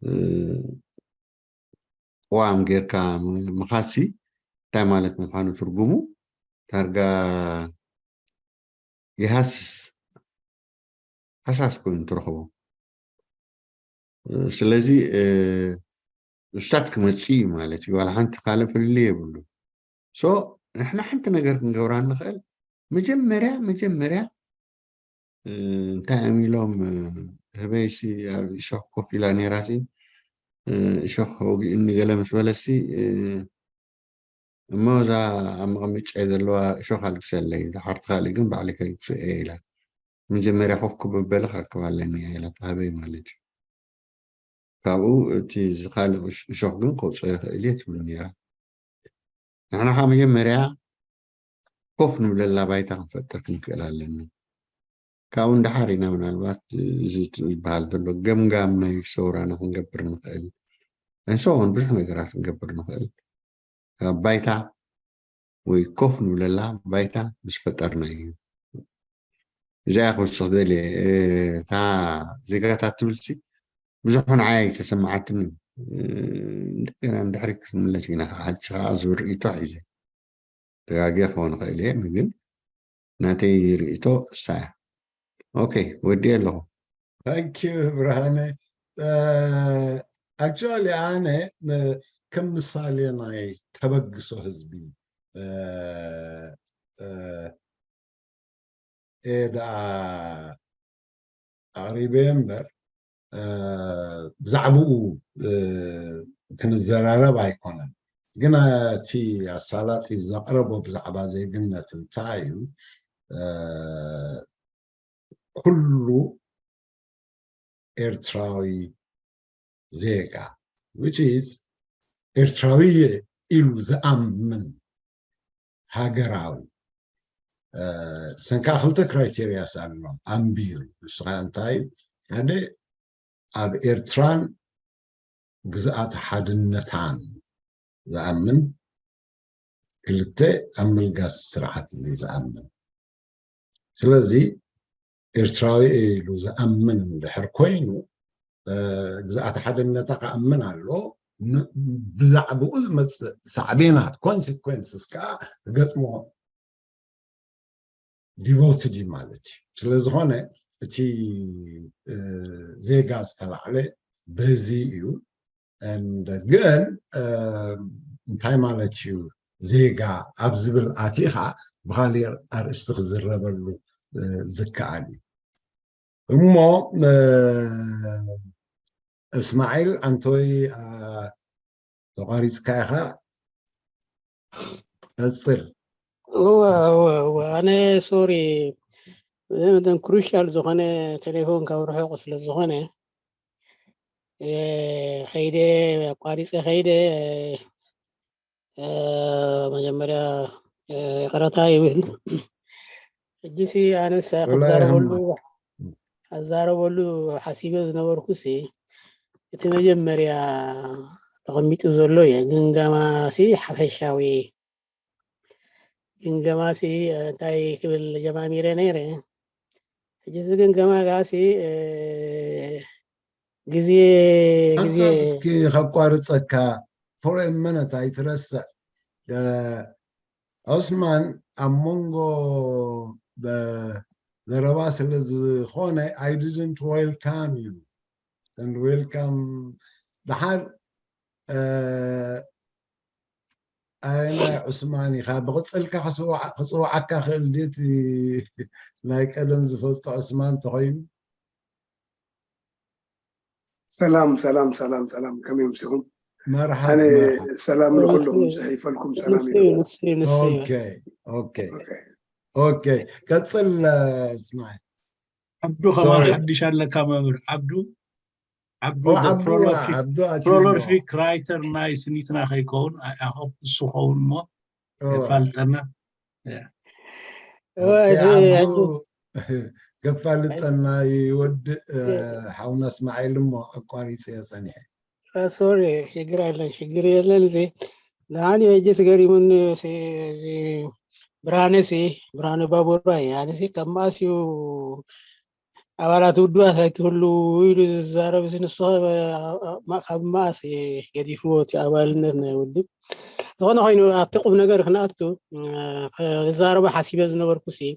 እ፣ ቅዋም ጌርካ ም- ምኻሲ እንታይ ማለት ምዃኑ ትርጉሙ ዳርጋ ይሃስስ ሃሳስ ኮይኑ ትረኽቦ። ስለዚ እ፣ እሳት ክመፅእ እዩ ማለት እዩ። ዋላ ሓንቲ ካልእ ፍልልይ የብሉ። ሶ ንሕና ሓንቲ ነገር ክንገብራ ንኽእል መጀመርያ መጀመርያ እ፣ እንታይ እዮም ኢሎም እ፣ ህበይሲ ኣብ እሾኽ ኮፍ ኢላ ነይራሲ እ፣ እሾኽ ወጊኡኒ ገለ ምስ በለሲ እ፣ እሞ እዛ ኣብ መቐመጫ ዘለዋ እሾኽ ኣልግሰለይ፣ እዛ ሓርቲ ካልእ ግን ባዕለይ ከልግሶ እየ ኢላ። መጀመርያ ኮፍ ክብል በለ ክረክብ ኣለኒ እያ ኢላ፣ ሃበይ ማለት እዩ። ካብኡ እቲ ዝኻልእ እሽ- እሾኽ ግን ከውፅኦ ይኽእል እየ ትብሉ ነይራ። ንሕና ከዓ መጀመርያ ኮፍ ንብለላ ባይታ ክንፈጥር ክንክእል ኣለና። ካብኡ ንደሓር ኢና ምናልባት እዚ ዝበሃል ዘሎ ገምጋም ናይ ሰውራና ክንገብር ንኽእል እንሰውን ብዙሕ ነገራት ክንገብር ንኽእል። ካብ ባይታ ወይ ኮፍ ንብለላ ባይታ ምስ ፈጠርና እዩ። እዚኣ ክውስኽ ደልየ እታ ዜጋታት ትብልሲ ብዙሕ ንዓይ ኣይተሰማዓትን። እንደገና ንድሕሪ ክትምለስ ኢና ከዓ ሕጂ ከዓ ዝብል ርእይቶ ሒዘ ተጋግየ ክኸውን ይኽእል እየ ግን ናተይ ርእይቶ እሳ እያ። ኦኬ ወዲየ ኣለኹ። ታንኪዩ ብርሃነ። ኣክቹዋሊ ኣነ እ፣ ከም ምሳሌ ናይ ተበግሶ ህዝቢ እየ ደኣ ኣቕሪበ እምበር ብዛዕባኡ ክንዘራረብ ኣይኮነን። ግን እቲ ኣሳላጢ ዘቕረቦ ብዛዕባ ዜግነት እንታይ እዩ? ኩሉ ኤርትራዊ ዜጋ which is ኤርትራዊ ኢሉ ዝኣምን ሃገራዊ ሰንካ ክልተ criteria ኣሎም ኣንቢሩ ንስኻ እንታይ ሓደ ኣብ ኤርትራን ግዝኣት ሓድነታን ዝኣምን ክልተ ኣብ ምልጋስ ስርዓት እዚ ዝኣምን ስለዚ ኤርትራዊ ኢሉ ዝኣምን እንድሕር ኮይኑ ግዝኣት ሓድነታ ክኣምን ኣሎ ብዛዕባኡ ዝመፅእ ሳዕቤናት consequences ከዓ ክገጥሞ devoted እዩ ማለት እዩ ስለዝኾነ እቲ ዜጋ ዝተላዕለ በዚ እዩ ግን እንታይ ማለት እዩ ዜጋ ኣብ ዝብል ኣቲኻ ብኻሊእ ኣርእስቲ ክዝረበሉ ዝከኣል እዩ እሞ እስማዒል ኣንቶይ ተቋሪፅካ ኢኻ ቀፅል እወ እወ እወ ኣነ ሶሪ መጠን ክሩሻል ዝኾነ ቴሌፎን ካብ ርሑቕ ስለ ዝኾነ ከይደ ኣቋሪፀ ከይደ መጀመርያ ይቕረታ ይብል ሕጂሲ ኣነስ ክዛረበሉ ኣዛረበሉ ሓሲበ ዝነበርኩሲ እቲ መጀመርያ ተቐሚጡ ዘሎ እየ ግምገማሲ ሓፈሻዊ ግምገማሲ እንታይ ክብል ጀማሚረ ነይረ ሕጂ እዚ ግምገማ ጋሲ ግዜ ግዜ ሓሳብ እስኪ ከቋርፀካ for a minute ኣይትረስዕ ዑስማን ኣብ መንጎ ዘረባ ስለ ዝኾነ I didn't welcome you and welcome ደሓር ኣየናይ ዑስማን ኢኻ ብቕፅልካ ክፅውዓካ ክእል ድቲ ናይ ቀደም ዝፈልጦ ዑስማን ተኾይኑ ሰላም ሰላም ሰላም ሰላም ከመይ ምሲኹም ኣነ ሰላም ንኩልኹም ዝሕይፈልኩም ሰላም ኦኬ ቀፅል እስማዒል ዓብዱ ከማን ሓድሽ ኣለካ መምህር ዓብዱ ዓብዱ ፕሮሎፊክ ራይተር ናይ ስኒትና ከይከውን ኣሆፕ እሱ ኸውን እሞ የፋልጠና ከፋልጠና ይወድእ ሓውና እስማዒል እሞ ኣቋሪፀ ጸኒሐ ሶሪ ሽግር የለን ሽግር የለን እዚ ንዓኒ ሕጂ ስገሪሙኒ ብርሃነ ሲ ብርሃነ ባቡራ እዩ ኣነሲ ካብ መኣስ እዩ ኣባላት ውድባት ኣይትህልው ኢሉ ዝዛረብ ንሱ ካብ መኣስ ገዲፍዎ እቲ ኣባልነት ናይ ውድብ ዝኾነ ኮይኑ ኣብቲ ቁም ነገር ክንኣቱ ክዛረቦ ሓሲበ ዝነበርኩ ሲ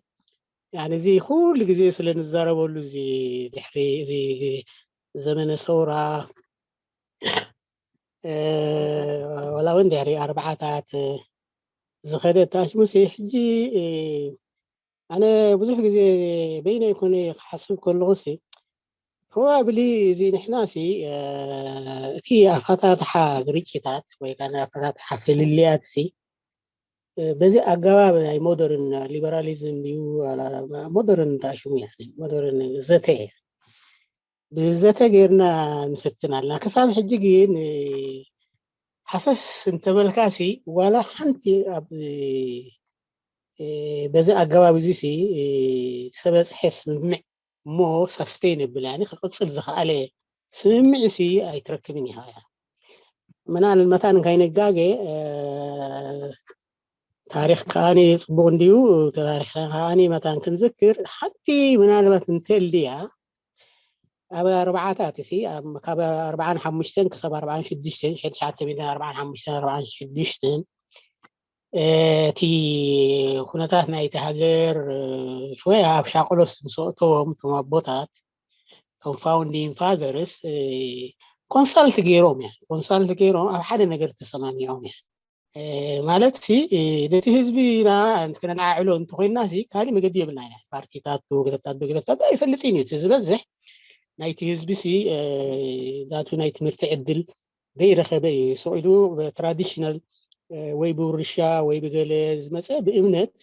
እዚ ኩሉ ግዜ ስለ ንዛረበሉ እዚ ድሕሪ እዚ ዘመነ ሰውራ ዋላ እውን ድሕሪ ኣርባዓታት ዝኸደ ተኣሽሙሲ ሕጂ ኣነ ብዙሕ ግዜ በይነይ ኮነ ክሓስብ ከለኹ ሲ ፕሮባብሊ እዚ ንሕና ሲ እቲ ኣፈታትሓ ግርጭታት ወይ ከዓ ኣፈታትሓ ፍልልያት ሲ በዚ ኣገባብ ናይ ሞደርን ሊበራሊዝም እዩ ሞደርን ተኣሽሙ ሞደርን ዘተ ብዘተ ጌርና ንፍትን ኣለና ክሳብ ሕጂ ግን ሓሰስ እንተበልካሲ ዋላ ሓንቲ ኣብ በዚ ኣገባብ እዚ ሲ ሰበፅሐ ስምምዕ እሞ ሳስተይነብል ያኒ ክቅፅል ዝኸኣለ ስምምዕ ሲ ኣይትረክብን ኢኻ እያ ምናልን መታን ካይንጋገ ታሪኽ ከኣኒ ፅቡቅ እንድዩ ታሪኽና ከኣኒ መታን ክንዝክር ሓንቲ ምናልባት እንተልድያ ኣብ ኣርባዓታት ሲ ካብ ኣርባዓን ሓሙሽተን ክሳብ ኣርባዓን ሽዱሽተን ሽሕን ትሽዓተ ሚእትን ኣርባዓን ሓሙሽተን ኣርባዓን ሽዱሽተን እቲ ኩነታት ናይቲ ሃገር ሽወይ ኣብ ሻቆሎስ ምስ ኣእተዎም እቶም ኣቦታት እቶም founding fathers ኮንሳልት ገይሮም እያ ኮንሳልት ገይሮም ኣብ ሓደ ነገር ተሰማሚዖም እያ ማለት ሲ ነቲ ህዝቢና ክነለዓዕሎ እንተኮይንና ሲ ካሊእ መገዲ የብልና ኢና። ፓርቲታት ገለታት ገለታት ኣይፈልጥን እዩ። እቲ ዝበዝሕ ናይቲ ህዝቢ ሲ ዳቱ ናይ ትምህርቲ ዕድል ዘይረኸበ እዩ። ስቕ ኢሉ ትራዲሽናል ወይ ብውርሻ ወይ ብገለ ዝመፀ ብእምነት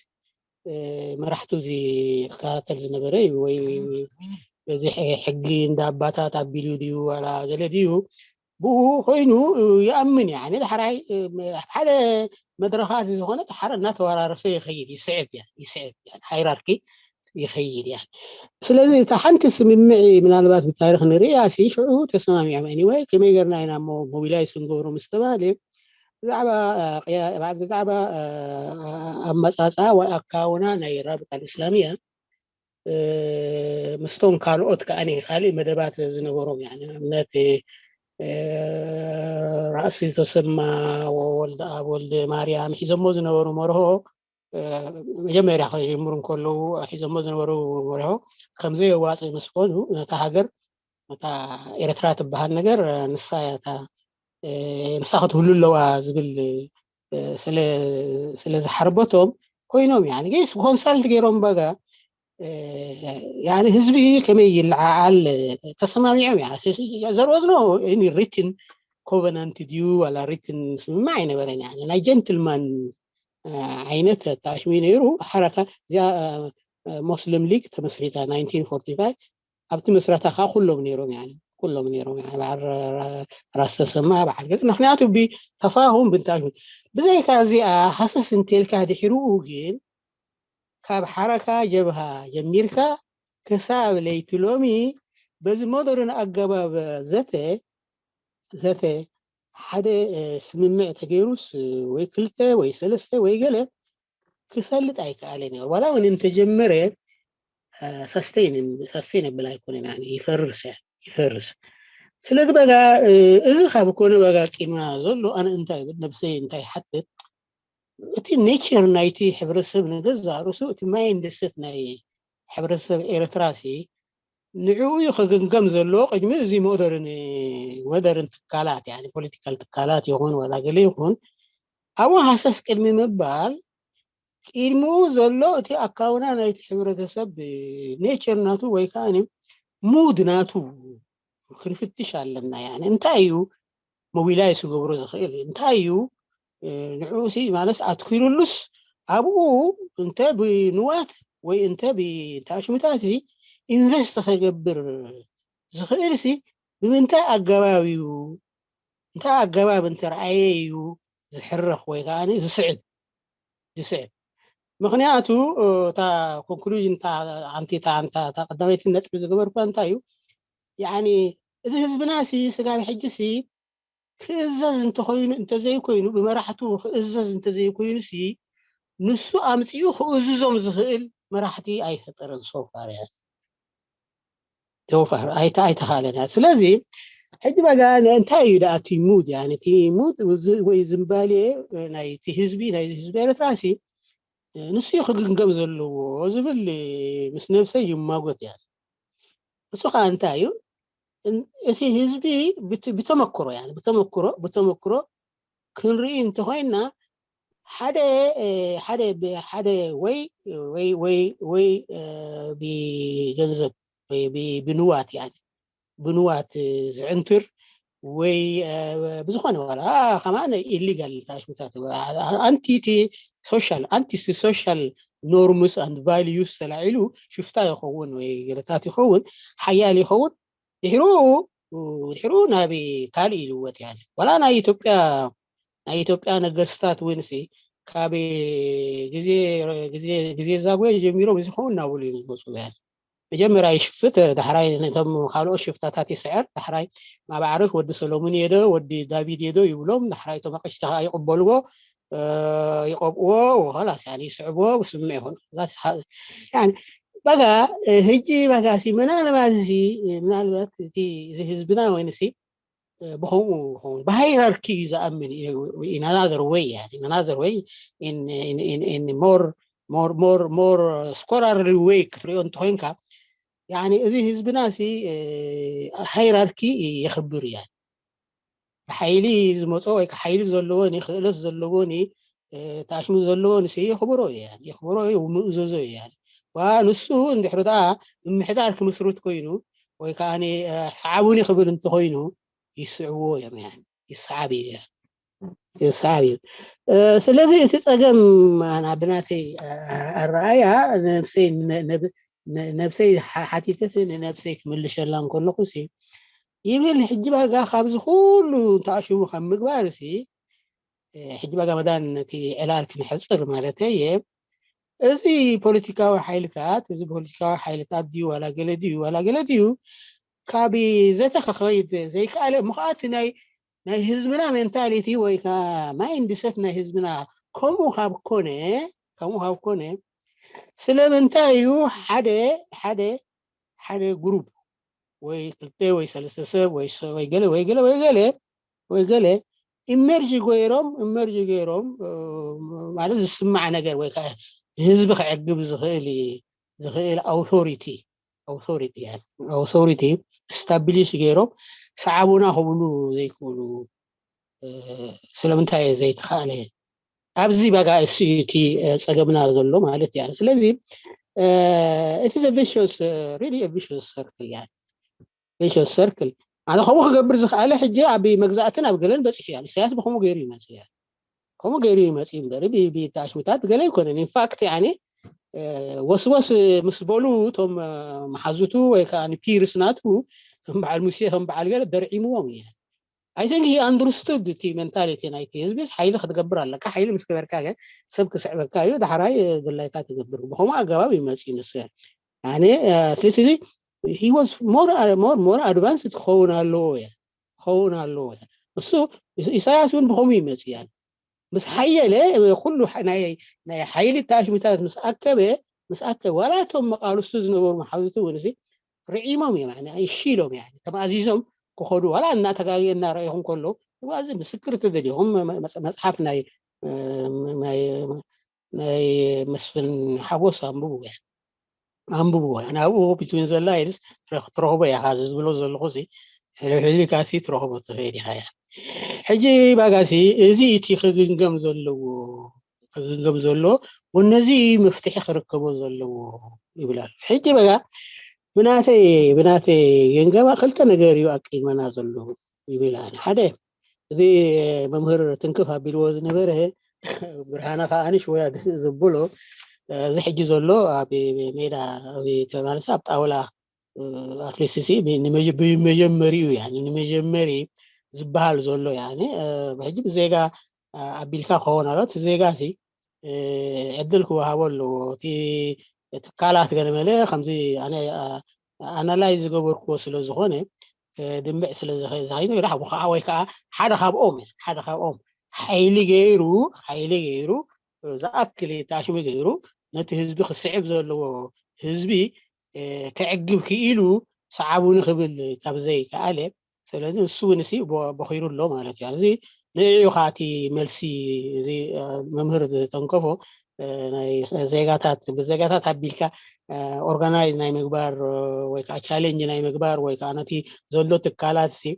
መራሕቱ እዚ ክከታተል ዝነበረ እዩ። ወይ በዚ ሕጊ እንዳ ኣባታት ኣቢሉ ድዩ ዋላ ገለ ድዩ ብኡ ኮይኑ ይኣምን እዩ። ዳሕራይ ሓደ መድረኻት ዝኾነ ሓደ እናተወራረሰ ይኸይድ ይስዕብ ይስዕብ ሃይራርኪ ይኸይድ እያ። ስለዚ እታ ሓንቲ ስምምዒ ምናልባት ብታሪክ ንርእያ ሲ ሽዑ ተሰማሚዖም። Anyway ከመይ ገርና ኢና እሞ ሞቢላይስ ክንገብሮ ምስ ተባሃለ ብዛዕባ ብዛዕባ ኣመፃፅኣ ወይ ኣካውና ናይ ራብጣ ኣልእስላምያ ምስቶም ካልኦት ከዓ ካልእ መደባት ዝነበሮም ንኣብነት ራእሲ ተሰማ ወልደ ኣብ ወልደ ማርያም ሒዞሞ ዝነበሩ መርሆ መጀመርያ ከጀምሩ እንከለዉ ሒዞሞ ዝነበሩ መርሆ ከምዘየዋፅእ ምስ ኮኑ ነታ ሃገር ነታ ኤርትራ ትበሃል ነገር ንሳ እያ ንሳ ክትህሉ ኣለዋ ዝብል ስለ ዝሓርበቶም ኮይኖም ያ ገይስ ኮንሳልት ገይሮም በጋ ህዝቢ ከመይ ይለዓዓል ተሰማሚዖም ያ ዘርወዝኖ ሪትን ኮቨናንት ድዩ ዋላ ሪትን ስምማዕ ኣይነበረን ናይ ጀንትልማን ዓይነት ኣታሽሚ ነይሩ ሓረካ እዚኣ ሞስሊም ሊግ ተመስሪታ ናይንቲን ፎርቲ ፋይቭ ኣብቲ መስረታ ከዓ ኩሎም ነይሮም ኩሎም ነይሮም በዓል ራስ ተሰማ በዓል ገጽ ምክንያቱ ብተፋሁም ብንታሽሚ ብዘይካ እዚኣ ሃሰስ እንተልካ ድሕርኡ ግን ካብ ሓረካ ጀብሃ ጀሚርካ ክሳብ ለይቲ ሎሚ በዚ ሞደርን ኣገባብ ዘተ ዘተ ሓደ ስምምዕ ተገይሩስ ወይ ክልተ ወይ ሰለስተ ወይ ገለ ክሰልጥ ኣይከኣለን እዩ ዋላ እውን እንተጀመረ ሰስተይነብል ኣይኮነን ይፈርስ ይፈርስ ስለዚ በጋ እዚ ካብ ኮነ በጋ ቂማ ዘሎ ኣነ እንታይ ነብሰይ እንታይ ሓትት እቲ ኔቸር ናይቲ ሕብረተሰብ ንገዛ ርእሱ እቲ ማይንድሰት ናይ ሕብረተሰብ ኤርትራ ሲ ንዕኡ እዩ ክግምገም ዘለዎ ቅድሚ እዚ ሞደርን ሞደርን ትካላት ፖለቲካል ትካላት ይኹን ዋላ ገለ ይኹን ኣብኡ ሃሰስ ቅድሚ ምባል ቅድሚኡ ዘሎ እቲ ኣካውና ናይቲ ሕብረተሰብ ኔቸር ናቱ ወይ ከዓ ሙድ ናቱ ክንፍትሽ ኣለና ያ እንታይ እዩ ሞቢላይስ ክገብሮ ዝኽእል እንታይ እዩ ንዕኡ ማለት ኣትኪሩሉስ ኣብኡ እንተ ብንዋት ወይ እንተ ብታሽሙታት ኢንቨስት ከገብር ዝኽእል ሲ ብምንታይ ኣገባብ እዩ እንታይ ኣገባብ እንተረኣየ እዩ ዝሕረኽ ወይ ከዓ ዝስዕብ ዝስዕብ ምክንያቱ እታ ኮንክሉዥን ኣንቲ ቀዳመይቲ ነጥቢ ዝገበርኩ እንታይ እዩ ያኒ እዚ ህዝብና ሲ ስጋብ ሕጂ ሲ ክእዘዝ እንተኮይኑ እንተዘይኮይኑ ብመራሕቱ ክእዘዝ እንተዘይኮይኑ ሲ ንሱ ኣምፅኡ ክእዝዞም ዝኽእል መራሕቲ ኣይፈጠረን ሶፋር ሶፋር ኣይተ ኣይተኻለን ስለዚ ሕጂ በጋ እንታይ እዩ ደኣ እቲ ሙድ ያ እቲ ሙድ ወይ ዝምባሌ ናይቲ ህዝቢ ናይ ህዝቢ ኤርትራ ሲ ንሱ ክግምገም ዘለዎ ዝብል ምስ ነብሰይ ይማጎት እያ እሱ ከዓ እንታይ እዩ እቲ ህዝቢ ብተመክሮ ያ ብተመክሮ ብተመክሮ ክንርኢ እንተኮይና ሓደ ሓደ ሓደ ወይ ወይ ወይ ወይ ብገንዘብ ወይ ብንዋት ያ ብንዋት ዝዕንትር ወይ ብዝኾነ ዋላ ከማን ኢሊጋል ታሽሙታት ኣንቲ ሶሻል ኣንቲ ሶሻል ኖርምስ ኣንድ ቫልዩስ ተላዒሉ ሽፍታ ይኸውን ወይ ገለታት ይኸውን ሓያል ይኸውን ድሕሩ ድሕሩ ናብ ካልእ ይልወጥ ያ ዋላ ናይ ኢትዮጵያ ናይ ኢትዮጵያ ነገስታት እውን ካብ ግዜ ግዜ ዛጉዌ ጀሚሮም እዚ ኸውን እናበሉ እዮም ዝመፁ ያ መጀመርያ ይሽፍት ዳሕራይ ነቶም ካልኦት ሽፍታታት ይስዕር ዳሕራይ ማባዕርፍ ወዲ ሰሎሙን የዶ ወዲ ዳቪድ የዶ ይብሎም ዳሕራይ እቶም ኣቅሽቲ ከዓ ይቅበልዎ ይቀብእዎ ወላስ ይስዕብዎ ብስምዕ ይኮኑ በጋ ህጂ በጋ ሲ ምናልባት እዚ ምናልባት እቲ እዚ ህዝብና ወይንሲ ብከምኡ ኸውን ብሃይራርኪ እዩ ዝኣምን ኢናናዘር ወይ ኢናናዘር ወይ ሞር ሞር ሞር ሞር ስኮራሪ ወይ ክትሪኦ እንተኮይንካ ያኒ እዚ ህዝብና ሲ ሃይራርኪ የኽብር እያ ሓይሊ ዝመጾ ወይ ከዓ ሓይሊ ዘለዎን ክእለት ዘለዎን ተኣሽሙ ዘለዎን ሲ የኽብሮ እየ፣ የኽብሮ እየ፣ ምእዘዞ እየ። ዋ ንሱ እንድሕሪ ደኣ ምምሕዳር ክምስርት ኮይኑ ወይ ከዓ ሰዓቡኒ ክብል እንተኮይኑ ይስዕብዎ እዮም፣ ይስዓብ እዩ። ይስዓብ እዩ። ስለዚ እቲ ጸገም ኣና ብናተይ ኣረኣያ ነብሰይ ነብሰይ ሓቲተት ንነብሰይ ክምልሸላ እንከለኹ ሲ ይብል ሕጂ ባጋ ካብዚ ኩሉ ተኣሽሙ ካብ ምግባር ሲ ሕጂ ባጋ መዳን ነቲ ዕላል ክንሕጽር ማለት እየ። እዚ ፖለቲካዊ ሓይልታት እዚ ፖለቲካዊ ሓይልታት ድዩ ዋላ ገለ ድዩ ዋላ ገለ ድዩ ካብ ዘተ ክኸይድ ዘይከኣለ ምኽኣት ናይ ናይ ህዝብና ሜንታሊቲ ወይ ከዓ ማይንድሰት ናይ ህዝብና ከምኡ ካብ ኮነ ከምኡ ካብ ኮነ ስለምንታይ እዩ ሓደ ሓደ ሓደ ግሩፕ ወይ ክልተ ወይ ሰለስተ ሰብ ወይ ገለ ወይ ገለ ወይ ገለ ወይ ገለ ኢመርጅ ገይሮም ኢመርጅ ገይሮም ማለት ዝስማዕ ነገር ወይ ከዓ ህዝቢ ክዕግብ ዝኽእል ዝኽእል ኣውቶሪቲ ኣውቶሪቲ ኣውቶሪቲ ስታብሊሽ ገይሮም ሰዓቡና ክብሉ ዘይክእሉ ስለምንታይ ዘይተኻእለ ኣብዚ ባጋ እሱ እቲ ጸገምና ዘሎ ማለት እያ። ስለዚ እቲ ቪሽስ ሪሊ ቪሽስ ሰርክል እያ። ቪሽስ ሰርክል ኣነ ከምኡ ክገብር ዝኽኣለ ሕጂ ኣብ መግዛእትን ኣብ ገለን በፂሑ እያ። ኢሳያስ ብከምኡ ገይሩ ይመፅእ እያ። ከምኡ ገይሩ ይመፅእ እምበር ብተኣሽሙታት ገለ ኣይኮነን። ኢንፋክት ያኔ ወስወስ ምስ በሉ እቶም መሓዙቱ ወይ ከዓ ፒርስ ናቱ ከም በዓል ሙሴ ከም በዓል ገለ ደርዒምዎም እየ። I think he understood እቲ ሜንታሊቲ ናይቲ ህዝቢ ሓይሊ ክትገብር ኣለካ። ሓይሊ ምስ ገበርካ ሰብ ክስዕበካ እዩ። ዳሕራይ ድላይካ ትገብር። ብከምኡ ኣገባብ ይመፅእ ንሱ እያ። ኣነ ስለዚ he was more more more advanced ክኸውን ኣለዎ እያ ክኸውን ኣለዎ እያ። እሱ ኢሳያስ እውን ብከምኡ ይመፅእ እያ። ምስ ሓየለ ኩሉ ናይ ሓይሊ ተኣሽሙታት ምስ ኣከበ ምስ ኣከበ ዋላ እቶም መቃልስቱ ዝነበሩ መሓዙቱ እውን ርዒሞም እዮም። እሺ ኢሎም ተማእዚዞም ክኸዱ ዋላ እናተጋግየ እናረኣኹም ከሎ እዚ ምስክር ተደሊኹም መፅሓፍ ናይ ናይ መስፍን ሓጎስ ኣንብቡ እያ ኣንብብዎ ናብኡ ቢትዊን ዘላ ኢልስ ትረኽቦ ኢኻ ዝብሎ ዘለኹ ሕልሕሊካ ትረኽቦ ትኽእል ኢኻ እያ። ሕጂ ባጋሲ እዚ እቲ ክግምገም ዘለዎ ክግምገም ዘሎ ወነዚ መፍትሒ ክርከቦ ዘለዎ ይብል ኣሎ። ሕጂ በጋ ብናተይ ብናተይ ገምገማ ክልተ ነገር እዩ ኣቂድመና ዘሎ ይብል ኣነ። ሓደ እዚ መምህር ትንክፍ ኣቢልዎ ዝነበረ ብርሃነ ከዓ ኣንሽ ወያ ዘብሎ እዚ ሕጂ ዘሎ ኣብ ሜዳ ማለት ኣብ ጣውላ ኣትሊስት ብመጀመሪኡ ያ ንመጀመሪ ዝበሃል ዘሎ ያ ሕጂ ብዜጋ ኣቢልካ ክኸውን ኣሎ። እቲ ዜጋ ሲ ዕድል ክወሃቦ ኣለዎ። እቲ ትካላት ገለ መለ ከምዚ ኣነ ኣናላይዝ ዝገበርክዎ ስለ ዝኾነ ድምዕ ስለ ዝኸይኑ ዳ ከዓ ወይ ከዓ ሓደ ካብኦም ሓደ ካብኦም ሓይሊ ገይሩ ሓይሊ ገይሩ ዝኣክል ተኣሽሙ ገይሩ ነቲ ህዝቢ ክስዕብ ዘለዎ ህዝቢ ከዕግብ ክኢሉ ሰዓቡኒ ክብል ካብ ዘይከኣለ ስለዚ ንሱ እውን ሲ ቦኺሩ ኣሎ ማለት እዩ። እዚ ንዕኡ ከዓ እቲ መልሲ እዚ መምህር ዝተንከፎ ዜጋታት ብዜጋታት ኣቢልካ ኦርጋናይዝ ናይ ምግባር ወይ ከዓ ቻሌንጅ ናይ ምግባር ወይ ከዓ ነቲ ዘሎ ትካላት ሲ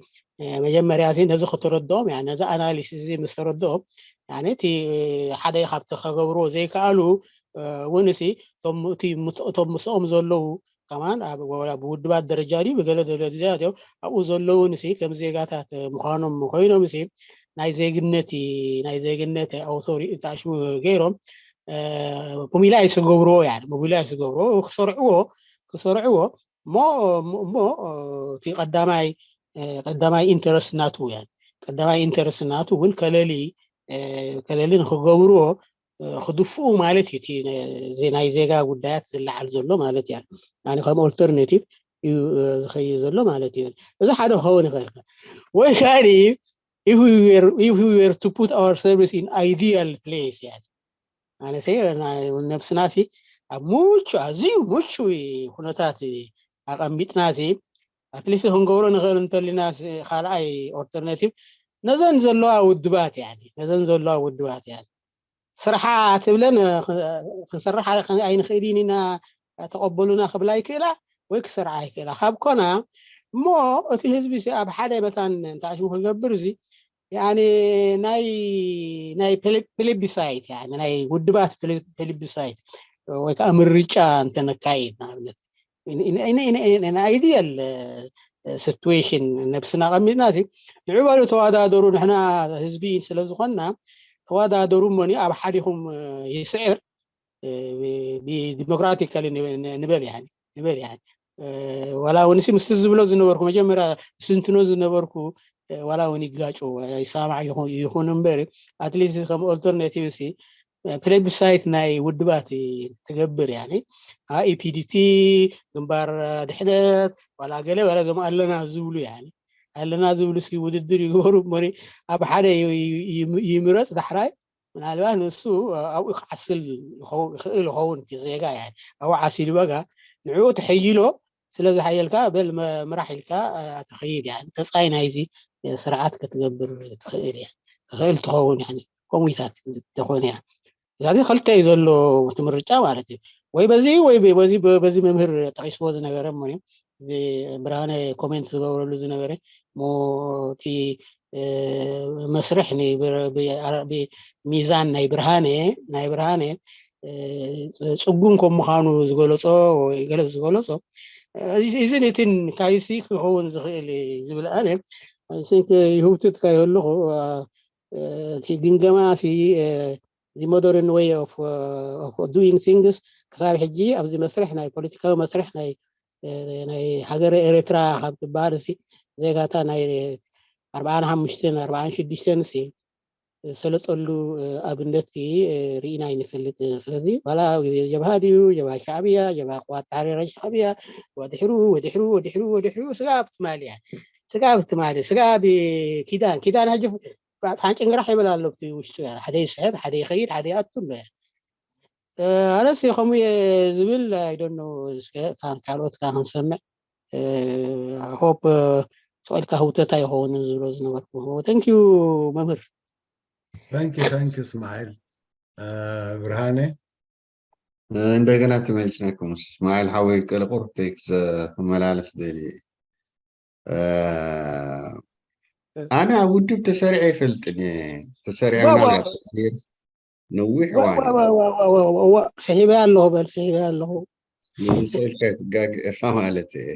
መጀመርያ ሲ ነዚ ክተረድኦም ነዚ ኣናሊሲስ እዚ ምስ ተረድኦም እቲ ሓደ ካብቲ ከገብርዎ ዘይከኣሉ እውን ሲ እቶም ምስኦም ዘለዉ ከማን ብውድባት ደረጃ ድዩ ብገለ ደረጃ ኣብኡ ዘለውን ሲ ከም ዜጋታት ምዃኖም ኮይኖም ሲ ናይ ዜግነት ናይ ዜግነት ኣውቶሪ ተኣሽሙ ገይሮም ሞቢላይዝ ክገብርዎ ያ ሞቢላይዝ ክገብርዎ ክሰርዕዎ ክሰርዕዎ እሞ እሞ እቲ ቀዳማይ ቀዳማይ ኢንተረስት ናቱ ያ ቀዳማይ ኢንተረስት ናቱ እውን ከለሊ ከለሊ ንክገብርዎ ክድፍኡ ማለት እዩ። ናይ ዜጋ ጉዳያት ዝለዓል ዘሎ ማለት እያ። ከም ኦልተርኔቲቭ እዩ ዝኸይ ዘሎ ማለት እዩ። እዚ ሓደ ክኸውን ይኽእል ወይ ከዓ if we were to put our service in ideal place ያ ኣነሰ ነብስና ሲ ኣብ ምቹ ኣዝዩ ምቹ ኩነታት ኣቐሚጥና ሲ ኣትሊስት ክንገብሮ ንኽእል እንተሊና ካልኣይ ኦልተርኔቲቭ ነዘን ዘለዋ ውድባት ያ ነዘን ዘለዋ ውድባት ያ ስርሓ ትብለን ክንሰርሕ ኣይንኽእል ኢና ተቐበሉና ክብላ ይክእላ ወይ ክሰርዓ ይክእላ ካብ ኮና እሞ እቲ ህዝቢ ኣብ ሓደ መታን እንተኣሽሙ ክገብር እዚ ያኒ ናይ ናይ ፕሌቢሳይት፣ ያኒ ናይ ውድባት ፕሌቢሳይት ወይ ከዓ ምርጫ እንተነካይድ፣ ንኣብነት ኢን ኣይዲያል ሲትዌሽን ነብስና ቀሚጥና ሲ፣ ንዑ በሉ ተወዳደሩ፣ ንሕና ህዝቢ ስለዝኾንና ተወዳደሩ እሞኒ ኣብ ሓዲኹም ይስዕር፣ ብዲሞክራቲካሊ ንበል፣ ንበል ያኒ፣ ንበል ያኒ። ዋላ እውን ሲ ምስቲ ዝብሎ ዝነበርኩ፣ መጀመርያ ዝስንትኖ ዝነበርኩ፣ ዋላ እውን ይጋጩ ይሰማማዕ ይኹን እምበር፣ ኣትሊስት ከም ኦልተርናቲቭ ሲ ፕሌብሳይት ናይ ውድባት ትገብር፣ ያኒ ኢፒዲፒ፣ ግንባር ድሕነት፣ ዋላ ገለ ዋላ ዞም ኣለና ዝብሉ፣ ያኒ ኣለና ዝብሉ ሲ ውድድር ይግበሩ እሞ ኣብ ሓደ ይምረፅ ዳሕራይ ምናልባት ንሱ ኣብኡ ክዓስል ይኽእል ይኸውን፣ እቲ ዜጋ፣ ያኒ ኣብኡ ዓሲሉ በጋ ንዕኡ ተሐይሎ ስለ ዝሓየልካ በል ምራሕ ኢልካ ትኸይድ፣ ያኒ ተፃይ ናይዚ ስርዓት ክትገብር ትኽእል እያ፣ ትኽእል ትኸውን፣ ያኒ ከምኡታት ተኾነ እያ። እዚ ክልተ እዩ ዘሎ እቲ ምርጫ ማለት እዩ። ወይ በዚ ወይ በዚ፣ በዚ መምህር ጠቂስዎ ዝነበረ እሞ እዚ ብርሃነ ኮሜንት ዝገብረሉ ዝነበረ፣ እሞ እቲ መስርሕ ሚዛን ናይ ብርሃነ፣ ናይ ብርሃነ ፅጉም ከም ምዃኑ ዝገለፆ ወይ ገለ ዝገለፆ፣ እዚ ነትን ካይሲ ክኸውን ዝኽእል ዝብል ኣነ ይሁብትት ካይህልኹ፣ እቲ ግምገማ ሲ the modern way of doing things ክሳብ ሕጂ ኣብዚ መስርሕ ናይ ፖለቲካዊ መስርሕ ናይ ናይ ሃገረ ኤርትራ ካብ ትበሃል ሲ ዜጋታ ናይ ኣርባዓን ሓሙሽተን ኣርባዓን ሽዱሽተን ሲ ዝሰለጠሉ ኣብነት ርኢና ኣይንፈልጥን። ስለዚ ዋላ ጀብሃ ድዩ፣ ጀብሃ ሻዕብያ፣ ጀብሃ ቅዋት ተሓሪር ሻዕብያ፣ ወድሕሩ ወድሕሩ ወድሕሩ ወድሕሩ ስጋብ ትማል እያ፣ ስጋብ ትማል ስጋብ ኪዳን ኪዳን ሕጂ ፋንጭንግራሕ ይብል ኣሎ ኣብቲ ውሽጡ፣ ሓደ ይስሕብ፣ ሓደ ይኸይድ፣ ሓደ ይኣቱ ኣሎ። ኣነስ ከምኡ እየ ዝብል ኣይደኖ። እስከ ካልኦት ካ ክንሰምዕ ሆፕ ስቕ ኢልካ ህውተታ ይኸውን ዝብሎ ዝነበርኩ። ተንኪዩ መምህር። Thank you, thank you እስማዒል። ብርሃነ እንደገና ተመልስናኩም። እስማዒል ሓወይ፣ ቅልቁር ቴክስ ክመላለስ ደልየ። ኣነ ኣብ ውድብ ተሰሪዐ ይፈልጥን እየ። ተሰሪዐ ምናልባት ነዊሕ እዋን ስሒበ ኣለኹ፣ በል ስሒበ ኣለኹ። ንስእልካ ትጋግእኻ ማለት እየ።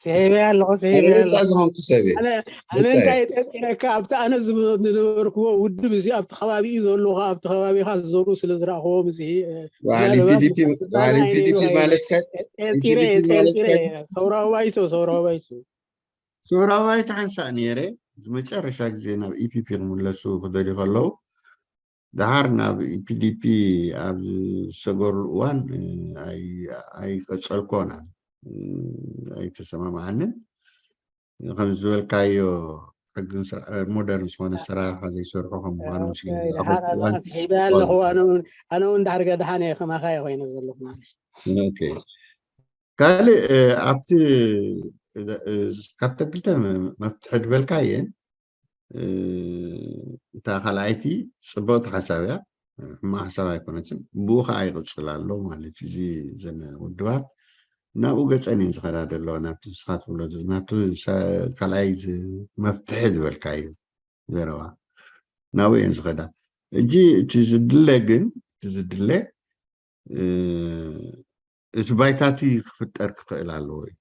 ስሒበ ኣለኹ፣ ስሒበ ኣለኹ። ዝኾንኩ ሰብ እየ። ኣነ እንታይ ጠርጢረካ፣ ኣብቲ ኣነ ዝነበርክዎ ውድብ እዚ ኣብቲ ከባቢኡ ዘለኹ፣ ኣብቲ ከባቢኻ ዝዘርኡ ስለ ዝረእኽዎም እዚ ፒዲፒ ማለት ጠርጢረ፣ ጠርጢረ። ሰውራዊ ባይቶ፣ ሰውራዊ ባይቶ ሰውራዊ ባይቶ ሓንሳእ ነይረ። ዝመጨረሻ ግዜ ናብ ኢፒፒ ክምለሱ ክደልዩ ከለዉ፣ ደሓር ናብ ኢፒዲፒ ኣብ ዝሰገርሉ እዋን ኣይቀጸልኮን፣ ኣይተሰማማዓንን። ከም ዝበልካዮ ሕግን ሞደርን ዝኾነ ኣሰራርሓ ዘይሰርሑ ከም ምዃኖም ስሒበ ኣለኹ። ኣነ እውን ዳሕርገ ደሓን እየ፣ ከማኻ እየ ኮይነ ዘለኹ ማለት እዩ። ካልእ ኣብቲ ካብተን ክልተ መፍትሒ ዝበልካየን እታ ካልኣይቲ ፅብቕቲ ሓሳብ እያ፣ ሕማቕ ሓሳብ ኣይኮነትን። ብኡ ከዓ ይቕፅል ኣሎ ማለት እዩ። እዚ ዘን ውድባት ናብኡ ገፀን እየን ዝኸዳ ዘለዋ፣ ናብቲ ንስኻ ትብሎ ናብቲ ካልኣይ መፍትሒ ዝበልካዮ ዘረባ ናብኡ እየን ዝኸዳ። እጂ እቲ ዝድለ ግን እቲ ዝድለ እቲ ባይታቲ ክፍጠር ክኽእል ኣለዎ እዩ።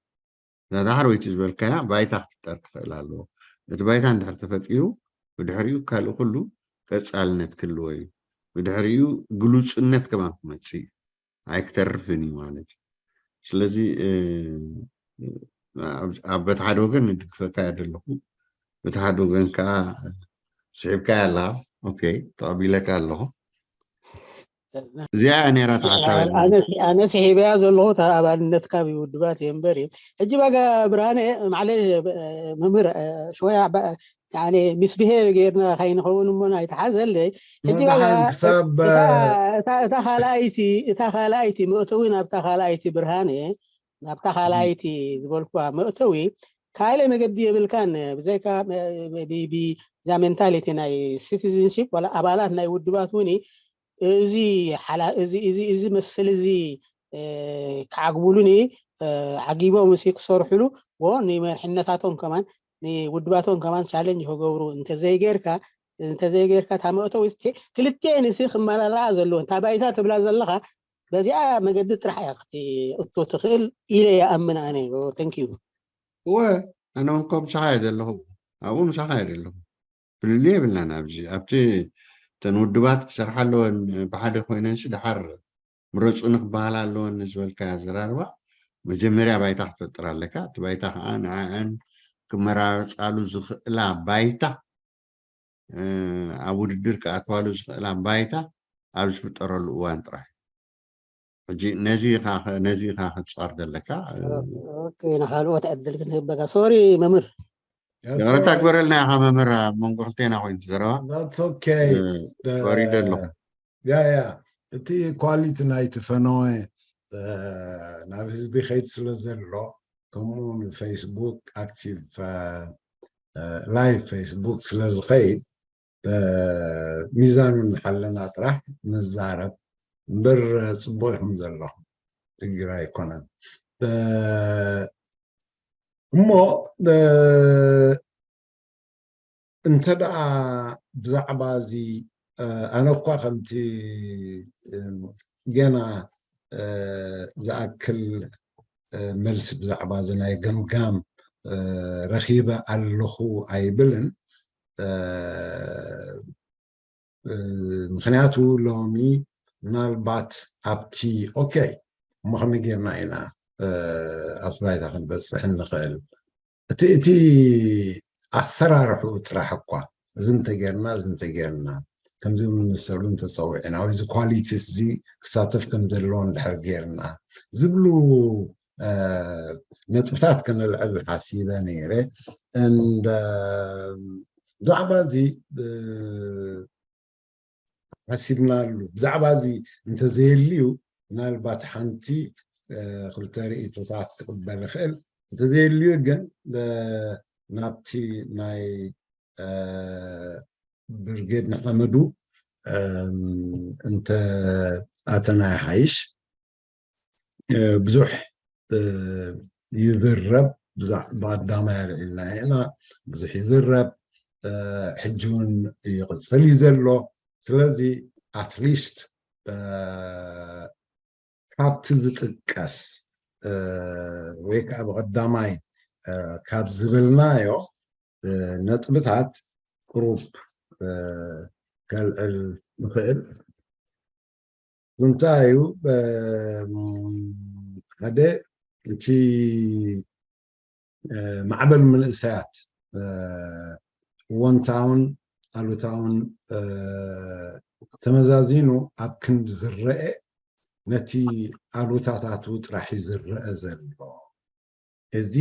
እዛ ዳሕር ወይቲ ዝበልካያ ባይታ ክፍጠር ክኽእል ኣለዎ። እቲ ባይታ እንድሕር ተፈጢሩ ብድሕሪኡ ካልእ ኩሉ ቀፃልነት ክህልዎ እዩ። ብድሕሪኡ ግሉፅነት ከማን ክመፅእ እዩ፣ ኣይክተርፍን እዩ ማለት እዩ። ስለዚ ኣብ በቲ ሓደ ወገን ንድግፈካ እያ ዘለኹ፣ በቲ ሓደ ወገን ከዓ ስሒብካ ኣለኻ። ኦኬ፣ ተቐቢለካ ኣለኹ። እዚኣ እያ ነይራ ተሓሳበ ኣነ ስሒበያ ዘለኹ ኣባልነትካ ብውድባት እየ እምበር እዩ። ሕጂ ባጋ ብርሃነ ማዕለ መምህር ሽወያ ሚስብሄር ጌርና ካይንኸውን እሞ ኣይተሓዘለይ። ሕጂ ባጋ ክሳብ እታ ካልኣይቲ እታ ካልኣይቲ መእተዊ ናብታ ካልኣይቲ ብርሃነ ናብታ ካልኣይቲ ዝበልኩዋ መእተዊ ካልእ መገዲ የብልካን። ብዘይካ ብዛ ሜንታሊቲ ናይ ሲቲዝንሽፕ ዋላ ኣባላት ናይ ውድባት እውን እዚ እዚ መሰል እዚ ክዓግቡሉኒ ዓጊቦም ሲ ክሰርሕሉ ዎ ንመርሕነታቶም ከማን ንውድባቶም ከማን ቻለንጅ ክገብሩ እንተዘይጌርካ እንተዘይጌርካ እታ መእተዊት ክልቲኤን ሲ ክመላላኣ ዘለዎን እታ ባይታ ትብላ ዘለኻ በዚኣ መገዲ ጥራሕ እያ ክትእቶ ትኽእል ኢለ ይኣምን ኣነ። Thank you። እወ ኣነ እኮ ምሳኻ እየ ዘለኹ ኣብኡ ምሳኻ እየ ዘለኹ ፍልልይ የብልናን ኣብዚ ኣብቲ እተን ውድባት ክሰርሓ ኣለወን ብሓደ ኮይነንሲ ድሓር ምረፁኒ ክበሃል ኣለወን ዝበልካ ኣዘራርባ መጀመርያ ባይታ ክትፈጥር ኣለካ እቲ ባይታ ከዓ ንዕዐን ክመራረፃሉ ዝኽእላ ባይታ ኣብ ውድድር ክኣትዋሉ ዝኽእላ ባይታ ኣብ ዝፍጠረሉ እዋን ጥራሕ ሕጂ ነዚ ኢኻ ነዚ ኢኻ ክትፃር ዘለካ ንካልኦት ዕድል ክንህበካ ሶሪ መምህር ይቕረታ ግበረልና ኢኻ መምህር ኣብ መንጎ ክልቴና ኮይኑ ዘረባ ቆሪደ ኣለኹ ያ ያ እቲ ኳሊቲ ናይቲ ፈነወ ናብ ህዝቢ ከይድ ስለ ዘሎ ከምኡ ንፌስቡክ ኣክቲቭ ላይቭ ፌስቡክ ስለ ዝኸይድ ሚዛኑ እናሓለና ጥራሕ ንዛረብ እምበር ፅቡቅ ኢኹም ዘለኹም ችግር ኣይኮነን እሞ እንተ ደኣ ብዛዕባ እዚ ኣነ እኳ ከምቲ ገና ዝኣክል መልሲ ብዛዕባ እዚ ናይ ገምጋም ረኺበ ኣለኹ ኣይብልን ምክንያቱ ሎሚ ምናልባት ኣብቲ okay እሞ ከመይ ጌርና ኢና ኣብቲ ባይታ ክንበፅሕ እንኽእል እቲ እቲ ኣሰራርሑ ጥራሕ እኳ እዚ እንተጌርና እዚ እንተጌርና ከምዚ ምንሰሉ እንተፀዊዕና ወይ እዚ ኳሊቲስ እዚ ክሳተፍ ከም ዘለዎ እንድሕር ጌርና ዝብሉ ነጥብታት ከነልዕል ሓሲበ ነይረ and ብዛዕባ እዚ ሓሲብናሉ ብዛዕባ እዚ እንተዘየልዩ ምናልባት ሓንቲ ክልተ ርእይቶታት ክቕበል ይኽእል እንተዘየልዩ ግን ናብቲ ናይ ብርጌድ ንሓመዱ እንተ ኣተና ይሓይሽ ብዙሕ ይዝረብ ብቐዳማይ ኣልዒልና ኢና ብዙሕ ይዝረብ ሕጂ እውን ይቕፅል እዩ ዘሎ ስለዚ ኣትሊስት ካብቲ ዝጥቀስ ወይ ከዓ ብቐዳማይ ካብ ዝበልናዮ ነጥብታት ቁሩብ ከልዕል ንኽእል እንታይ እዩ ሓደ እቲ ማዕበል መንእሰያት እወንታውን ኣሉታውን ተመዛዚኑ ኣብ ክንዲ ዝረአ ነቲ ኣሉታታቱ ጥራሕ እዩ ዝረአ ዘሎ እዚ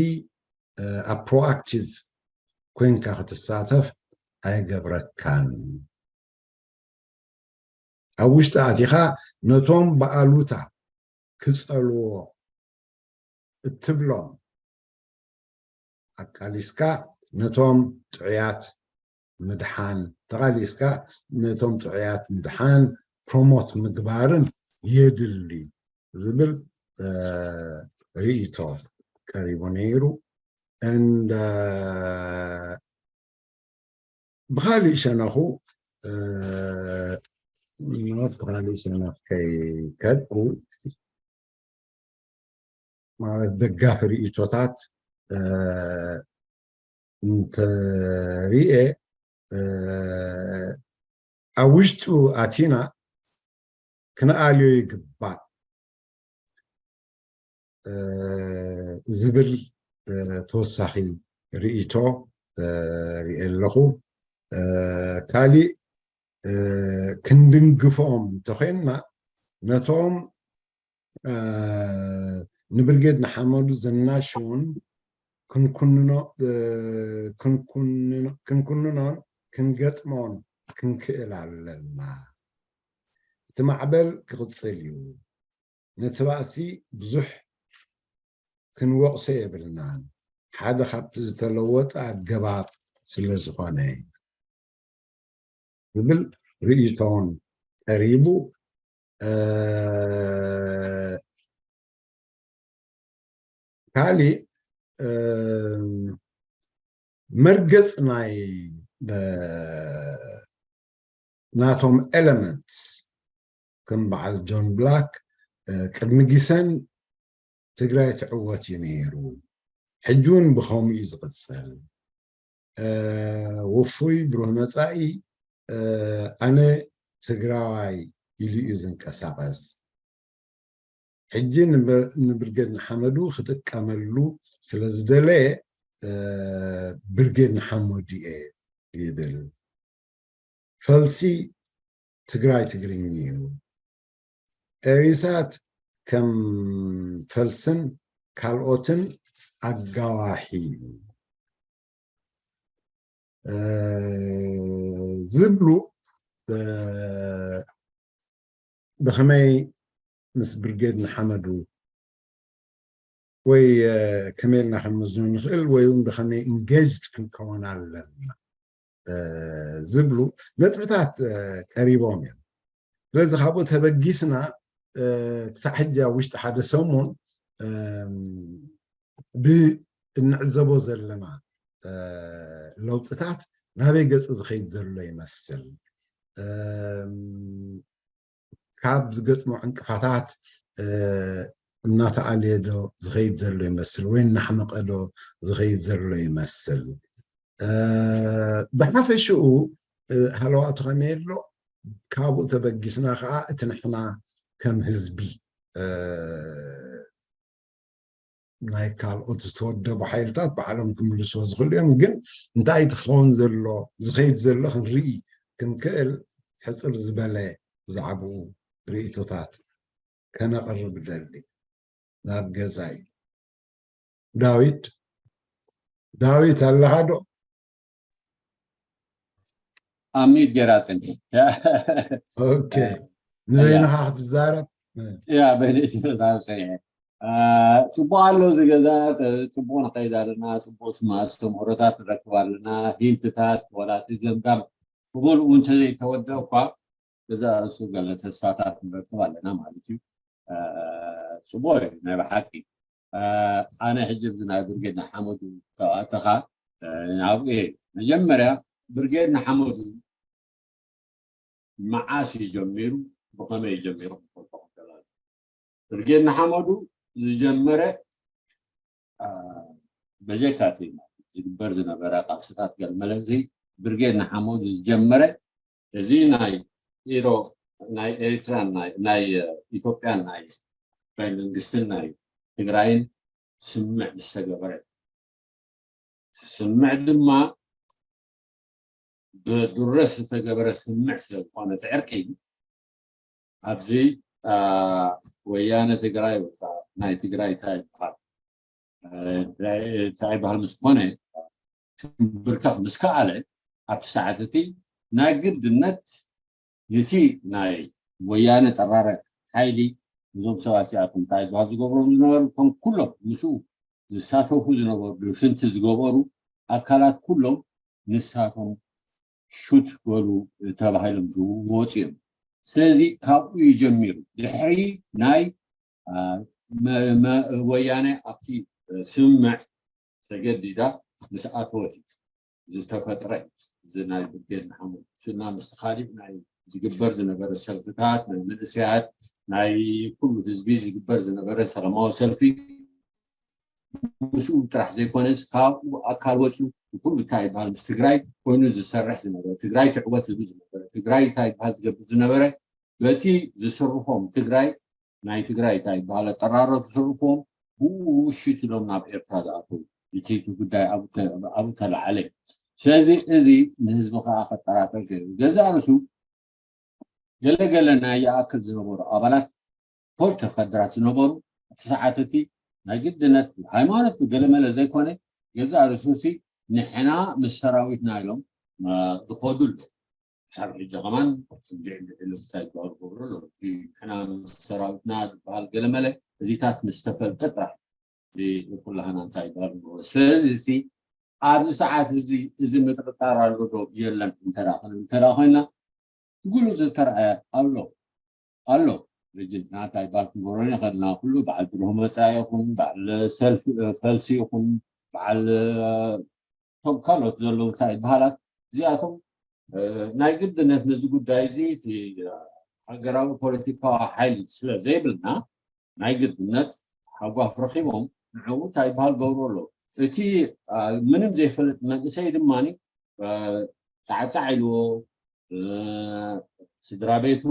ኣብ ፕሮኣክቲቭ ኮንካ ክትሳተፍ ኣይገብረካን ኣብ ውሽጢ ኣቲኻ ነቶም ብኣሉታ ክጸልዎ እትብሎም ኣቃሊስካ ነቶም ጥዑያት ምድሓን ተቓሊስካ ነቶም ጥዑያት ምድሓን ፕሮሞት ምግባርን የድሊ ዝብል ርእይቶ ቀሪቡ ነይሩ and ብኻሊእ ሸነኹ ብኻሊእ ሸነኽ ከይከድኩ ማለት ደጋፊ ርእይቶታት እንተሪኤ ኣብ ውሽጡ ኣቲና ክንኣልዮ ይግባእ ዝብል ተወሳኺ ርእይቶ ሪኤ ኣለኹ። ካሊእ ክንድንግፎም እንተኮይንና ነቶም ንብርጌድ ንሓመዱ ዘናሽውን ክንኩንኖን ክንገጥሞን ክንክእል ኣለና። እቲ ማዕበል ክቕፅል እዩ። ነቲ ባእሲ ብዙሕ ክንወቕሶ የብልናን፣ ሓደ ካብቲ ዝተለወጠ ኣገባብ ስለ ዝኾነ ዝብል ርእይቶን ቀሪቡ። ካሊእ መርገጽ ናይ ናቶም ኤለመንትስ ከም በዓል ጆን ብላክ ቅድሚ ጊሰን ትግራይ ትዕወት እዩ ነይሩ። ሕጂ እውን ብኸምኡ እዩ ዝቕፅል። ውፉይ ብሩህ መፃኢ፣ ኣነ ትግራዋይ ኢሉ እዩ ዝንቀሳቐስ። ሕጂ ንብርጌድ ንሓመዱ ክጥቀመሉ ስለ ዝደለየ ብርጌድ ንሓመዱ እየ ይብል። ፈልሲ ትግራይ ትግርኛ እዩ። ኤሪሳት ከም ፈልስን ካልኦትን ኣጋዋሒ እዩ ዝብሉ ብኸመይ ምስ ብርጌድ ንሓመዱ ወይ ከመይ ኢልና ክንምዝኖ ንኽእል ወይ እውን ብኸመይ ኢንጌጅድ ክንከውን ኣለና ዝብሉ ነጥብታት ቀሪቦም እዮም። ስለዚ ካብኡ ተበጊስና ክሳዕ ሕጂ ኣብ ውሽጢ ሓደ ሰሙን ብእንዕዘቦ ዘለና ለውጥታት ናበይ ገፅ ዝኸይድ ዘሎ ይመስል? ካብ ዝገጥሞ ዕንቅፋታት እናተኣልየ ዶ ዝኸይድ ዘሎ ይመስል ወይ እናሕመቐ ዶ ዝኸይድ ዘሎ ይመስል? ብሓፈሽኡ ሃለዋቱ ከመይ ኣሎ? ካብኡ ተበጊስና ከዓ እቲ ንሕና ከም ህዝቢ ናይ ካልኦት ዝተወደቡ ሓይልታት ባዕሎም ክምልስዎ ዝኽእሉ እዮም። ግን እንታይ ትኸውን ዘሎ ዝኸይድ ዘሎ ክንርኢ ክንክእል ሕፅር ዝበለ ብዛዕባኡ ርእይቶታት ከነቕርብ ደሊ ናብ ገዛይ ዳዊት ዳዊት ኣለኻ ዶ? ኣሚት ገይራ ፅንሕ ኦኬ ንበይንኻ ክትዛረብ ያ በይነ ዝተዛረብ ፀኒሐ ፅቡቅ ኣሎ እዚ ገዛ ፅቡቅ ንኸይድ ኣለና ፅቡቅ ስማ ኣስተምህሮታት ንረክብ ኣለና ሂንትታት ወላቲ ገምጋም ብሙሉኡ እንተዘይተወደ እኳ ገዛ ርእሱ ገለ ተስፋታት ንረክብ ኣለና ማለት እዩ ፅቡቅ እዩ ናይ ብሓቂ ኣነ ሕጂ እዚ ናይ ብርጌድ ንሓመዱ ተባእተኻ ናብኡ እየ መጀመርያ ብርጌድ ንሓመዱ መዓስ እዩ ጀሚሩ ብኸመይ እዩ ጀሚሩ ክፈልጦ ከለና ብርጌድ ንሓመዱ ዝጀመረ በጀክታት ዝግበር ዝነበረ ቃልስታት ገልመለ እዚ ብርጌድ ንሓመዱ ዝጀመረ እዚ ናይ ኢሮ ናይ ኤርትራን ናይ ኢትዮጵያን ናይ ናይ መንግስትን ናይ ትግራይን ስምምዕ ምስ ተገበረ ስምምዕ ድማ ብዱረስ ዝተገበረ ስምምዕ ስለ ዝኾነ እቲ ዕርቂ ኣብዚ ወያነ ትግራይ ናይ ትግራይ እንታይ ይበሃል እንታይ ይበሃል ምስ ኮነ ትንብርከኽ ምስ ከኣለ ኣብቲ ሰዓት እቲ ናይ ግድነት ነቲ ናይ ወያነ ጠራረ ሓይሊ እዞም ሰባት እዚኣቶም እንታይ ዝበሃል ዝገብሮም ዝነበሩ ከም ኩሎም ምስኡ ዝሳተፉ ዝነበሩ ድፍንቲ ዝገበሩ ኣካላት ኩሎም ንሳቶም ሹት በሉ ተባሂሎም ዝወፁ እዮም ስለዚ ካብኡ እዩ ጀሚሩ ድሕሪ ናይ ወያነ ኣብቲ ስምምዕ ተገዲዳ ምስ ኣተወት እዩ ዝተፈጥረ እዚ ናይ ብርጌድ ንሓመዱ ስና ምስ ካሊእ ናይ ዝግበር ዝነበረ ሰልፍታት ናይ መንእሰያት ናይ ኩሉ ህዝቢ ዝግበር ዝነበረ ሰላማዊ ሰልፊ ምስኡ ጥራሕ ዘይኮነስ ካብኡ ኣካል ወፂኡ ብኩሉ እንታይ ይበሃል ምስ ትግራይ ኮይኑ ዝሰርሕ ዝነበረ ትግራይ ትዕወት ዝብል ዝነበረ ትግራይ እንታይ ይበሃል ዝገብር ዝነበረ በቲ ዝስርፎም ትግራይ ናይ ትግራይ እንታይ ይበሃል ኣጠራሮ ዝስርፎም ብኡ ሽት ኢሎም ናብ ኤርትራ ዝኣተው እቲ ጉዳይ ኣብኡ ተለዓለ ስለዚ እዚ ንህዝቢ ከዓ ከጠራጠር ገዛ ርሱ ገለገለ ናይ ይኣክል ዝነበሩ ኣባላት ፖልተ ከድራት ዝነበሩ እቲ ሰዓት እቲ ናይ ግድነት ሃይማኖት ብገለመለ ዘይኮነ ገዛ ርሱሲ ንሕና ምስ ሰራዊትና ኢሎም ዝኸዱ ኣለዉ ክሳብ ሕጂ ከማን ልዕሊ እንታይ ዝበሃሉ ክገብሩ ኣለዉ እቲ ንሕና ምስ ሰራዊትና ዝበሃል ገለመለ እዚታት ምስ ተፈልጠ ጥራሕ ኩላህና እንታይ ይበሃል ንገብሮ ስለዚ እዚ ኣብዚ ሰዓት እዚ እዚ ምጥርጣር ኣሎ ዶ የለን እንተዳ እንተዳ ኮይና ብግሉፅ ዝተረኣየ ኣሎ ኣሎ ርጅንትና እንታይ ይበሃል ክንገብሮ ንኽእልና ኩሉ በዓል ብሩህ መፃኢ ይኹን በዓል ሰልፊ ፈልሲ ይኹን በዓል እቶም ካልኦት ዘለዉ እንታይ በሃላት እዚኣቶም ናይ ግድነት ነዚ ጉዳይ እዚ እቲ ሃገራዊ ፖለቲካዊ ሓይሊ ስለ ዘይብልና ናይ ግድነት ሓጓፍ ረኺቦም ንዕኡ እንታይ በሃል ገብሩ ኣሎ። እቲ ምንም ዘይፈልጥ መንእሰይ ድማ ፃዕፃዕ ኢልዎ ስድራ ቤቱ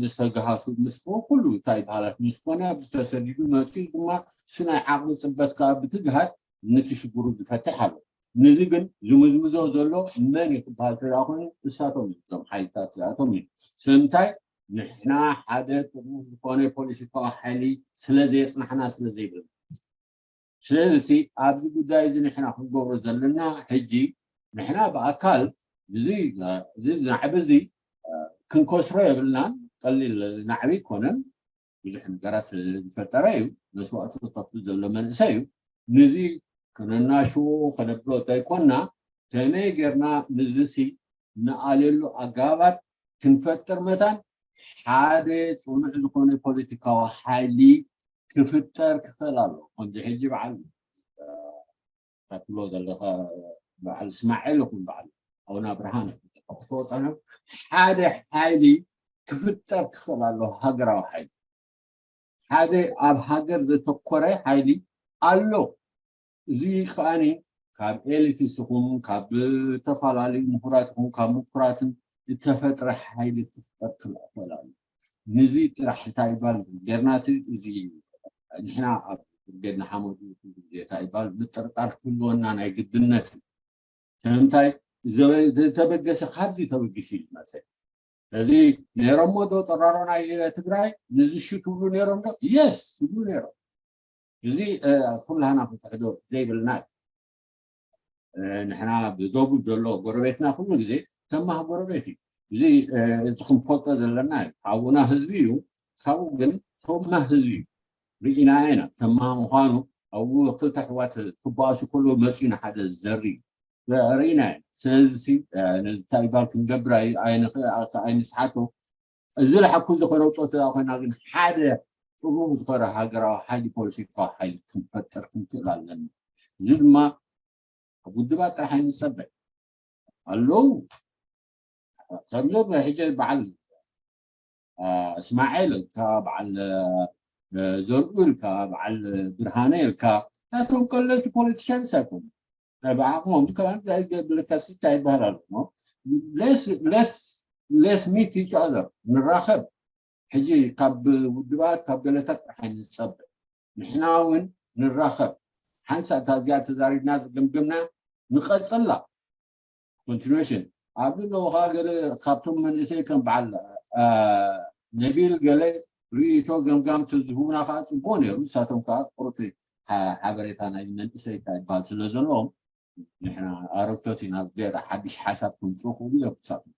ምስ ተገሃሱ ምስ ኩሉ እንታይ በሃላት ምስ ኮነ ኣብዚ ተሰዲዱ መፂኡ ድማ እሱ ናይ ዓቕሚ ፅበት ከዓ ብትግሃት ነቲ ሽግሩ ዝፈትሕ ኣሎ። ንዚ ግን ዝምዝምዞ ዘሎ መን እዩ ክበሃል ተደኣ ኮይኑ እሳቶም እዮም እዞም ሓይልታት እዚኣቶም እዮም። ስለምንታይ ንሕና ሓደ ጥርሙዝ ዝኾነ ፖለቲካዊ ሓይሊ ስለ ዘየፅናሕና ስለ ዘይብልና ስለዚ ኣብዚ ጉዳይ እዚ ንሕና ክንገብሮ ዘለና ሕጂ ንሕና ብኣካል እዚ ናዕቢ እዚ ክንከስሮ የብልናን። ቀሊል ናዕቢ ኣይኮነን። ብዙሕ ነገራት ዝፈጠረ እዩ። መስዋእቲ ዝኸፍል ዘሎ መንእሰይ እዩ። ንዚ ከነናሽዎ ከነብሎ ዘይኮንና ከመይ ጌርና ንዝሲ ንኣልየሉ ኣገባባት ክንፈጥር መታን ሓደ ፅኑዕ ዝኾነ ፖለቲካዊ ሓይሊ ክፍጠር ክኽእል ኣለዎ። ከምዚ ሕጂ በዓል ትብሎ ዘለኻ በዓል እስማኤል ይኹን በዓል ኣቡነ ኣብርሃም ክጠቕስዎ ጸኒሑ ሓደ ሓይሊ ክፍጠር ክኽእል ኣለዎ። ሃገራዊ ሓይሊ ሓደ ኣብ ሃገር ዘተኮረ ሓይሊ ኣሎ። እዚ ከኣኒ ካብ ኤሊትስ ይኹን ካብ ዝተፈላለዩ ምሁራት ይኹን ካብ ምኩራትን እተፈጥረ ሓይሊ ክፍጠር ክኽእል ኣሎ። ንዚ ጥራሕ እንታይ ይባል ጌርናቲ እዚ ንሕና ኣብ ገድና ሓመዱ እንታይ ይባል ምጥርጣር ክህልወና ናይ ግድነት እዩ። ስለምንታይ ዝተበገሰ ካብዚ ተበጊሱ እዩ ዝመፀ። ስለዚ ነይሮሞ ዶ ጠራሮ ናይ ትግራይ ንዚ ሹ ትብሉ ነይሮም ዶ? የስ ትብሉ ነይሮም። እዚ ኩላህና ክትሕዶ ዘይብልና እዩ። ንሕና ብደቡብ ዘሎ ጎረቤትና ኩሉ ግዜ ተማህ ጎረቤት እዩ። እዚ እዚ ክንፈልጦ ዘለና እዩ። ሓውና ህዝቢ እዩ። ካብኡ ግን ተማህ ህዝቢ እዩ። ርኢና ኢና ተማህ ምዃኑ። ኣብኡ ክልተ ኣሕዋት ክበኣሱ ከለዉ መፂኡ ንሓደ ዝዘሪ እዩ። ርኢና ኢና። ስለዚ እንታይ ይባል ክንገብር ኣይንስሓቶ። እዚ ለሓኩ ዝኾነ ውፅኦት ኮይና ግን ሓደ ጥቡብ ዝኾነ ሃገራዊ ሓይሊ ፖለቲካዊ ሓይሊ ክንፈጥር ክንክእል ኣለና። እዚ ድማ ውድባት ጥራሕ ኣይንፀበ ኣለዉ ከምዞም ሕጂ በዓል እስማኤል እልካ በዓል ዘርኡ እልካ በዓል ብርሃነ እልካ ናቶም ቀለልቲ ፖለቲሽያንስ ኣይኮኑ ብዓቕሞም ብልካ ሲታ ይበሃል ኣሎ ሌስ ሚት ኢች ኣዘር ንራኸብ ሕጂ ካብ ውድባት ካብ ገለታት ጥራሕ ንፀበ ንሕና እውን ንራኸብ ሓንሳእ እታ እዚኣ ተዛሪብና ዝግምግምና ንቐፅላ ኮንቲኒሽን ኣብዚ ኣለዉ ከዓ ገለ ካብቶም መንእሰይ ከም በዓል ነቢል ገለ ርእይቶ ገምጋም ተዝህቡና ከዓ ፅቡቅ ነይሩ ንሳቶም ከዓ ቁሩቲ ሓበሬታ ናይ መንእሰይ ይበሃል ስለ ዘለዎም ንሕና ኣረግቶት ኢና ዝያዳ ሓድሽ ሓሳብ ከምፅኡ ክእሉ እዮም ንሳቶም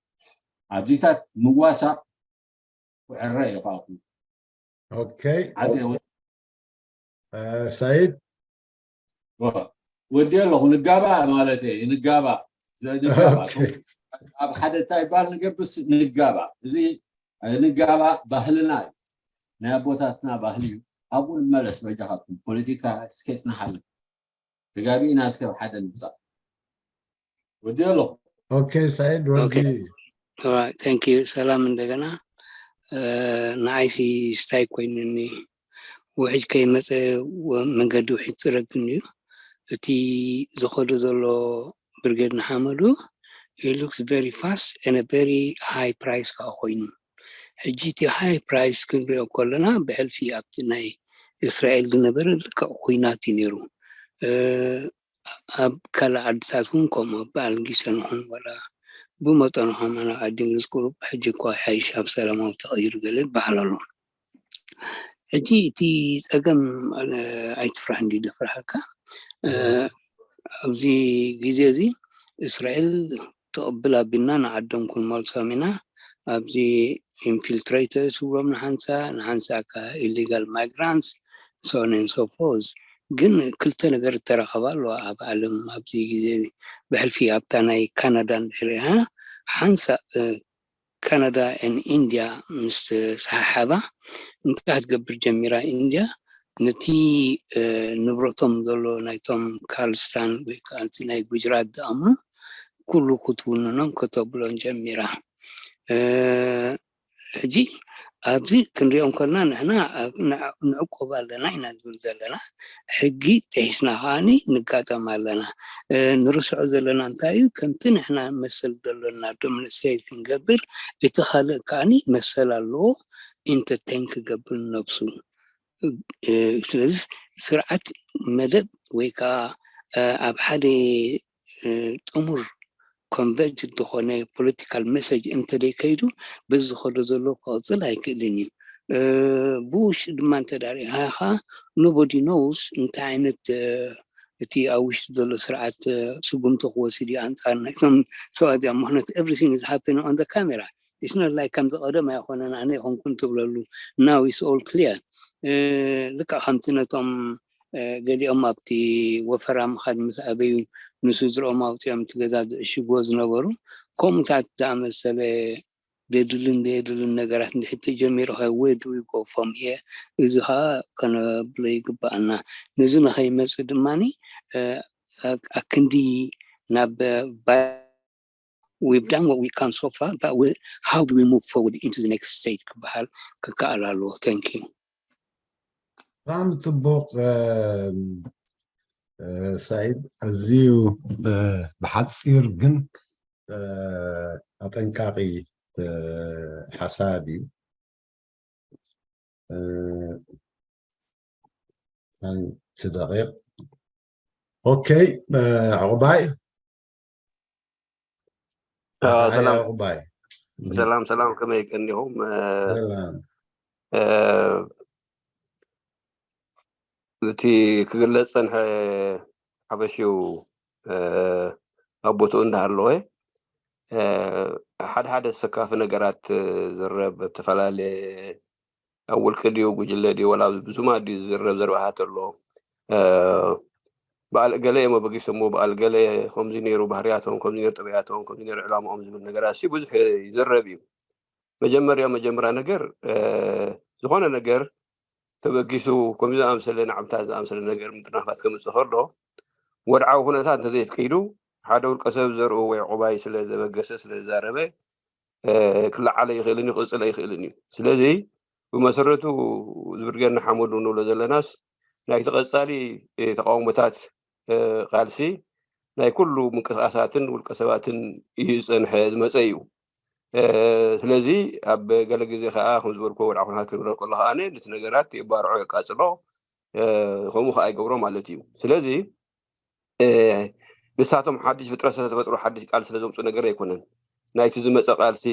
ኣብዚታት ምዋሳእ ክዕረ እዩ ከዓ ኦኬ ሳይድ ወዲ ኣለኹ ንጋባእ ማለት እዩ ንጋባእ ኣብ ሓደ እንታይ ይባል ንገብስ ንጋባእ እዚ ንጋባእ ባህልና እዩ ናይ ኣቦታትና ባህሊ እዩ ኣብኡ ንመለስ በጃኻትኩም ፖለቲካ እስከ ይፅናሓልና ተጋቢእና እስከ ሓደ ንምፃእ ወዲ ኣለኹ ኦኬ ሳይድ ወዲ thank you ሰላም እንደገና ንዓይሲ ስታይ ኮይኑኒ ውሕጅ ከይመፀ መንገዲ ውሕጅ ፅረግን እዩ እቲ ዝኸዱ ዘሎ ብርጌድ ንሓመዱ looks very fast and very high price ከዓ ኮይኑ ሕጂ እቲ high price ክንሪኦ ከለና ብሕልፊ ኣብቲ ናይ እስራኤል ዝነበረ ልክዕ ኩናት እዩ ነይሩ ኣብ ካልእ ዓድታት እውን ከምኡ በዓል ጊሰን ይኹን ዋላ ብመጠኑ ከማና ዓዲ እንግሊዝ ቁሩብ ሕጂ እኳ ይሓይሽ ኣብ ሰላማዊ ተቐይሩ ገለ ይበሃል ኣሎ ሕጂ እቲ ፀገም ኣይትፍራሕ እንዲ ደፍርሓካ ኣብዚ ግዜ እዚ እስራኤል ተቐብል ኣቢልና ንዓዶም ክንመልሶም ኢና ኣብዚ ኢንፊልትሬተርስ ይብሎም ንሓንሳ ንሓንሳ ከ ኢሊጋል ማይግራንትስ so on and so forth ግን ክልተ ነገር እተረኸባ ኣለዋ ኣብ ዓለም ኣብዚ ግዜ ብሕልፊ ኣብታ ናይ ካናዳ እንድሕሪያ ሓንሳ ካናዳ ን ኢንድያ ምስ ተሰሓሓባ እንታይ ክትገብር ጀሚራ ኢንድያ ነቲ ንብረቶም ዘሎ ናይቶም ካልስታን ወይ ከዓ ናይ ጉጅራት ዝኣምኑ ኩሉ ክትውንኖም ከተብሎን ጀሚራ። ሕጂ ኣብዚ ክንሪኦም ከለና ንሕና ንዕቆብ ኣለና ኢና ዝብል ዘለና። ሕጊ ጥሒስና ከዓኒ ንጋጠም ኣለና። ንርስዖ ዘለና እንታይ እዩ? ከምቲ ንሕና መሰል ዘሎና ዶ መንእሰይ ክንገብር፣ እቲ ካልእ ከዓኒ መሰል ኣለዎ ኢንተርቴን ክገብር ነብሱ። ስለዚ ስርዓት መደብ ወይ ከዓ ኣብ ሓደ ጥሙር ኮንቨርጅድ ዝኾነ ፖለቲካል መሰጅ እንተደይ ከይዱ በዚ ዝኸዶ ዘሎ ክቕፅል ኣይክእልን እዩ። ብውሽጢ ድማ እንተዳሪኻ ከዓ ኖቦዲ ኖውስ እንታይ ዓይነት እቲ ኣብ ውሽጢ ዘሎ ስርዓት ስጉምቲ ክወስድ እዩ ኣንፃር ናይቶም ሰባት እዚኦም። ምክንያቱ everything is happening on the camera. It's not like ከምዚ ቀደም ኣይኮነን ኣነ ይኮንኩን ትብለሉ። Now it's all clear። ልክዕ ከምቲ ነቶም ገሊኦም ኣብቲ ወፈራ ምኻድ ምስ ኣበዩ ንስድርኦም ኣውፂኦም እቲ ገዛ ዝዕሽግዎ ዝነበሩ ከምኡታት ዝኣመሰለ ዘድልን ዘየድልን ነገራት እንድሕር ተጀሚሩ ከ where do we go from here? እዚ ከዓ ከነብሎ ይግባኣና። ነዚ ንኸይመፅእ ድማ ኣክንዲ ናብ we've done what we can so far, but we, how do we move forward into the next stage ክበሃል ክከኣል ኣለዎ። Thank you። ብጣዕሚ ፅቡቕ ሳይድ፣ ኣዝዩ ብሓፂር ግን ኣጠንቃቂ ሓሳብ እዩ። ሓንቲ ደቂቕ። ኦኬ፣ ዕቑባይ። ሰላም ሰላም፣ ከመይ ቀኒኹም? እቲ ክግለፅ ፀንሐ ሓፈሽው ኣብ ቦትኡ እንዳሃለወ፣ ሓደ ሓደ ሰካፊ ነገራት ዝረብ ኣብ ዝተፈላለየ ኣብ ውልቂ ድዩ ጉጅለ ድዩ ወላ ብዙማ ድዩ ዝረብ ዘርባሓት ኣሎ። በዓል ገለ እዮም ኣበጊሶሞ፣ በዓል ገለ ከምዚ ነይሩ ባህርያቶም፣ ከምዚ ነይሩ ጠባያቶም፣ ከምዚ ነይሩ ዕላማኦም ዝብል ነገራት ሲ ብዙሕ ይዝረብ እዩ። መጀመርያ መጀመርያ ነገር ዝኾነ ነገር ተበጊሱ ከምዚ ዝኣምሰለ ናዕብታት ዝኣምሰለ ነገር ምጥርናፋት ከምፅእ ከሎ ወድዓዊ ኩነታት እንተዘይፍቂዱ ሓደ ውልቀ ሰብ ዘርኡ ወይ ዕቑባይ ስለ ዘበገሰ ስለ ዝዛረበ ክለዓል ኣይኽእልን እዩ፣ ክቕፅል ኣይኽእልን እዩ። ስለዚ ብመሰረቱ ዝብርገና ሓመዱ ንብሎ ዘለናስ ናይቲ ቀፃሊ ተቃውሞታት ቃልሲ ናይ ኩሉ ምንቅስቃሳትን ውልቀ ሰባትን እዩ ዝፀንሐ ዝመፀ እዩ። ስለዚ ኣብ ገለ ግዜ ከዓ ከም ዝበልኩ ወድዓ ኩነታት ክርረ ከሎ ከዓ ነቲ ነገራት የባርዖ የቃፅሎ ከምኡ ከዓ ይገብሮ ማለት እዩ። ስለዚ ንሳቶም ሓድሽ ፍጥረት ስለተፈጥሩ ሓድሽ ቃልሲ ስለዘምፁ ነገር ኣይኮነን። ናይቲ ዝመፀ ቃልሲ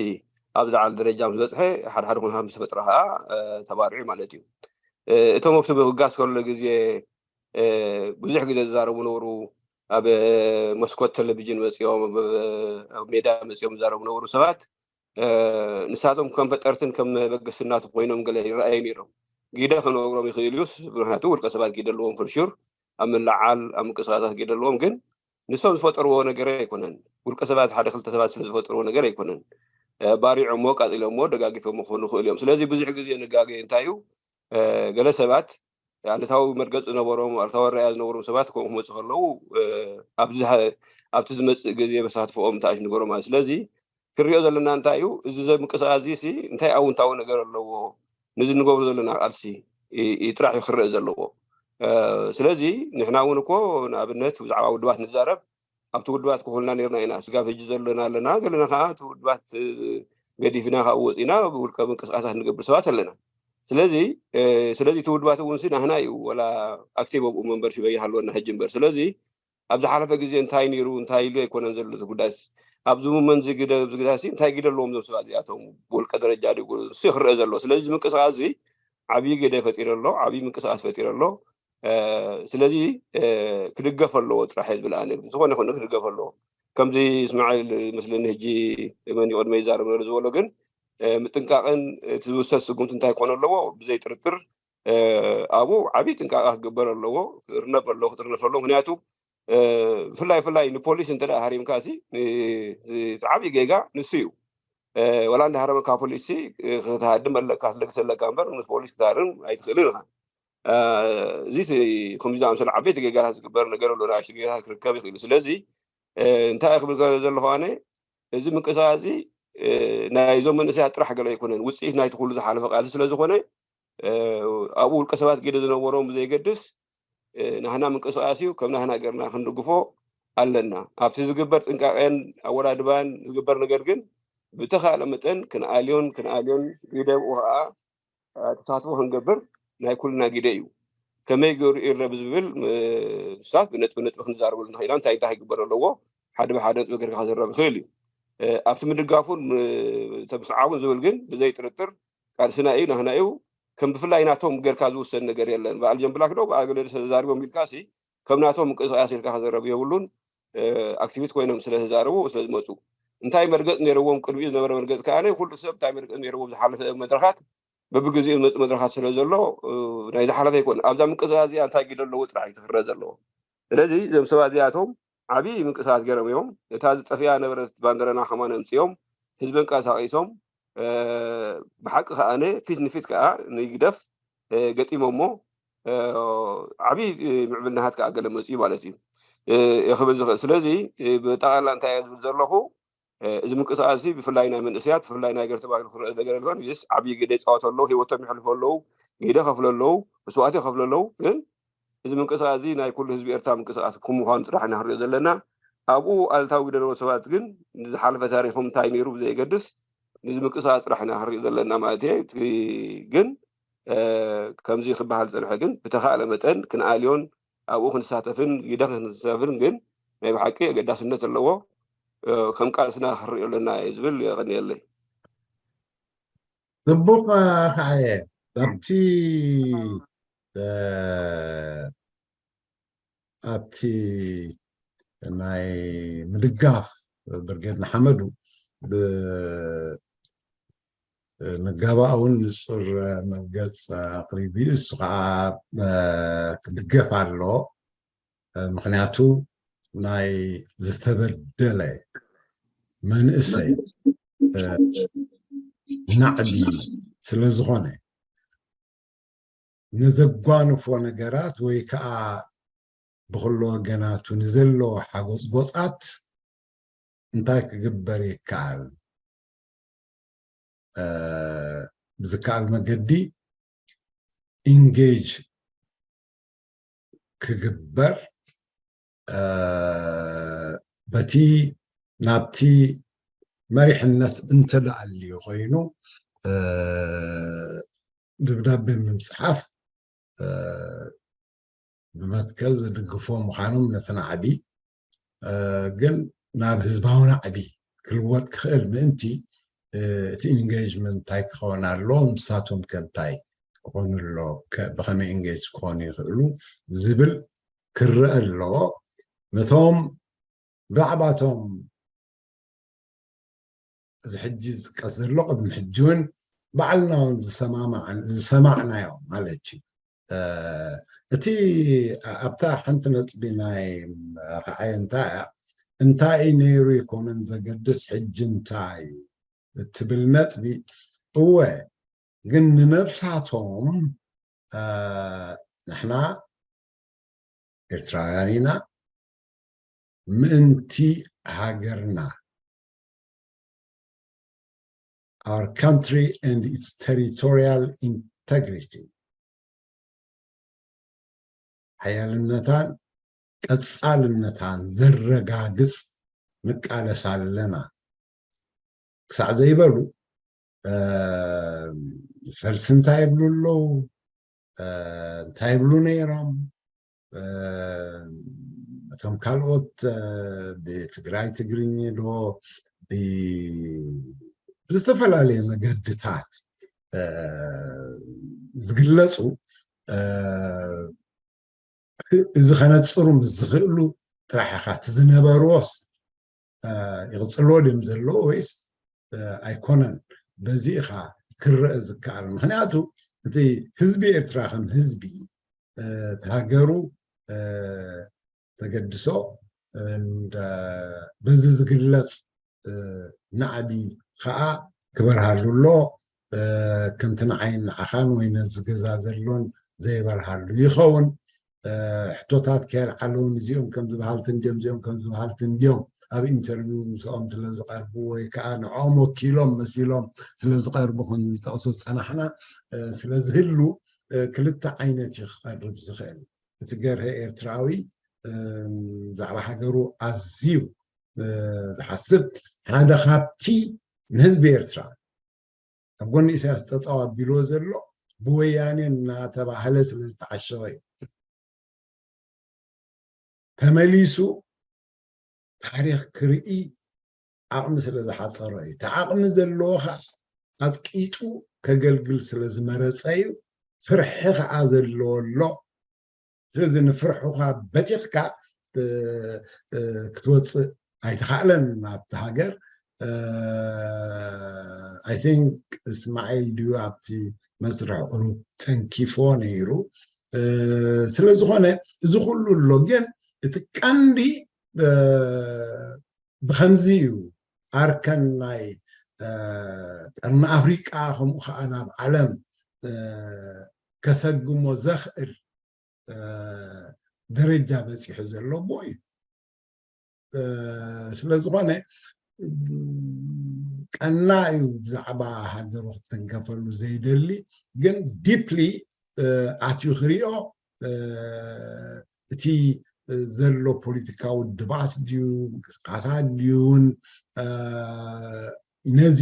ኣብ ዝዓል ደረጃ ምስ በፅሐ ሓደ ሓደ ኩነታት ምስ ተፈጥረ ከዓ ተባርዑ ማለት እዩ። እቶም ኣብቲ ምብጋስ ከሎ ግዜ ብዙሕ ግዜ ዝዛረቡ ነበሩ። ኣብ መስኮት ቴሌቪዥን መፂኦም ኣብ ሜዳ መፂኦም ዝዛረቡ ነበሩ ሰባት። ንሳቶም ከም ፈጠርትን ከም መበገስትን ናቱ ኮይኖም ገለ ይረኣዩ ነይሮም። ግደ ክነግሮም ይኽእል እዩ። ምክንያቱ ውልቀ ሰባት ግደ ኣለዎም ፍርሹር ኣብ ምልዓል ኣብ ምንቅስቃሳት ግደ ኣለዎም። ግን ንሶም ዝፈጠርዎ ነገር ኣይኮነን። ውልቀ ሰባት ሓደ ክልተ ሰባት ስለ ዝፈጠርዎ ነገር ኣይኮነን። ባሪዖሞ ቃፂሎሞ ደጋጊፎሞ ክኾኑ ይኽእሉ እዮም። ስለዚ ብዙሕ ግዜ ንጋገ እንታይ እዩ ገለ ሰባት ኣሉታዊ መርገፂ ዝነበሮም ኣሉታዊ ኣረኣእያ ዝነበሮም ሰባት ከምኡ ክመፁ ከለዉ ኣብቲ ዝመፅእ ግዜ መሳትፎኦም ተኣሽ ንገሮም ማለት። ስለዚ ክንሪኦ ዘለና እንታይ እዩ እዚ ምንቅስቃስ እዚ እንታይ ኣውንታዊ ነገር ኣለዎ? ነዚ ንገብሮ ዘለና ቃልሲ ጥራሕ እዩ ክረአ ዘለዎ። ስለዚ ንሕና እውን እኮ ንኣብነት ብዛዕባ ውድባት ንዛረብ ኣብቲ ውድባት ክኹልና ነርና ኢና። ስጋብ ሕጂ ዘለና ኣለና፣ ገለና ከዓ እቲ ውድባት ገዲፍና ካብኡ ወፂና ብውልቀ ምንቅስቃሳት ንገብር ሰባት ኣለና። ስለዚ ስለዚ እቲ ውድባት እውን ናህና እዩ፣ ወላ ኣክቲቭ ኣብኡ መንበር ሽበይ ሃለወና ሕጂ እምበር። ስለዚ ኣብ ዝሓለፈ ግዜ እንታይ ነይሩ እንታይ ኢሉ ኣይኮነን ዘሎ እቲ ጉዳይ። ኣብዚ ሙመንት እዚ ግደ ኣብዚ ግዳይ እንታይ ግደ ኣለዎም እዞም ሰባት እዚኣቶም ብውልቀ ደረጃ ድዩ እሱ ክረአ ዘሎ። ስለዚ እዚ ምንቅስቃስ እዚ ዓብዪ ግደ ፈጢሩ ኣሎ፣ ዓብዪ ምንቅስቃስ ፈጢሩ ኣሎ። ስለዚ ክድገፍ ኣለዎ ጥራሕ ዝብል ኣነ ዝኾነ ይኹን ክድገፍ ኣለዎ። ከምዚ እስማዒል መስለኒ ሕጂ መን ቅድመ ይዛረብ ነሩ ዝበሎ ግን ምጥንቃቕን እቲ ዝውሰድ ስጉምቲ እንታይ ክኾን ኣለዎ ብዘይ ጥርጥር ኣብኡ ዓብዪ ጥንቃቐ ክግበር ኣለዎ። ክጥርነፍ ኣለዎ፣ ክጥርነፍ ኣለዎ። ምክንያቱ ብፍላይ ብፍላይ ንፖሊስ እንተ ደኣ ሃሪምካ ሲ እቲ ዓብዪ ጌጋ ንሱ እዩ። ወላ እንዳሃረመካ ፖሊስ ሲ ክትሃድም ኣለካ ክትለግስ ኣለካ እምበር ምስ ፖሊስ ክትሃርም ኣይትኽእልን ኢኻ። እዚ ከምዚ ዝኣምሰሉ ዓበይቲ ጌጋታት ዝግበር ነገር ኣሎ፣ ንኣሽቱ ጌጋታት ክርከብ ይኽእል እዩ። ስለዚ እንታይ ክብል ዘለኹ ኣነ፣ እዚ ምንቅስቃስ እዚ ናይዞም መንእሰያት ጥራሕ ገለ ኣይኮነን፣ ውፅኢት ናይቲ ኩሉ ዝሓለፈ ቃልሲ ስለዝኾነ ኣብኡ ውልቀ ሰባት ግደ ዝነበሮም ብዘይገድስ ናህና ምንቅስቃስ እዩ፣ ከም ናህና ገርና ክንድግፎ ኣለና። ኣብቲ ዝግበር ጥንቃቄን ኣወዳድባን ዝግበር ነገር ግን ብተኻእለ መጠን ክንኣልዮን ክንኣልዮን ግደ ኣብኡ ከዓ ተሳትፎ ክንገብር ናይ ኩልና ግደ እዩ። ከመይ ገይሩ ይረብ ዝብል ንሳት ብነጥቢ ነጥቢ ክንዛረበሉ ንኽእል ኢና። እንታይ እንታይ ክግበር ኣለዎ፣ ሓደ ብሓደ ነጥቢ ገርካ ክዝረብ ይኽእል እዩ። ኣብቲ ምድጋፉን ተምስዓቡን ዝብል ግን ብዘይ ጥርጥር ቃልስና እዩ፣ ናህና እዩ። ከም ብፍላይ ናቶም ገርካ ዝውሰን ነገር የለን። በዓል ጀምብላክ ዶ በዓል ገለ ተዛሪቦም ኢልካ ሲ ከም ናቶም ምንቅስቃስ ኢልካ ክዘረብ የብሉን። ኣክቲቪስት ኮይኖም ስለ ተዛረቡ ስለ ዝመፁ እንታይ መርገፅ ነይረዎም፣ ቅድሚኡ ዝነበረ መርገፅ ከኣ ኩሉ ሰብ እንታይ መርገፅ ነይረዎም ዝሓለፈ መድረካት በብግዜኡ ዝመፁ መድረካት ስለ ዘሎ ናይ ዝሓለፈ ይኮን። ኣብዛ ምንቅስቃስ እዚኣ እንታይ ግደ ኣለዎ ጥራሕ እዩ ክፍረ ዘለዎ። ስለዚ እዞም ሰባት እዚኣቶም ዓብዪ ምንቅስቃስ ገይሮም እዮም። እታ ዝጠፍያ ነበረት ባንደረና ከማን ኣምፅኦም ህዝቢ ኣንቀሳቂሶም ብሓቂ ከኣነ ፊት ንፊት ከዓ ንግደፍ ገጢሞሞ ዓብዪ ምዕብል ናሃት ከዓ ገለ መፅኡ ማለት እዩ። ክብል ዝኽእል ስለዚ ብጠቃላ እንታይ ዝብል ዘለኹ፣ እዚ ምንቅስቃስ እዚ ብፍላይ ናይ መንእሰያት ብፍላይ ናይ ገር ተባሂሉ ክረአ ነገር የልኮን። ስ ዓብዪ ግደ ይፃወቱ ኣለዉ፣ ህይወቶም ይሕልፉ ኣለዉ፣ ግደ ከፍሉ ኣለዉ፣ መስዋእቲ ከፍሉ ኣለዉ። ግን እዚ ምንቅስቃስ እዚ ናይ ኩሉ ህዝቢ ኤርትራ ምንቅስቃስ ከም ምዃኑ ጥራሕ ኢና ክንሪኦ ዘለና። ኣብኡ ኣሉታዊ ግደ ዘለዎ ሰባት ግን ንዝሓለፈ ታሪኾም እንታይ ነይሩ ብዘየገድስ ንዚ ምንቅስቃስ ጥራሕ ኢና ክንሪኦ ዘለና ማለት እየ። ግን ከምዚ ክበሃል ዝፀንሐ ግን ብተኻእለ መጠን ክንኣልዮን ኣብኡ ክንሳተፍን ግደ ክንሳተፍን ግን ናይ ብሓቂ ኣገዳስነት ኣለዎ። ከም ቃልስና ክንሪኦ ኣለና እየ ዝብል። የቐንየለይ። ጽቡቕ ከዓየ ኣብቲ ኣብቲ ናይ ምድጋፍ ብርጌድ ንሓመዱ ንጋባኣ እውን ንጹር መርገጽ ኣቕሪቡ እዩ። እሱ ከዓ ክድገፍ ኣሎ። ምኽንያቱ ናይ ዝተበደለ መንእሰይ ናዕቢ ስለ ዝኾነ ንዘጓንፎ ነገራት ወይ ከዓ ብክሎ ወገናቱ ንዘለዎ ሓጎፅጎፃት እንታይ ክግበር ይከኣል? ብዝከኣል መገዲ ኢንጌጅ ክግበር በቲ ናብቲ መሪሕነት እንተደኣልዩ ኮይኑ ደብዳቤ ምምፅሓፍ ብመትከል ዝድግፎ ምዃኖም ነቲ ናዕቢ ግን ናብ ህዝባዊ ናዕቢ ክልወጥ ክኽእል ምእንቲ እቲ ኢንጌጅመንት እንታይ ክኸውን ኣለዎ፣ ንሳቶም ከ እንታይ ክኾኑ ኣለዎ፣ ብኸመይ ኢንጌጅ ክኾኑ ይኽእሉ ዝብል ክረአ ኣለዎ። ነቶም ብዛዕባቶም እዚ ሕጂ ዝጥቀስ ዘሎ ቅድሚ ሕጂ እውን ባዕልና እውን ዝሰማማዕን ዝሰማዕናዮ ማለት እዩ። እቲ ኣብታ ሓንቲ ነጥቢ ናይ ኸዓይ እንታይ እያ እንታይ እዩ ነይሩ ይኮነን ዘገድስ ሕጂ እንታይ እዩ እትብል ነጥቢ እወ ግን ንነብሳቶም ንሕና ኤርትራውያን ኢና ምእንቲ ሃገርና our country and its territorial integrity ሓያልነታን ቀፃልነታን ዘረጋግፅ ንቃለስ ኣለና ክሳዕ ዘይበሉ ፈልሲ እንታይ ይብሉ ኣለዉ እንታይ ይብሉ ነይሮም እቶም ካልኦት ብትግራይ ትግርኝ ዶ ብዝተፈላለየ መገድታት ዝግለፁ እዚ ከነፅሩ ምስ ዝኽእሉ ጥራሕ ኢኻ እቲ ዝነበርዎስ ይቕፅልዎ ድም ዘለዎ ወይስ ኣይኮነን በዚ ኢኻ ክረአ ዝከኣል ምክንያቱ እቲ ህዝቢ ኤርትራ ከም ህዝቢ ተሃገሩ ተገድሶ በዚ ዝግለፅ ናዕቢ ከዓ ክበርሃሉ ኣሎ ከምቲ ንዓይን ንዓኻን ወይ ነዚ ገዛ ዘሎን ዘይበርሃሉ ይኸውን። ሕቶታት ከየልዓሉ እውን እዚኦም ከምዚ በሃልቲ እንድዮም፣ እዚኦም ከምዚ በሃልቲ እንድዮም ኣብ ኢንተርቪው ምስኦም ስለ ዝቐርቡ ወይ ከዓ ንዕኦም ወኪሎም መሲሎም ስለ ዝቐርቡ ክንጠቕሶ ዝፀናሕና ስለ ዝህሉ ክልተ ዓይነት እዩ ክቐርብ ዝኽእል። እቲ ገርሀ ኤርትራዊ ብዛዕባ ሃገሩ ኣዝዩ ዝሓስብ ሓደ ካብቲ ንህዝቢ ኤርትራ ኣብ ጎኒ ኢሳያስ ጠጠው ኣቢልዎ ዘሎ ብወያኔ እናተባህለ ስለ ዝተዓሸወ እዩ። ተመሊሱ ታሪኽ ክርኢ ዓቕሚ ስለ ዝሓፀሮ እዩ። እቲ ዓቕሚ ዘለዎ ከዓ ኣፅቂጡ ከገልግል ስለ ዝመረፀ እዩ። ፍርሒ ከዓ ዘለዎ ኣሎ። ስለዚ ንፍርሑኻ በቲኽካ ክትወፅእ ኣይተኻእለን ናብቲ ሃገር። I think እስማዒል ድዩ ኣብቲ መስርሕ ቁሩብ ተንኪፎ ነይሩ። ስለ ዝኾነ እዚ ኩሉ ኣሎ፣ ግን እቲ ቀንዲ ብኸምዚ እዩ ኣርከን ናይ ቀርኒ ኣፍሪቃ ከምኡ ከዓ ናብ ዓለም ከሰግሞ ዘኽእል ደረጃ በፂሑ ዘሎ ኣቦ እዩ። ስለ ዝኾነ ቀና እዩ ብዛዕባ ሃገሩ ክትንከፈሉ ዘይደሊ፣ ግን ዲፕሊ ኣትዩ ክሪኦ እቲ ዘሎ ፖለቲካዊ ድባት ድዩ ምንቅስቃሳት ድዩን ነዚ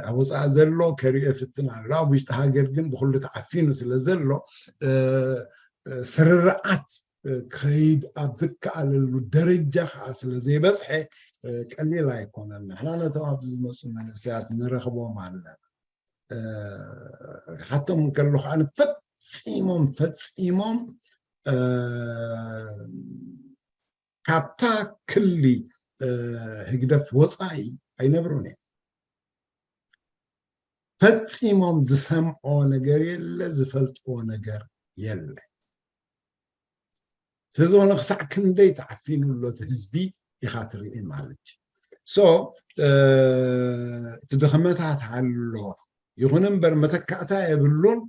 ኣብ ወፃኢ ዘሎ ከሪኦ ይፍትን ኣሎ። ኣብ ውሽጢ ሃገር ግን ብኩሉ ተዓፊኑ ስለ ዘሎ ስርርዓት ክኸይድ ኣብ ዝከኣለሉ ደረጃ ከዓ ስለ ዘይበፅሐ ቀሊል ኣይኮነን። ንሕና ነቶም ኣብዚ ዝመፁ መንእሰያት ንረኽቦም ኣለና። ሓቶም እንከሎ ከዓ ፈፂሞም ፈፂሞም ካብታ ክሊ ህግደፍ ወፃኢ ኣይነብሩን እዮም። ፈፂሞም ዝሰምዖ ነገር የለ፣ ዝፈልጥዎ ነገር የለ። ስለዝኾነ ክሳዕ ክንደይ ተዓፊኑ ኣሎ እቲ ህዝቢ ኢኻ ትርኢ ማለት እዩ። So እቲ ድኽመታት ኣሎ ይኹን እምበር መተካእታ የብሉን።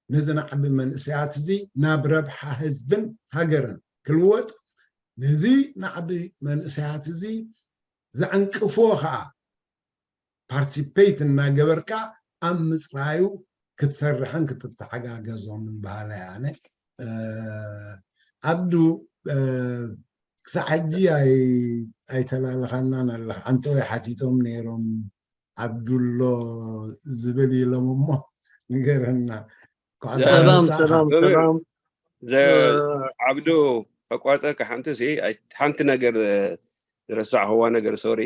ነዚ ናዕቢ መንእሰያት እዚ ናብ ረብሓ ህዝብን ሃገርን ክልወጥ ነዚ ናዕቢ መንእሰያት እዚ ዘዕንቅፎ ከዓ ፓርቲሲፔት እናገበርካ ኣብ ምፅራዩ ክትሰርሕን ክትተሓጋገዞምን በሃላይ ኣነ። ዓብዱ ክሳዕ ሕጂ ኣይተላለኻናን ኣለኻ። ኣንተ ወይ ሓቲቶም ነይሮም ዓብዱሎ ዝብል ኢሎም እሞ ንገረና። ሰላም ሰላም ሰላም። ዓብዱ ከቋርፀካ ሓንቲ ሲ ሓንቲ ነገር ዝረሳዕኽዋ ነገር ሶሪ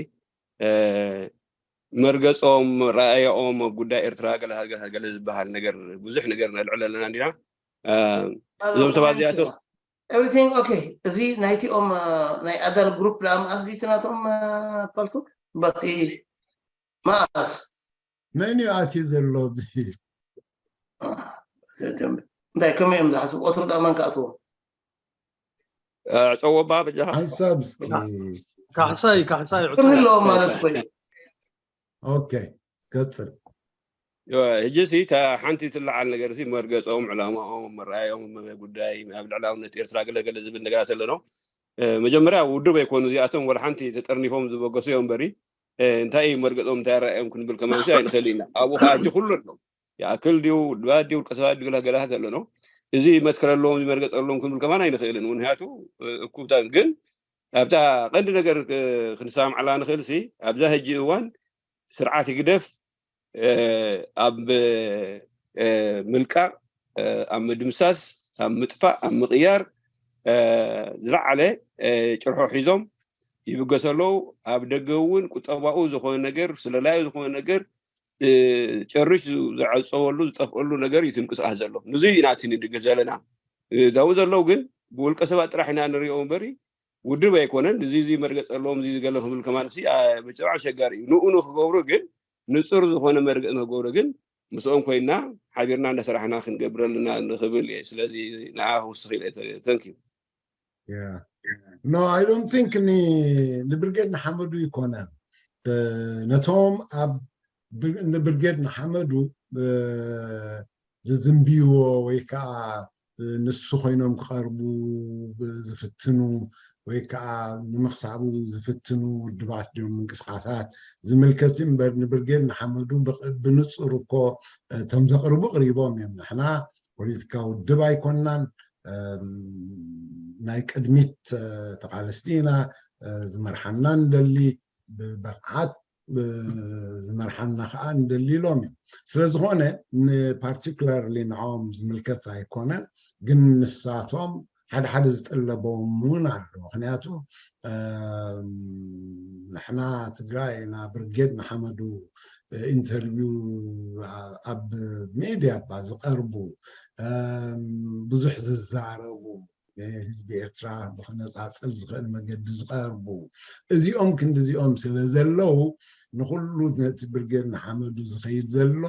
መርገፆም ረኣያኦም ኣብ ጉዳይ ኤርትራ ገለ ዝበሃል ነገር ብዙሕ ነገር ነልዕል ኣለና እንዲና እዞም ሰባት እዚኣቶም everything okay። እዚ ናይቲኦም ናይ ኣዳል ግሩፕ ደኣ መኣስ ድዩ ናቶም ፓልቶክ በቲ መኣስ መን እዩ ኣትዩ ዘሎ ኣብዚ እንታይ ከመይ እዮም ዝሓስቡ? ቆፅሪ ደኣ መን ክኣትዎ? ዕፀዎ ባ በጃኻ ሓንሳብ እስኪ ካሕሳይ ካሕሳይ ክርህለዎም ማለት እኮ እዩ። ኦኬ ቀፅል። ሕጂ ሲ እታ ሓንቲ ትለዓል ነገር ሲ መርገፆም፣ ዕላማኦም፣ መረኣዮም ጉዳይ ኣብ ልዕላውነት ኤርትራ ገለገለ ዝብል ነገራት ኣለኖ። መጀመርያ ውድብ ኣይኮኑ እዚኣቶም ወላ ሓንቲ ተጠርኒፎም ዝበገሱ እዮም እምበሪ እንታይ እዩ መርገፆም እንታይ ረኣዮም ክንብል ከማን ሲ ኣይንኽእል ኢና። ኣብኡ ከዓ ሕጂ ኩሉ ኣሎ። ይኣክል ድዩ ድባት ድዩ ውልቀ ሰባት ድዩ ገለገላት ኣለኖ። እዚ መትከል ኣለዎም መርገፅ ኣለዎም ክንብል ከማን ኣይንኽእልን። ምክንያቱ እኩብታ ግን ኣብታ ቀንዲ ነገር ክንሰማምዓላ ንኽእል ሲ ኣብዛ ሕጂ እዋን ስርዓት ህግደፍ ኣብ ምልቃቕ፣ ኣብ ምድምሳስ፣ ኣብ ምጥፋእ፣ ኣብ ምቕያር ዝለዓለ ጭርሖ ሒዞም ይብገሱ ኣለዉ። ኣብ ደገ እውን ቁጠባኡ ዝኾነ ነገር ስለላዩ ዝኾነ ነገር ጨርሽ ዝዓፀወሉ ዝጠፍአሉ ነገር እዩ ምንቅስቃስ ዘሎ። ንዙ ኢና እቲ ንድገ ዘለና። እዛው ዘለዉ ግን ብውልቀ ሰባት ጥራሕ ኢና ንሪኦ እምበሪ ውድብ ኣይኮነን። እዚ እዚ መርገፅ ኣለዎም እዚ ገለ ክብል ከማን ሲ ብጭብዓ ኣሸጋሪ እዩ። ንኡ ንክገብሩ ግን ንፁር ዝኾነ መርገፅ ንክገብሩ ግን ምስኦም ኮይና ሓቢርና እንዳሰራሕና ክንገብር ኣለና ንክብል እየ። ስለዚ ንዓ ክውስኽ ኢለ ተንኪዩ። No, I don't think ንብርጌድ ንሓመዱ ይኮነን ነቶም ኣብ ንብርጌድ ንሓመዱ ዝዝንብይዎ ወይ ከዓ ንሱ ኮይኖም ክቐርቡ ዝፍትኑ ወይ ከዓ ንምኽሳቡ ዝፍትኑ ውድባት ድዮም ምንቅስቃሳት ዝምልከት እምበር ንብርጌድ ንሓመዱ ብንፁር እኮ እቶም ዘቕርቡ ቅሪቦም እዮም። ንሕና ፖለቲካ ውድብ ኣይኮናን፣ ናይ ቅድሚት ተቓለስቲ ኢና፣ ዝመርሓና ንደሊ፣ ብብቕዓት ዝመርሓና ከዓ ንደሊ ኢሎም እዮም። ስለዝኾነ ንፓርቲኩላርሊ ንዕኦም ዝምልከት ኣይኮነን፣ ግን ንሳቶም ሓደ ሓደ ዝጥለቦም እውን ኣሎ። ምክንያቱ ንሕና ትግራይ ኢና ብርጌድ ንሓመዱ ኢንተርቪው ኣብ ሜድያ እባ ዝቐርቡ ብዙሕ ዝዛረቡ ህዝቢ ኤርትራ ብክነፃፅል ዝኽእል መገዲ ዝቐርቡ እዚኦም ክንዲ እዚኦም ስለ ዘለዉ ንኩሉ ነቲ ብርጌድ ንሓመዱ ዝኸይድ ዘሎ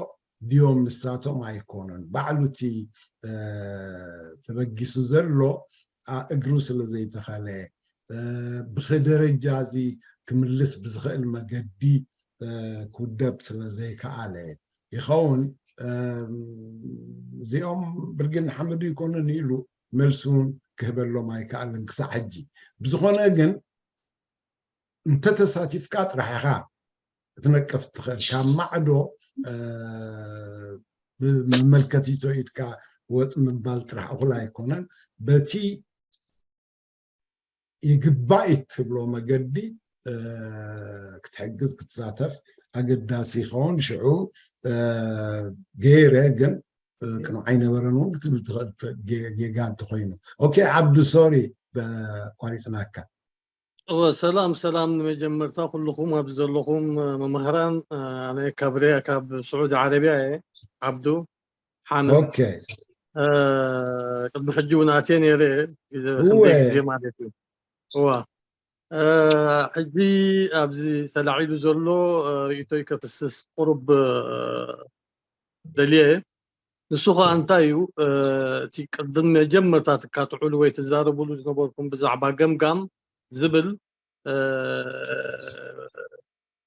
ድዮም ንሳቶም ኣይኮኑን። ባዕሉ እቲ ተበጊሱ ዘሎ እግሩ ስለ ዘይተኸለ ብደረጃ እዚ ክምልስ ብዝኽእል መገዲ ክውደብ ስለ ዘይከኣለ ይኸውን። እዚኦም ብርጌድ ንሓመዱ ይኮኑን ኢሉ መልሲ እውን ክህበሎም ኣይከኣልን ክሳዕ ሕጂ። ብዝኾነ ግን እንተተሳቲፍካ ጥራሕ ኢኻ ክትነቅፍ ትኽእል። ካብ ማዕዶ ብመመልከቲቶ ኢድካ ወጥ ምባል ጥራሕ እኹል ኣይኮነን። በቲ ይግባእ እትብሎ መገዲ ክትሕግዝ ክትሳተፍ ኣገዳሲ ይኸውን። ሽዑ ገይረ ግን ቅኑዕ ኣይነበረን እውን ክትብል ትኽእል ጌጋ እንተኮይኑ። ኦኬ ዓብዱ ሶሪ ኣቋሪፅናካ። እወ ሰላም ሰላም። ንመጀመርታ ኩልኹም ኣብዚ ዘለኹም መምህራን፣ ኣነ ካብ ሪያ ካብ ስዑዲ ዓረብያ እየ። ዓብዱ ሓመድ ኦኬ ቅድሚ ሕጂ እውን ኣትየ ነይረ ግዜ ክንደይ ግዜ ማለት እዩ። እዋ ሕጂ ኣብዚ ተላዒሉ ዘሎ ርእይቶይ ከፍስስ ቁሩብ ደልየ። ንሱ ከዓ እንታይ እዩ እቲ ቅድም መጀመርታ ትካትዕሉ ወይ ትዛረብሉ ዝነበርኩም ብዛዕባ ገምጋም ዝብል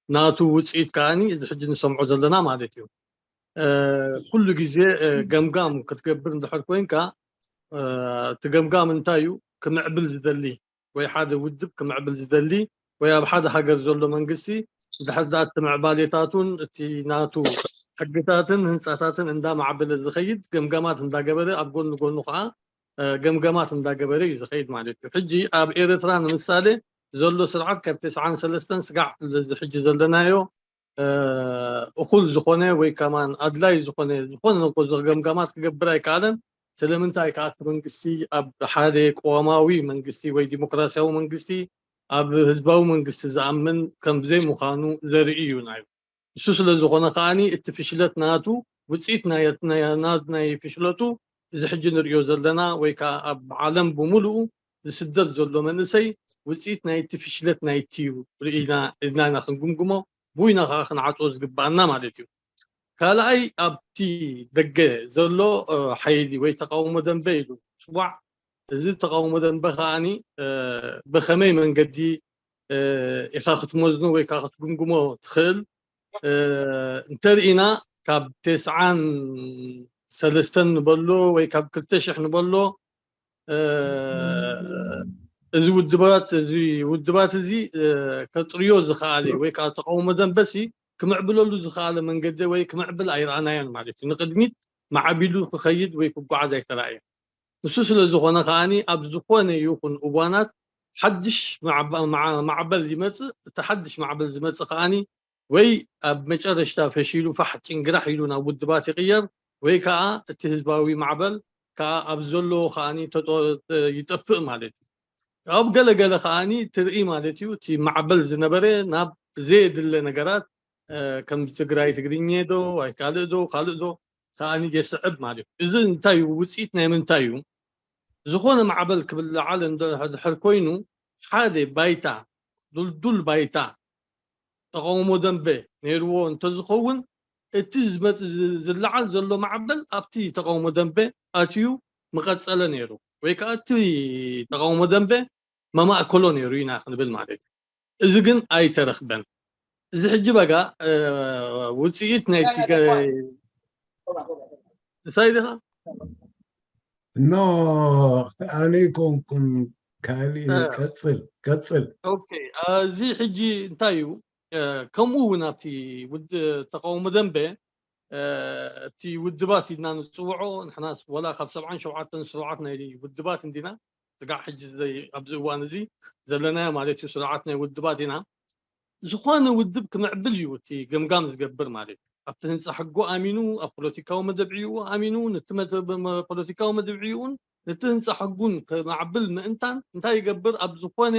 ናቱ ውፅኢት ከዓኒ እዚ ሕጂ ንሰምዖ ዘለና ማለት እዩ። ኩሉ ግዜ ገምጋም ክትገብር እንድሕር ኮይንካ እቲ ገምጋም እንታይ እዩ ክምዕብል ዝደሊ ወይ ሓደ ውድብ ክምዕብል ዝደሊ ወይ ኣብ ሓደ ሃገር ዘሎ መንግስቲ እንድሕር ደኣ እቲ ምዕባሌታቱን እቲ ናቱ ሕግታትን ህንፃታትን እንዳማዕበለ ዝኸይድ ገምጋማት እንዳገበረ ኣብ ጎኒ ጎኑ ከዓ ገምጋማት እንዳገበረ እዩ ዝኸይድ ማለት እዩ። ሕጂ ኣብ ኤርትራ ንምሳሌ ዘሎ ስርዓት ካብ ተስዓን ሰለስተን ስጋዕ እዚ ሕጂ ዘለናዮ እኹል ዝኾነ ወይ ከማን ኣድላይ ዝኾነ ዝኾነ ነጎ ገምጋማት ክገብር ኣይከኣለን። ስለምንታይ ከዓ እቲ መንግስቲ ኣብ ሓደ ቅዋማዊ መንግስቲ ወይ ዲሞክራሲያዊ መንግስቲ ኣብ ህዝባዊ መንግስቲ ዝኣምን ከም ዘይምዃኑ ዘርኢ እዩ ናዩ። እሱ ስለ ዝኾነ ከዓኒ እቲ ፍሽለት ናቱ ውፅኢት ናይ ፍሽለቱ እዚ ሕጂ ንሪኦ ዘለና ወይ ከዓ ኣብ ዓለም ብምሉኡ ዝስደድ ዘሎ መንእሰይ ውፅኢት ናይቲ ፍሽለት ናይቲ እዩ ኢልና ኢልና ኢና ክንግምግሞ ብይና ከዓ ክንዓፅዎ ዝግባኣና ማለት እዩ። ካልኣይ ኣብቲ ደገ ዘሎ ሓይሊ ወይ ተቃውሞ ደንበ ኢሉ ፅዋዕ እዚ ተቃውሞ ደንበ ከዓኒ ብከመይ መንገዲ ኢኻ ክትመዝኖ ወይ ከዓ ክትግምግሞ ትኽእል እንተርኢና ካብ ተስዓን ሰለስተን ንበሎ ወይ ካብ ክልተ ሽሕ ንበሎ እዚ ውድባት እዚ ውድባት እዚ ከጥርዮ ዝኸኣለ ወይ ከዓ ተቃውሞ ደንበሲ ክምዕብለሉ ዝኸኣለ መንገዲ ወይ ክምዕብል ኣይረኣናዮን ማለት እዩ። ንቅድሚት ማዕቢሉ ክኸይድ ወይ ክጓዓዝ ኣይተራእየን። ንሱ ስለ ዝኾነ ከዓኒ ኣብ ዝኾነ ይኹን እዋናት ሓድሽ ማዕበል ይመፅእ። እቲ ሓድሽ ማዕበል ዝመፅእ ከዓኒ ወይ ኣብ መጨረሽታ ፈሺሉ ፋሕ ጭንግራሕ ኢሉ ናብ ውድባት ይቕየር ወይ ከዓ እቲ ህዝባዊ ማዕበል ከዓ ኣብ ዘለዎ ከዓኒ ይጠፍእ ማለት እዩ። ኣብ ገለገለ ከዓኒ ትርኢ ማለት እዩ እቲ ማዕበል ዝነበረ ናብ ዘየድለ ነገራት ከም ትግራይ ትግርኘ ዶ ወይ ካልእ ዶ ካልእ ዶ ከዓኒ የስዕብ ማለት እዩ። እዚ እንታይ እዩ? ውፅኢት ናይ ምንታይ እዩ? ዝኾነ ማዕበል ክብልዓል እንድሕር ኮይኑ ሓደ ባይታ ዱልዱል ባይታ ተቃውሞ ደንበ ነይርዎ እንተዝኸውን እቲ ዝመፅ ዝለዓል ዘሎ ማዕበል ኣብቲ ተቃውሞ ደንበ ኣትዩ ምቐፀለ ነይሩ ወይ ከዓ እቲ ተቃውሞ ደንበ መማእከሎ ነይሩ ኢና ክንብል ማለት እዩ። እዚ ግን ኣይተረኽበን። እዚ ሕጂ በጋ ውፅኢት ናይቲ ምሳይ ዲኻ? ኖ፣ ኣነ ኣይኮንኩን፣ ካልእ እዩ። ቀጽል፣ ቀጽል። ኦኬ፣ እዚ ሕጂ እንታይ እዩ? ከምኡ እውን ኣብቲ ተቃውሞ ደንበ፣ እቲ ውድባት ኢልና ንፅውዖ፣ ንሕናስ ወላ ካብ ሰብዓን ሸውዓተን ስርዓት ናይ ውድባት እንዲና፣ ስጋዕ ሕጂ ኣብዚ እዋን እዚ ዘለናዮ ማለት እዩ፣ ስርዓት ናይ ውድባት ኢና። ዝኾነ ውድብ ክምዕብል እዩ እቲ ገምጋም ዝገብር ማለት እዩ። ኣብቲ ህንፃ ሕጎ ኣሚኑ፣ ኣብ ፖለቲካዊ መደብዒኡ ኣሚኑ፣ ነቲ ፖለቲካዊ መደብዒኡን ነቲ ህንፃ ሕጉን ከማዕብል ምእንታን እንታይ ይገብር? ኣብ ዝኾነ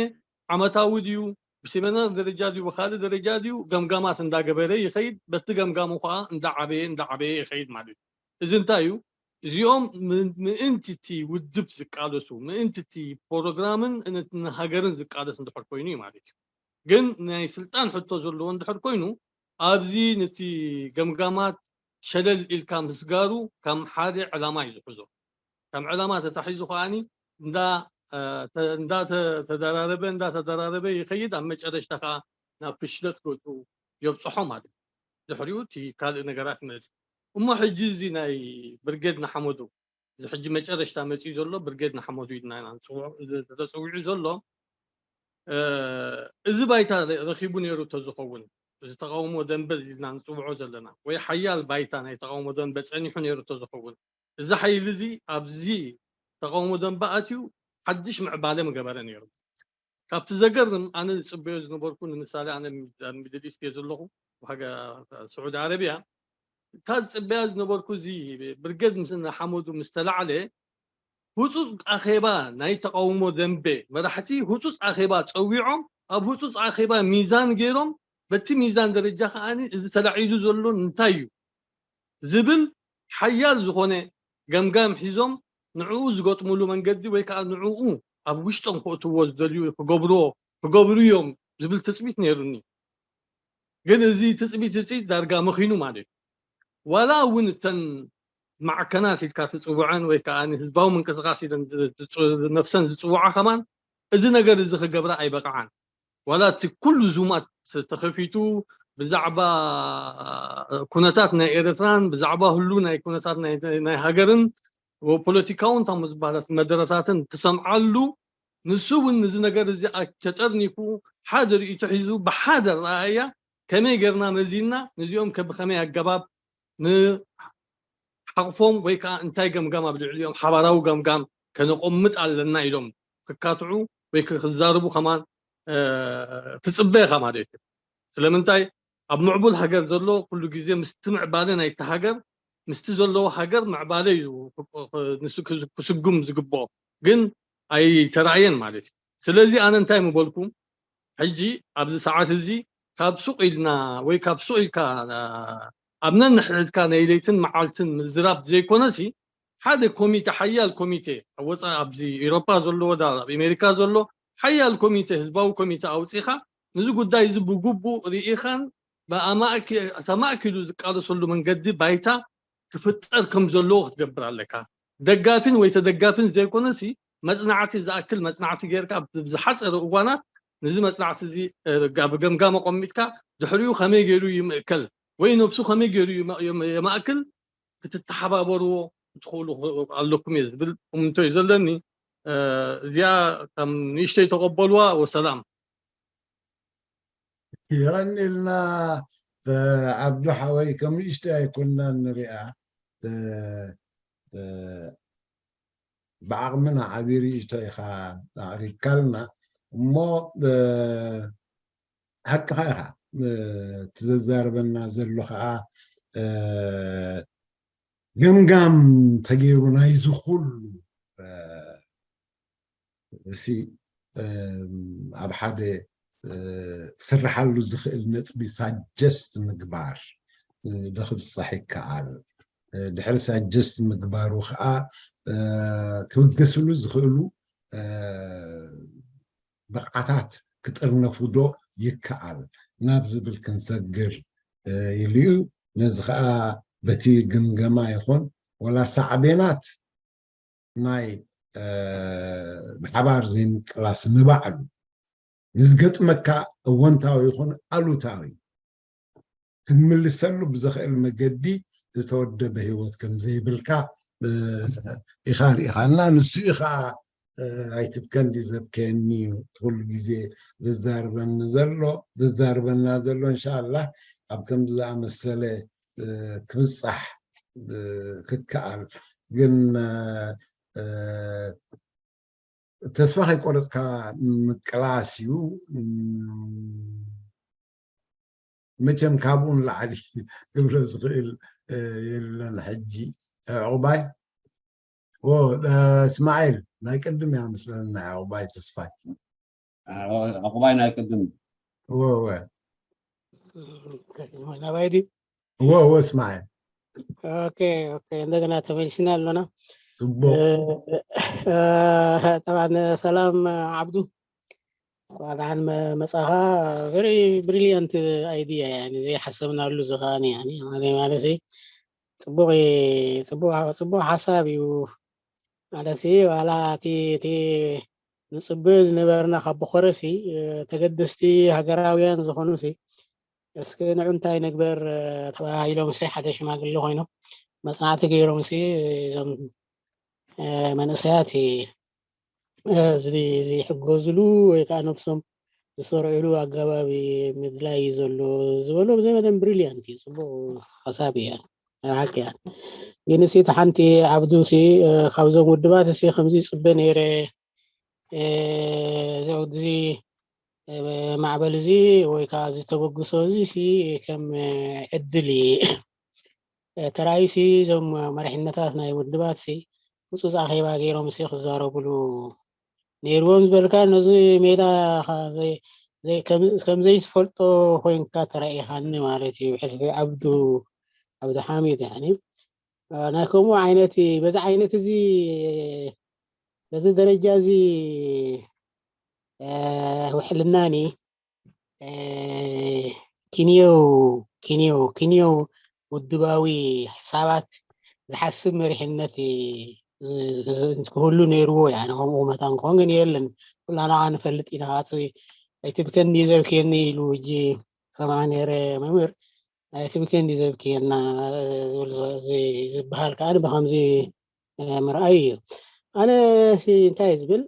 ዓመታዊ ድዩ፣ ብሴሚናር ደረጃ ድዩ፣ ብካልእ ደረጃ ድዩ፣ ገምጋማት እንዳገበረ ይኸይድ። በቲ ገምጋሙ ከዓ እንዳዓበየ እንዳዓበየ ይኸይድ ማለት እዩ። እዚ እንታይ እዩ? እዚኦም ምእንቲ እቲ ውድብ ዝቃለሱ፣ ምእንቲ እቲ ፕሮግራምን ንሃገርን ዝቃለስ እንድሕር ኮይኑ እዩ ማለት እዩ። ግን ናይ ስልጣን ሕቶ ዘለዎ እንድሕር ኮይኑ ኣብዚ ነቲ ገምጋማት ሸለል ኢልካ ምስጋሩ ከም ሓደ ዕላማ እዩ ዝሕዞ። ከም ዕላማ ተታሒዙ ከዓኒ እንዳተደራረበ እንዳተደራረበ ይኸይድ። ኣብ መጨረሽታ ከዓ ናብ ፍሽለት ገፁ የብፅሖ ማለት እዩ። ድሕሪኡ እቲ ካልእ ነገራት ይመፅእ። እሞ ሕጂ እዚ ናይ ብርጌድ ንሓመዱ እዚ ሕጂ መጨረሽታ መፂኡ ዘሎ ብርጌድ ንሓመዱ ኢልና ኢና ንፅውዖ። እዚ ተፀዊዑ ዘሎ እዚ ባይታ ረኺቡ ነይሩ ተዝኸውን፣ እዚ ተቃውሞ ደንበ ኢልና ንፅውዖ ዘለና ወይ ሓያል ባይታ ናይ ተቃውሞ ደንበ ፀኒሑ ነይሩ ተዝኸውን፣ እዚ ሓይሊ እዚ ኣብዚ ተቃውሞ ደንበ ኣትዩ ሓድሽ ምዕባለ ምገበረ ነይሩ። ካብቲ ዘገርም ኣነ ዝፅበዮ ዝነበርኩ፣ ንምሳሌ ኣነ ኣብ ሚድል ኢስት እየ ዘለኹ፣ ስዑዲ ዓረብያ፣ እታ ዝፅበያ ዝነበርኩ እዚ ብርጌድ ምስ ሓመዱ ምስ ተላዕለ ህፁፅ ኣኼባ ናይ ተቃውሞ ደንበ መራሕቲ ህፁፅ ኣኼባ ፀዊዖም ኣብ ህፁፅ ኣኼባ ሚዛን ገይሮም በቲ ሚዛን ደረጃ ከዓኒ እዚ ተላዒሉ ዘሎ እንታይ እዩ ዝብል ሓያል ዝኾነ ገምጋም ሒዞም ንዕኡ ዝገጥሙሉ መንገዲ ወይ ከዓ ንዕኡ ኣብ ውሽጦም ከእትዎ ዝደልዩ ክገብርዎ ክገብሩ እዮም ዝብል ትፅቢት ነይሩኒ። ግን እዚ ትፅቢት እዚ ዳርጋ መኺኑ ማለት እዩ። ዋላ እውን እተን ማዕከናት ኢልካ ትፅውዐን ወይ ከዓ ንህዝባዊ ምንቅስቃስ ኢለን ነፍሰን ዝፅውዓ ከማን እዚ ነገር እዚ ክገብራ ኣይበቕዓን። ዋላ እቲ ኩሉ ዙማት ተኸፊቱ ብዛዕባ ኩነታት ናይ ኤርትራን ብዛዕባ ህሉ ናይ ኩነታት ናይ ሃገርን ፖለቲካውን ታሞ ዝበሃላት መደረታትን ትሰምዓሉ ንሱ እውን ንዚ ነገር እዚ ተጠርኒፉ ሓደ ርእይቶ ሒዙ ብሓደ ረኣያ ከመይ ጌርና መዚና ነዚኦም ከ ብኸመይ ኣገባብ ንሓቕፎም ወይ ከዓ እንታይ ገምጋም ኣብ ልዕሊኦም ሓባራዊ ገምጋም ከነቆምጥ ኣለና ኢሎም ክካትዑ ወይ ክዛርቡ ከማን ትፅበ ኢኻ ማለት እዩ። ስለምንታይ ኣብ ምዕቡል ሃገር ዘሎ ኩሉ ግዜ ምስቲ ምዕባለ ናይቲ ሃገር ምስቲ ዘለዎ ሃገር ምዕባለ እዩ ንሱ ክስጉም ዝግብኦ፣ ግን ኣይተራእየን ማለት እዩ። ስለዚ ኣነ እንታይ ምበልኩም ሕጂ ኣብዚ ሰዓት እዚ ካብ ሱቕ ኢልና ወይ ካብ ሱቕ ኢልካ ኣብ ነንሕድሕድካ ናይ ለይትን መዓልትን ምዝራብ ዘይኮነሲ ሓደ ኮሚቴ ሓያል ኮሚቴ ኣብ ወፃኢ ኣብዚ ኤሮፓ ዘሎ ወዳ ኣብ ኣሜሪካ ዘሎ ሓያል ኮሚቴ ህዝባዊ ኮሚቴ ኣውፂኻ ንዚ ጉዳይ እዚ ብግቡእ ርኢኻን ብኣማእኪ- ተማእኪሉ ዝቃለሰሉ መንገዲ ባይታ ክፍጠር ከም ዘለዎ ክትገብር ኣለካ። ደጋፊን ወይ ተደጋፊን ዘይኮነሲ መፅናዕቲ ዝኣክል መፅናዕቲ ጌርካ ኣብ ዝሓፀረ እዋናት ንዚ መፅናዕቲ እዚ እ፣ ጋ- ብገምጋም ኣቆሚጥካ ድሕሪኡ ከመይ ገይሩ ይምእከል ወይ ነብሱ ከመይ ገይሩ ይመ- ይመ- የማእክል ክትተሓባበርዎ ክትኽእሉ ኣለኩም እየ ዝብል እምንቶ እዩ ዘለኒ። እ፣ እዚኣ ከም ንእሽተይ ተቐበልዋ። ወሰላም። የቐኒልና። እ፣ ዓብዱ ሓወይ ከም ንእሽተይ ኣይኮንናን ንሪኣ። እ፣ እ፣ ብዓቕምና ዓብዪ ርእይቶ ኢኻ ኣቕሪብካልና። እሞ እ፣ ሓቅኻ ኢኻ። እ፣ እቲ ዘዛርበና ዘሎ ከዓ እ፣ ገምጋም ተገይሩ ናይዚ ኩሉ እ፣ እሲ እም፣ ኣብ ሓደ እ፣ ክስርሓሉ ዝኽእል ነጥቢ ሳጀስት ምግባር እ፣ ዶ ክብፃሕ ይከኣል። እ፣ ድሕሪ ሳጀስት ምግባሩ ከዓ እ፣ ክብገስሉ ዝኽእሉ እ፣ ብቕዓታት ክጥርነፉ ዶ ይከኣል ናብ ዝብል ክንሰግር እ፣ ኢሉ እዩ። ነዚ ከዓ በቲ ግምገማ ይኹን ወላ ሳዕቤናት ናይ እ፣ ብሓባር ዘይምቅላስ ንባዕሉ ንዝገጥመካ እወንታዊ ይኹን ኣሉታዊ ክንምልሰሉ ብዘኽእል መገዲ ዝተወደበ ህይወት ከም ዘይብልካ ኢኻ ርኢኻ እና ንሱ ኢኻ ኣይትብከ እንዲ ዘብከየኒ ኩሉ ግዜ ዘዛርበኒ ዘሎ ዘዛርበና ዘሎ እንሻላ ኣብ ከምዚ ዝኣመሰለ ክብፃሕ ክከኣል ግን ተስፋ ከይቆረፅካ ምቅላስ እዩ። መቸም ካብኡ ንላዕሊ ክብሎ ዝኽእል የለን። ሕጂ ዕቑባይ እስማኤል ናይ ቅድም እያ ምስለና ዕቑባይ ተስፋይ ዕቑባይ ናይ ቅድም ወወ ናባይ ድዩ? ወወ እስማኤል ኦኬ ኦኬ እንደገና ተመልስና ኣሎና ጽቡቅ ጠባን ሰላም ዓብዱ እንኳን ደሓን መ- መጻኻ very brilliant idea يعني ዘይሓሰብናሉ ዝኸኣኒ يعني ማለት ማለት ጽቡቅ ጽቡቅ ጽቡቅ ሓሳብ እዩ ማለት ዋላ እቲ እቲ ንጽበ ዝነበርና ካብ ብኾረሲ ተገደስቲ ሃገራውያን ዝኾኑ ሲ እስኪ ንዑ እንታይ ንግበር ተባሂሎም ሲ ሓደ ሽማግለ ኮይኖም መጽናዕቲ ገይሮም ሲ እዞም መንእሰያት ዝሕገዝሉ ወይ ከዓ ነብሶም ዝሰርዕሉ ኣገባብ ምድላይ እዩ ዘሎ ዝበሎ ብዘይ መደን ብሪልያንት እዩ። ፅቡቅ ሓሳብ እያ ሓቂ እያ። ግን ሲ እቲ ሓንቲ ዓብዱ ሲ ካብዞም ውድባት ሲ ከምዚ ይፅበ ነይረ እዚ ማዕበል እዚ ወይ ከዓ እዚ ተበግሶ እዚ ሲ ከም ዕድል እዩ ተራእዩ ሲ እዞም መሪሕነታት ናይ ውድባት ሲ ህፁፅ ኣኼባ ገይሮም ሲ ክዛረብሉ ነይርዎም ዝበልካ ነዚ ሜዳ ከም ዘይትፈልጦ ኮይንካ ተራኢኻኒ ማለት እዩ። ሕልፊ ዓብዱ ዓብዱ ሓሚድ ያኒ ናይ ከምኡ ዓይነት በዚ ዓይነት እዚ በዚ ደረጃ እዚ ውሕልናኒ ኪንዮ ኪንዮ ኪንዮ ውድባዊ ሕሳባት ዝሓስብ መሪሕነት ክህሉ ነይርዎ ያ ከምኡ መታን ክኾን ግን የለን ኩላና ንፈልጥ ኢና እቲ ብከንዲ ዘብክየኒ ኢሉ እጂ ሰምዓ ነይረ መምህር እቲ ብከንዲ ዘብክየና ዝበሃል ከዓ ብከምዚ ምርኣይ እዩ። ኣነ እንታይ ዝብል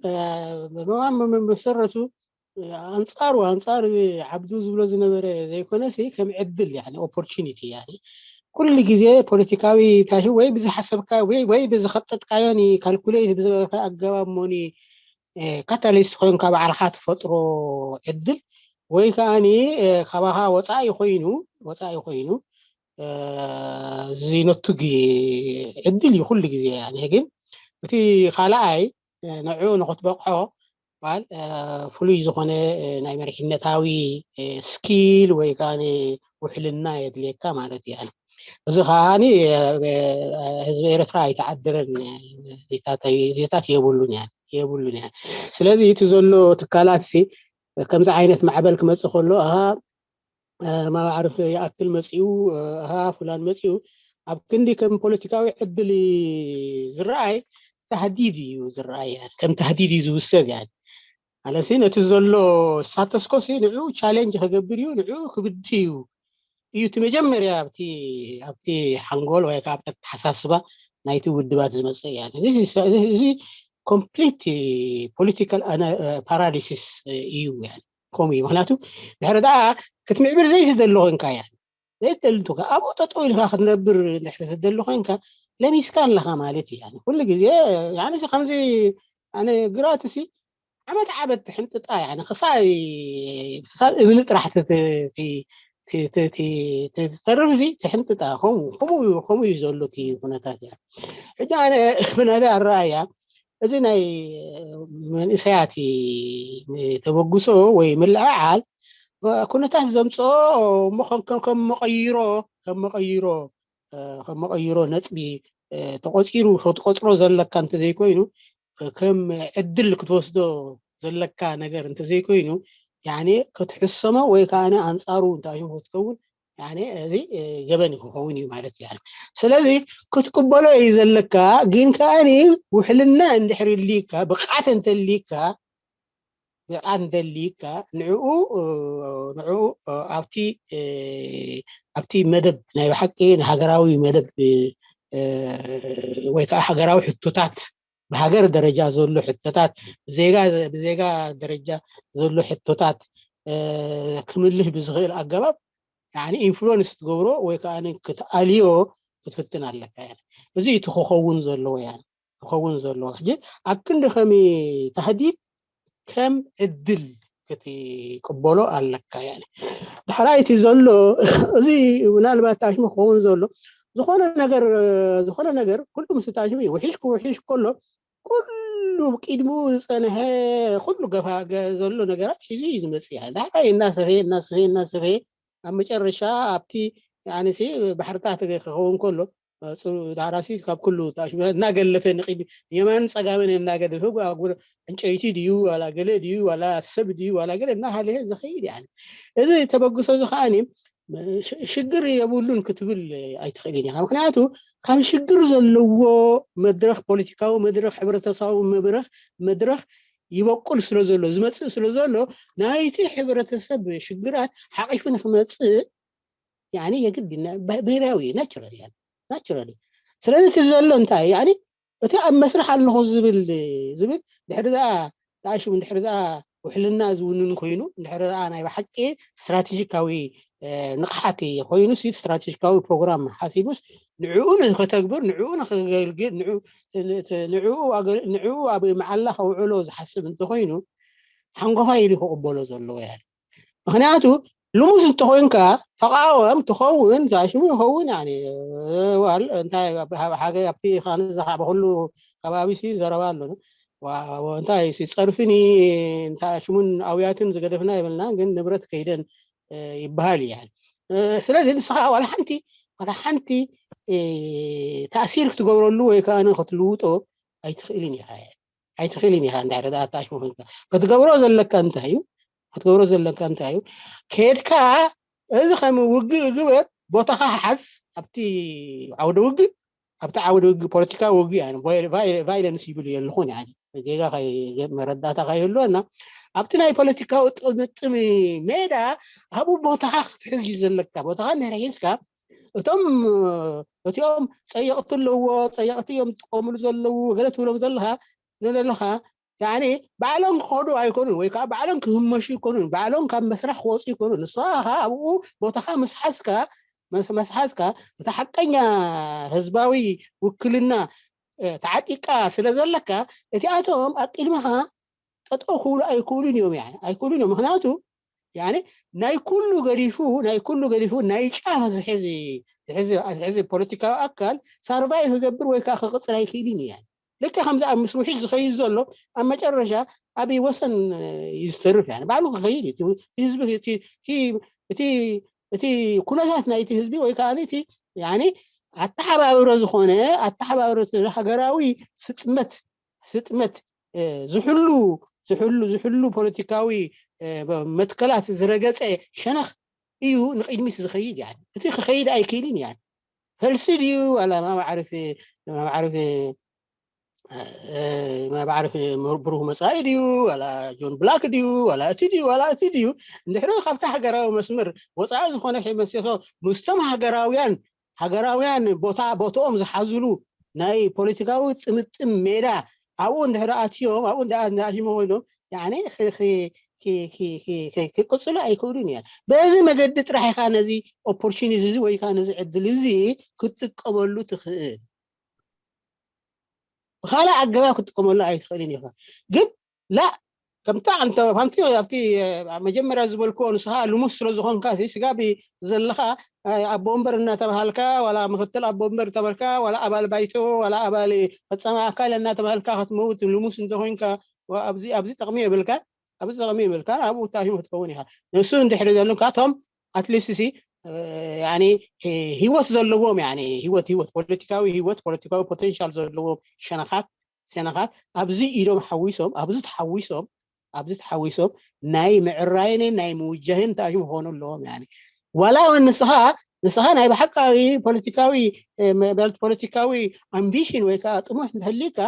መሰረቱ ኣንፃሩ ኣንፃር ዓብዱ ዝብሎ ዝነበረ ዘይኮነሲ ከም ዕድል ያ ኦፖርቹኒቲ ያ ኩሉ ግዜ ፖለቲካዊ ታሽ ወይ ብዝሓሰብካ ወይ ወይ ብዝኸጠጥካዮን ካልኩሌት ብዝገበርካ ኣገባብ ሞኒ ካታሊስት ኮይንካ ባዕልካ ትፈጥሮ ዕድል ወይ ከዓኒ ካባኻ ወፃኢ ኮይኑ ወፃኢ ኮይኑ ዝነቱግ ዕድል እዩ ኩሉ ግዜ ግን እቲ ካልኣይ ንዑ ንክትበቅዖ ባል ፍሉይ ዝኾነ ናይ መሪሕነታዊ ስኪል ወይ ከዓ ውሕልና የድልየካ ማለት እዩ። እዚ ከዓ ህዝቢ ኤርትራ ኣይተዓደለን ዜታት የብሉን የብሉን። ስለዚ እቲ ዘሎ ትካላት ከምዚ ዓይነት ማዕበል ክመፅእ ከሎ ማዕርፍ ይኣክል መፂኡ ሃ ፍላን መፂኡ ኣብ ክንዲ ከም ፖለቲካዊ ዕድል ዝረኣይ ታህዲድ እዩ ዝረኣይ ከም ታህዲድ እዩ ዝውሰድ ያ ማለት ነቲ ዘሎ ስታተስኮ ንዑ ቻሌንጅ ክገብር እዩ ንዑ ክብድ እዩ እዩ እቲ መጀመርያ ኣብቲ ኣብቲ ሓንጎል ወይ ካብ ኣተሓሳስባ ናይቲ ውድባት ዝመፅእ ያ እዚ ኮምፕሊት ፖለቲካል ፓራሊሲስ እዩ ከምኡ እዩ ምክንያቱ ድሕሪ ደኣ ክትምዕብል ዘይትደሊ ኮንካ እያ ዘይትደሊ እንተ ኣብኡ ጠጠው ኢልካ ክትነብር ድሕሪ ትደሊ ኮንካ ለሚስካ ኣለካ ማለት እዩ ኩሉ ግዜ ከምዚ ኣነ ግራት ሲ ዓመት ዓመት ትሕንጥጣ ክሳብ እብሊ ጥራሕ ተርፍ ዚ ትሕንጥጣ ከምኡ እዩ ዘሎ ኩነታት እያ ሕጂ ኣነ ብናተ ኣረኣያ እዚ ናይ መንእሰያት ተበግሶ ወይ ምልዕዓል ኩነታት ዘምፅኦ እሞ ከም መቐይሮ ከም መቐይሮ ከም መቐይሮ ነጥቢ ተቆፂሩ ክትቆፅሮ ዘለካ እንተዘይኮይኑ ከም ዕድል ክትወስዶ ዘለካ ነገር እንተዘይኮይኑ ያኔ ክትሕሰሞ ወይ ከዓ ኣንፃሩ እንታይ ክትከውን ያኔ እዚ ገበን ክኸውን እዩ ማለት እዩ። ስለዚ ክትቅበሎ እዩ ዘለካ፣ ግን ከዓኒ ውሕልና እንድሕር ይልካ ብቕዓት እንተልካ ስልጣን ደሊካ ንዕኡ ንዕኡ ኣብቲ ኣብቲ መደብ ናይ ብሓቂ ንሃገራዊ መደብ ወይ ከዓ ሃገራዊ ሕቶታት ብሃገር ደረጃ ዘሎ ሕቶታት ብዜጋ ብዜጋ ደረጃ ዘሎ ሕቶታት ክምልስ ብዝኽእል ኣገባብ ኢንፍሉወንስ ክትገብሮ ወይ ከዓ ክትኣልዮ ክትፍትን ኣለካ። እዚ እቲ ክኸውን ዘለዎ ክኸውን ዘለዎ ሕጂ ኣብ ክንዲ ከሚ ታህዲድ ከም ዕድል ክትቅበሎ ኣለካ። ዳሕራይ እቲ ዘሎ እዚ ምናልባት ታሽሙ ክኸውን ዘሎ ዝኾነ ነገር ዝኾነ ነገር ኩሉ ምስ ታሽሙ እዩ ውሒሽ ክውሒሽ ከሎ ኩሉ ቅድሚኡ ዝፀንሐ ኩሉ ገፋ ዘሎ ነገራት ሒዙ እዩ ዝመፅእ። ዳሕራይ እናሰፈየ እናሰፈየ እናሰፈየ ኣብ መጨረሻ ኣብቲ ኣነሲ ባሕርታት ክኸውን ከሎ ዳራሲ ካብ ኩሉ እናገለፈ ንቅድሚ የማን ፀጋምን እናገለፈ ዕንጨይቲ ድዩ ዋላ ገለ ድዩ ዋላ ሰብ ድዩ ዋላ ገለ እናሃለሀ ዝኸይድ ያ። እዚ ተበግሶ እዚ ከዓኒ ሽግር የብሉን ክትብል ኣይትኽእልን ኢኻ። ምክንያቱ ካብ ሽግር ዘለዎ መድረኽ ፖለቲካዊ መድረኽ ሕብረተሰባዊ መድረኽ መድረኽ ይበቁል ስለ ዘሎ ዝመፅእ ስለ ዘሎ ናይቲ ሕብረተሰብ ሽግራት ሓቂፉ ንክመፅእ የግድ ብሄራዊ ናቹራል ናቹራል። ስለዚ እቲ ዘሎ እንታይ እቲ ኣብ መስርሕ ኣለኹ ዝብል ዝብል ድሕሪ ዛ ተኣሽሙ ድሕሪ ዛ ውሕልና ዝውንን ኮይኑ ድሕሪ ዛ ናይ ብሓቂ ስትራቴጂካዊ ንቕሓት ኮይኑ ስትራቴጂካዊ ፕሮግራም ሓሲቡስ ንዕኡ ንክተግብር ንዕኡ ንክገልግል ንዕኡ ኣብ መዓላ ከውዕሎ ዝሓስብ እንተኮይኑ ሓንጎፋይ ኢሉ ክቕበሎ ዘለዎ ያ። ምክንያቱ ልሙስ እንተኮይንካ ተቃወም ትኸውን ሽሙ ይኸውን እንታይ ሓገ ኣብቲ ካንዛ ብኩሉ ከባቢ ሲ ዘረባ ኣሎ እንታይ ጸርፍኒ እንታይ ሽሙን ኣውያትን ዝገደፍና ይብልና ግን ንብረት ከይደን ይበሃል እያ። ስለዚ ንስኻ ዋላ ሓንቲ ዋላ ሓንቲ ተእሲር ክትገብረሉ ወይ ከዓ ክትልውጦ ኣይትኽእልን ኢኻ። ኣይትኽእልን ኢኻ እንድሕር ደኣ ኣታሽሙ ኮይንካ ክትገብሮ ዘለካ እንታይ እዩ ክትገብሮ ዘለካ እንታይ እዩ ከድካ እዚ ከም ውግእ ግበር ቦታኻ ሓዝ ኣብቲ ዓውደ ውግእ ኣብቲ ዓውደ ውግእ ፖለቲካዊ ውግእ ያ ቫይለንስ ይብሉ የለኹን ያ ጌጋ መረዳእታ ከይህልወና ኣብቲ ናይ ፖለቲካዊ ጥምጥም ሜዳ ኣብኡ ቦታኻ ክትሕዝ እዩ ዘለካ ቦታኻ እንድሕር ሒዝካ እቶም እቲኦም ፀየቕቲ ኣለዎ ፀየቕቲ እዮም ዝጥቀምሉ ዘለዉ ገለ ትብሎም ዘለኻ ዘለኻ ያኒ ባዕሎም ክኸዱ ኣይኮኑን ወይ ከዓ ባዕሎም ክህመሹ ይኮኑን ባዕሎም ካብ መስራሕ ክወፁ ይኮኑን ንስኻ ከዓ ኣብኡ ቦታኻ መስሓዝካ መስሓዝካ እቲ ሓቀኛ ህዝባዊ ውክልና ተዓጢቃ ስለ ዘለካ እቲኣቶም ኣብ ቅድመኻ ጠጠው ክብሉ ኣይክእሉን እዮም ኣይክእሉን እዮም ምክንያቱ ናይ ኩሉ ገዲፉ ናይ ኩሉ ገዲፉ ናይ ጫፍ ዝሕዚ ሕዚ ፖለቲካዊ ኣካል ሳርቫይቭ ክገብር ወይ ከዓ ክቅፅል ኣይክእልን እዩ ልክዕ ከምዚ ኣብ ምስ ውሒድ ዝኸይድ ዘሎ ኣብ መጨረሻ ኣብ ወሰን ይዝተርፍ ያ ባዕሉ ክኸይድ እዩ ህዝቢ እቲ ኩነታት ናይቲ ህዝቢ ወይ ከዓ እቲ ኣተሓባብሮ ዝኾነ ኣተሓባብሮ ሃገራዊ ስጥመት ስጥመት ዝሕሉ ዝሕሉ ዝሕሉ ፖለቲካዊ መትከላት ዝረገፀ ሸነኽ እዩ ንቅድሚት ዝኸይድ ያ እቲ ክኸይድ ኣይክእልን ያ ፈልሲ ድዩ ዋላ ማማዕርፍ ማማዕርፍ ማማዕርፍ ብሩህ መፃኢ ድዩ ዋላ ጆን ብላክ ድዩ ዋላ እቲ ድዩ ዋላ እቲ ድዩ እንድሕሪ ካብቲ ሃገራዊ መስመር ወፃኢ ዝኾነ ከይመሰሶ ምስቶም ሃገራውያን ሃገራውያን ቦታ ቦትኦም ዝሓዝሉ ናይ ፖለቲካዊ ጥምጥም ሜዳ ኣብኡ እንድሕር ኣትዮም ኣብኡ እንዳ እንዳሽሙ ኮይኖም ክቅፅሉ ኣይክእሉን እያ በዚ መገዲ ጥራሕ ኢካ ነዚ ኦፖርቹኒቲ እዚ ወይ ከዓ ነዚ ዕድል እዚ ክትጥቀመሉ ትኽእል ብካልእ ኣገባብ ክትጥቀመሉ ኣይትኽእልን ኢኻ ግን ላ ከምታ ኣንተ ከምቲ ኣብቲ መጀመርያ ዝበልክዎ ንስኻ ልሙስ ስለ ዝኾንካ ስጋቢ ዘለኻ ኣቦ ወንበር እናተባሃልካ ዋላ ምክትል ኣቦ ወንበር ተበልካ ዋላ ኣባል ባይቶ ዋላ ኣባል ፈፀማ ኣካል እናተባሃልካ ክትመውት ልሙስ እንተኮይንካ ኣብዚ ኣብዚ ጠቕሚ የብልካ ኣብዚ ጠቕሚ የብልካ ኣብኡ ታሽሙ ክትከውን ኢኻ ንሱ እንድሕሪ ዘሎ ካቶም ኣትሊስት ሲ ህይወት ዘለዎም ህይወት ህይወት ፖለቲካዊ ህይወት ፖለቲካዊ ፖቴንሻል ዘለዎም ሸነኻት ሸነኻት ኣብዚ ኢዶም ሓዊሶም ኣብዚ ተሓዊሶም ኣብዚ ተሓዊሶም ናይ ምዕራይን ናይ ምውጃህን ታሽሙ ክኾኑ ኣለዎም ዋላ እውን ንስኻ ንስኻ ናይ ብሓቃዊ ፖለቲካዊ ፖለቲካዊ ኣምቢሽን ወይ ከዓ ጥሙሕ እንተህልካ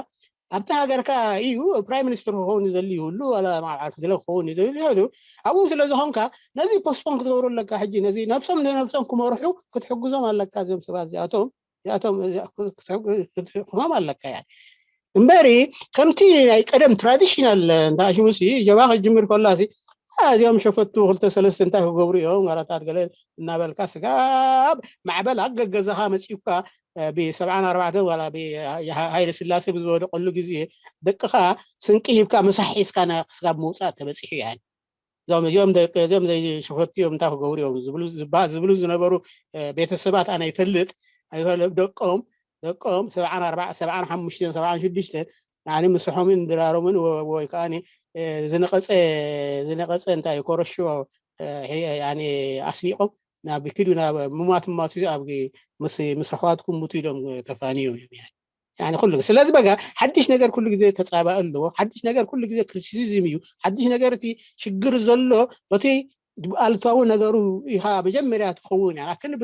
ኣብቲ ሃገርካ እዩ ፕራይም ሚኒስትር ክኸውን ይደሊ ይህሉ፣ ዋላ መዓል ዓርፊ ድለ ክኸውን ይደሊ ይህሉ። ኣብኡ ስለ ዝኾንካ ነዚ ፖስትፖን ክትገብሩ ኣለካ። ሕጂ ነዚ ነብሶም ንነብሶም ክመርሑ ክትሕግዞም ኣለካ። እዞም ሰባት እዚኣቶም እዚኣቶም ክትሕግዞም ኣለካ። እያ እምበሪ ከምቲ ናይ ቀደም ትራዲሽናል እንዳ ሽሙሲ ጀባ ክጅምር ከላሲ እዚኦም ሸፈቱ ክልተ ሰለስተ እንታይ ክገብሩ እዮም ዋላታት ገለ እናበልካ ስጋብ ማዕበል ኣብ ገገዛኻ መፂኡካ ብሰብዓን ኣርባዕተን ዋላ ሃይለ ስላሴ ብዝወደቀሉ ግዜ ደቅኻ ስንቂ ሂብካ ምሳሕ ሒዝካ ስጋብ ምውፃእ ተበፂሑ። ያ እዞም እዚኦም ደቂ እዚኦም ዘይሸፈቱ እዮም እንታይ ክገብሩ እዮም ዝብሉ ዝባ- ዝብሉ ዝነበሩ ቤተሰባት ኣነ ይፈልጥ ኣይፈልጥ ደቆም ደቆም ሰብዓን ኣርባዕ ሰብዓን ሓሙሽተን ሰብዓን ሽዱሽተን ያኒ ምስሖምን ድራሮምን ወይ ከዓ ዝነቀፀ ዝነቀፀ እንታይ ኮረሾ ኣስኒቆም ናብ ኪዱ ናብ ምማት ምማት ኣብ ምስ ኣሕዋትኩም ሙቱ ኢሎም ተፋንዮም እዮም። ያ ኩሉ ስለዚ በቃ ሓድሽ ነገር ኩሉ ግዜ ተፃባእ ኣለዎ። ሓድሽ ነገር ኩሉ ግዜ ክሪቲሲዝም እዩ። ሓድሽ ነገር እቲ ሽግር ዘሎ በቲ ኣሉታዊ ነገሩ ኢኻ መጀመርያ ትኸውን ያ ክን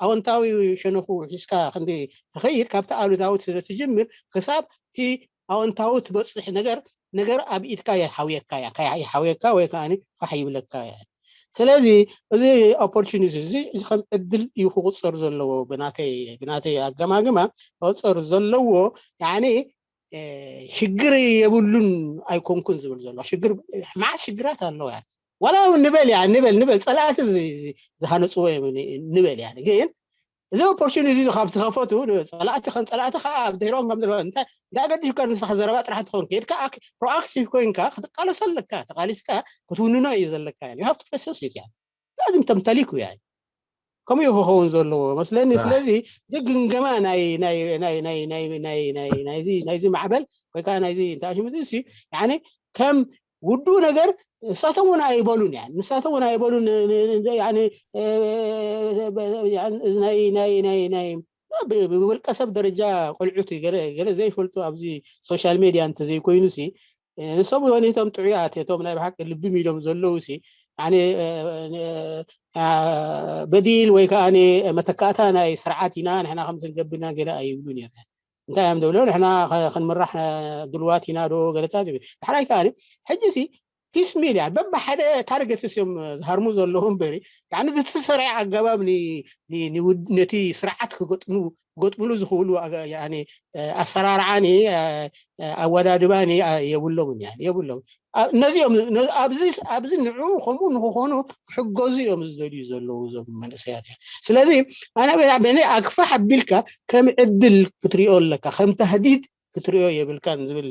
ኣወንታዊ ሸነኹ ሒዝካ ክንዲ ትኸይድ ካብቲ ኣሉታዊ ስለ ትጅምር ክሳብ እቲ ኣወንታዊ ትበፅሕ ነገር ነገር ኣብ ኢድካ ይሓውየካ ያ ይሓውየካ ወይ ከዓ ፋሕ ይብለካ ያ። ስለዚ እዚ ኦፖርቹኒቲ እዚ እዚ ከም ዕድል እዩ ክቁፀር ዘለዎ ብናተይ ብናተይ ኣገማግማ ክቁፀር ዘለዎ ያኒ ሽግር የብሉን ኣይኮንኩን ዝብል ዘሎ ሽግር ማዓት ሽግራት ኣለዋ። ዋላ ንበል ያ ንበል ንበል ፀላእቲ ዝሃነፅዎ እዮም ንበል ያ ግን እዚ ኦፖርቹኒቲ እዚ ካብ ዝኸፈቱ ፀላእቲ ከም ፀላእቲ ከዓ ኣብ ድሕሮም ከም ዘለዋ እንታይ እንዳገዲፍካ ንስኻ ዘረባ ጥራሕ ትኾን ከድካ ፕሮኣክቲቭ ኮይንካ ክትቃለሶ ኣለካ ተቃሊስካ ክትውንኖ እዩ ዘለካ you have to persist ያ ላዝም ተምተሊኩ ያ ከምኡ ክኸውን ዘለዎ መስለኒ። ስለዚ ግምገማ ናይዚ ማዕበል ወይ ከዓ ናይዚ እንታይ ሽሙ እዚ ከም ውዱ ነገር ንሳቶም እውን ኣይበሉን ያ ንሳቶም እውን ኣይበሉን ናይ ናይ ናይ ናይ ብውልቀ ሰብ ደረጃ ቆልዑት ገለ ዘይፈልጡ ኣብዚ ሶሻል ሜድያ እንተዘይኮይኑ ሲ ንሶም ወኒቶም ጥዑያት እቶም ናይ ብሓቂ ልቢ ሚሎም ዘለዉ ሲ በዲል ወይ ከዓ መተካእታ ናይ ስርዓት ኢና ንሕና ከምዚ ንገብርና ገለ ኣይብሉን እዮም። እንታይ እዮም ዝብሉ ንሕና ክንምራሕ ድልዋት ኢና ዶ ገለታት ይብል። ዳሕራይ ከዓ ሕጂ ሲ ፒስ ሚል ያ በብሓደ ታርገትስ እዮም ዝሃርሙ ዘለዉ እምበሪ ዝተሰርዐ ኣገባብ ነቲ ስርዓት ክገጥሙ ክገጥምሉ ዝኽእሉ ኣሰራርዓኒ ኣወዳድባኒ የብሎምን ያ የብሎም እነዚኦም ኣብዚ ንዑ ከምኡ ንክኾኑ ክሕገዙ እዮም ዝደልዩ ዘለዉ እዞም መንእሰያት እዮም ስለዚ ኣነ በኒ ኣግፋሕ ኣቢልካ ከም ዕድል ክትሪኦ ኣለካ ከም ተህዲድ ክትሪኦ የብልካን ዝብል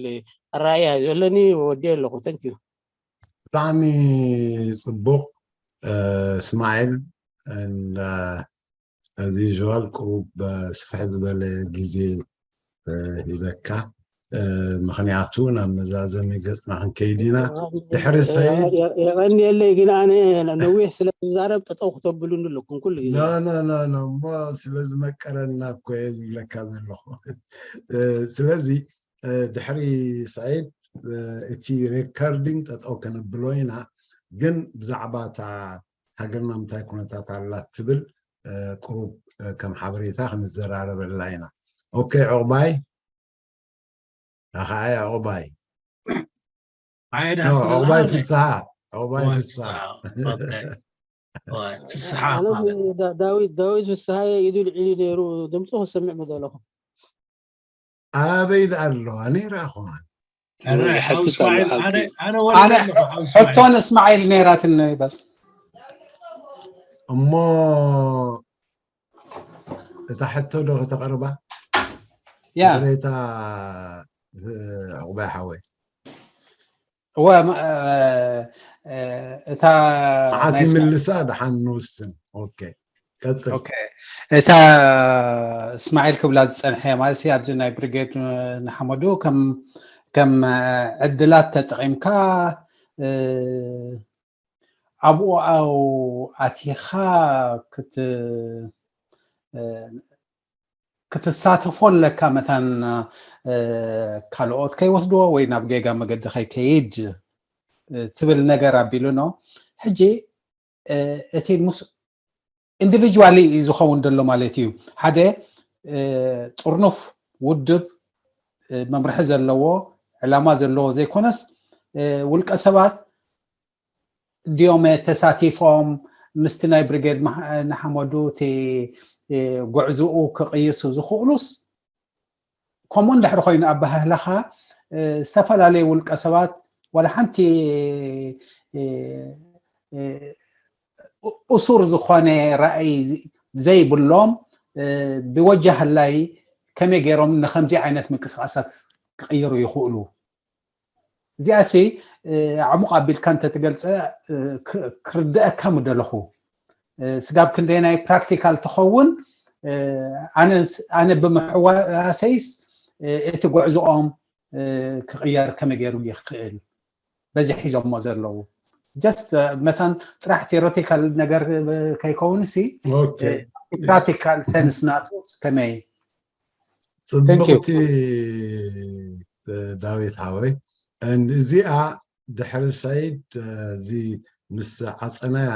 ኣረኣያ ዘለኒ ወዲ ኣለኹ ተንኪዩ ብጣዕሚ ፅቡቅ እስማኤል as usual ቅሩብ ስፍሕ ዝበለ ግዜ ሂበካ ምክንያቱ ናብ መዛዘሚ ገፅና ክንከይድ ኢና ድሕሪ ሰይድ የቀንየለይ ግን ኣነ ነዊሕ ስለ ዝዛረብ ጠጠው ክተብሉኒ ኣለኩም ኩሉ ግዜ እሞ ስለዝመቀረና እኮ እየ ዝብለካ ዘለኹ ስለዚ ድሕሪ ሰይድ እቲ ሬከርዲንግ ጠጠው ከነብሎ ኢና ግን ብዛዕባ እታ ሃገርና ምንታይ ኩነታት ኣላ ትብል ቅሩብ ከም ሓበሬታ ክንዘራረበላ ኢና ኦኬ ዕቑባይ ናኸዓ ዕቑባይ ዕቑባይ ፍስሃ ዕቑባይ ፍስሃ ፍስሓ ዳዊት ዳዊት ፍስሃየ ኢዱ ልዒሉ ነይሩ ድምፁ ክሰምዕ ምደለኹ ኣበይ ደኣ ኣለዋ ነይራ ኸዋን ሕቶ ንእስማዒል ነይራትኒ በስ እሞ እታ ሕቶ ዶ ከተቕርባ ያ ሬታ ዕቑባይ ሓወይ እወ እታ መዓስ ይምልሳ ደሓን ንውስን ኦኬ ቀፅል እታ እስማዒል ክብላ ዝፀንሐ ማለት ኣብዚ ናይ ብሪጌድ ንሓመዱ ከም ዕድላት ተጠቒምካ ኣብኡ ኣቲኻ ክትሳተፎ ኣለካ መታን ካልኦት ከይወስድዎ ወይ ናብ ጌጋ መገዲ ከይከይድ ትብል ነገር ኣቢሉ ኖ ሕጂ እቲ ምስ ኢንዲቪጁዋሊ እዩ ዝኸውን ዘሎ ማለት እዩ ሓደ ጥርኑፍ ውድብ መምርሒ ዘለዎ ዕላማ ዘለዎ ዘይኮነስ ውልቀ ሰባት ድዮም ተሳቲፎም ምስቲ ናይ ብሪጌድ ንሓመዱ እቲ ጉዕዝኡ ክቕይሱ ዝኽእሉስ? ከምኡ እንድሕር ኮይኑ ኣባህላኻ ዝተፈላለዩ ውልቀ ሰባት ዋላ ሓንቲ እሱር ዝኾነ ራእይ ዘይብሎም ብወጃ ህላይ ከመይ ገይሮም ንከምዚ ዓይነት ምንቅስቃሳት ክቕይሩ ይኽእሉ? እዚኣሲ ዓሙቕ ኣቢልካ እንተትገልፀ ክርድአካ ምደለኹ። ስጋብ ክንደይ ናይ ፕራክቲካል ትኸውን ኣነ ብምሕዋሰይስ እቲ ጉዕዝኦም ክቕየር ከመይ ገይሩ ይኽእል በዚ ሒዞሞ ዘለዉ just መታን ጥራሕ ቴዎሬቲካል ነገር ከይከውን ሲ ፕራክቲካል ሰንስ ናቱ ከመይ ፅብቅቲ ዳዊት ሃወይ እዚኣ ድሕሪ ሰይድ እዚ ምስ ዓፀናያ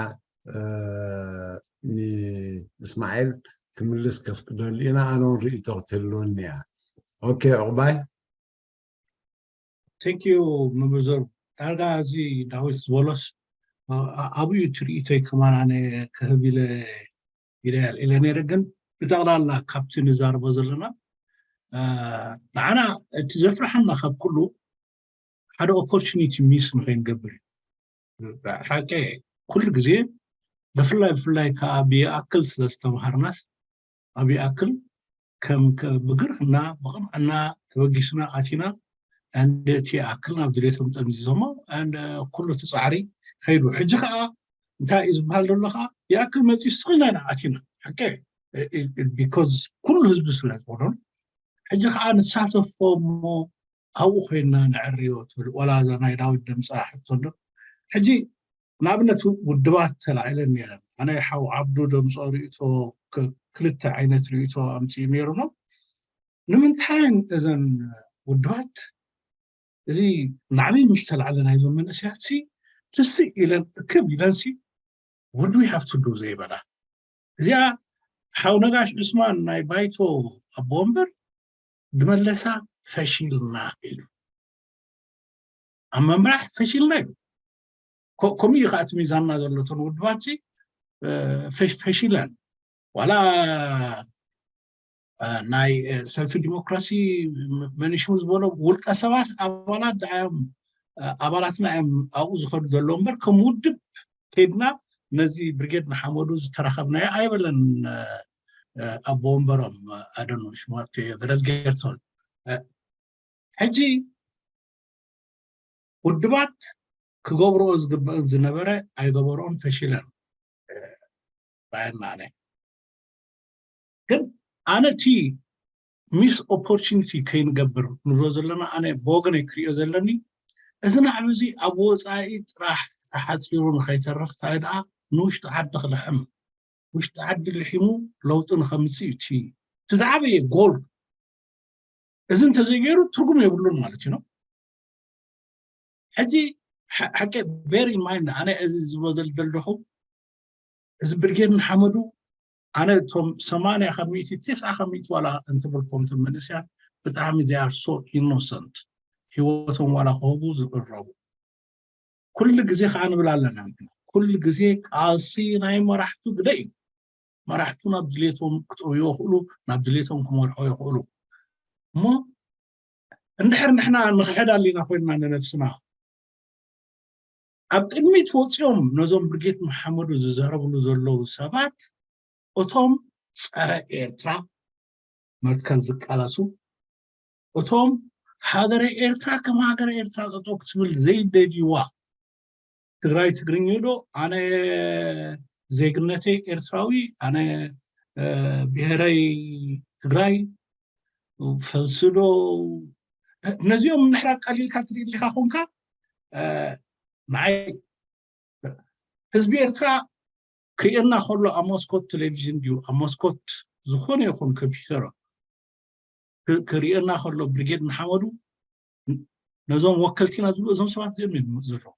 ንእስማኤል ክምልስ ከፍቅደሉ ኢና ኣነ እውን ርእቶ ክትህልወኒ እያ ኦኬ ዕቁባይ Thank you መምህር ዳርጋ እዚ ዳዊት ዝበሎስ ኣብኡ እዩ ትርኢተይ ከማን ኣነ ክህብ ኢለ ኢለ ኣልዒለ ነይረ ግን ብጠቕላላ ካብቲ ንዛረቦ ዘለና ንዓና እቲ ዘፍርሓና ካብ ኩሉ ሓደ ኦፖርቹኒቲ ሚስ ንኸይንገብር እዩ ሓቂ ኩሉ ግዜ ብፍላይ ብፍላይ ከዓ ብይኣክል ስለ ዝተምሃርናስ ኣብ ይኣክል ከም ብግርህና ብቕንዕና ተበጊስና ኣቲና and እቲ ይኣክል ናብ ድሌቶም ጠምዚዞሞ and ኩሉ እቲ ፃዕሪ ከይዱ ሕጂ ከዓ እንታይ እዩ ዝበሃል ዘሎ ከዓ ይኣክል መፅዩ ስኽልና ኢና ኣቲና ሓቂ because ኩሉ ህዝቢ ስለ ዝበሎን ሕጂ ከዓ ንሳተፎ እሞ ኣብኡ ኮይንና ንዕርዮ ትብል ዋላ እዛ ናይ ዳዊት ደምፃ ሕቶ እንዶ ሕጂ ንኣብነት ውድባት ተላዒለን ነይረን ኣነ ሓው ዓብዱ ደምፆ ርእቶ ክልተ ዓይነት ርእቶ ኣምፅኡ ነይሩ ነው ንምንታይ እዘን ውድባት እዚ ናዕበይ ምሽ ተላዕለ ናይዞም መንእሰያት ሲ ትስእ ኢለን እክብ ኢለን ሲ what do we have to do ዘይበላ እዚኣ ሓው ነጋሽ ዑስማን ናይ ባይቶ ኣቦ ወንበር ድመለሳ ፈሺልና ኢሉ ኣብ ምምራሕ ፈሺልና ኢሉ ከምኡ እዩ ከዓ እቲ ሚዛንና ዘሎ እተን ውድባት ፈሺለን ዋላ ናይ ሰልፊ ዲሞክራሲ መንሽሙ ዝበሎ ውልቀ ሰባት ኣባላት ዳዮም ኣባላትና እዮም ኣብኡ ዝኸዱ ዘለዉ እምበር ከም ውድብ ከይድና ነዚ ብርጌድ ንሓመዱ ዝተራኸብናዮ ኣይበለን ኣቦ ወንበሮም ኣደኑ ሽማት ገረዝ ጌርሶን ሕጂ ውድባት ክገብርኦ ዝግበእን ዝነበረ ኣይገበርኦን ፈሽለን ባየናነ ግን ኣነ እቲ ሚስ ኦፖርቹኒቲ ከይንገብር ንብሎ ዘለና ኣነ ብወገነይ ክሪኦ ዘለኒ እዚ ናዕቢ እዚ ኣብ ወፃኢ ጥራሕ ተሓፂሩ ንኸይተርፍ እንታይ ደኣ ንውሽጢ ዓዲ ክልሕም ውሽጢ ዓዲ ልሒሙ ለውጢ ንኸምፅእ እዩ እቲ ዝዓበየ ጎል እዚ እንተዘይገይሩ ትርጉም የብሉን ማለት እዩ ሕጂ ሓቂ very mind ኣነ እዚ ዝበደል ደልደኹ እዚ ብርጌድ ንሓመዱ ኣነ እቶም ሰማንያ ካብ ሚእቲ ተስዓ ካብ ሚእቲ ዋላ እንትብል ከምቶም መንእስያት ብጣዕሚ they are so innocent ህይወቶም ዋላ ክህቡ ዝቅረቡ ኩሉ ግዜ ከዓ ንብል ኣለና ኩሉ ግዜ ቃልሲ ናይ መራሕቱ ግደ እዩ መራሕቱ ናብ ድሌቶም ክጥውዮ ይኽእሉ ናብ ድሌቶም ክመርሖ ይኽእሉ እሞ እንድሕር ንሕና ንኽሕድ ኣሊና ኮይንና ንነብስና ኣብ ቅድሚት ወፂኦም ነዞም ብርጌድ መሓመዱ ዝዛረብሉ ዘለዉ ሰባት እቶም ፀረ ኤርትራ መትከል ዝቃለሱ እቶም ሃገረ ኤርትራ ከም ሃገረ ኤርትራ ጠጠው ክትብል ዘይደልይዋ ትግራይ ትግርኛ ዶ ኣነ ዜግነተይ ኤርትራዊ ኣነ ብሄረይ ትግራይ ፈልስዶ ነዚኦም ምሕራቅ ቀሊልካ ትርኢ ሊካ ኮንካ ንዓይ ህዝቢ ኤርትራ ክርእየና ከሎ ኣብ መስኮት ቴሌቪዥን ድዩ ኣብ መስኮት ዝኾነ ይኹን ኮምፒውተር ክርእየና ከሎ ብሪጌድ ንሓመዱ ነዞም ወከልቲና ዝብሉ እዞም ሰባት እዚኦም እዮም ዝምፅእ ዘለዉ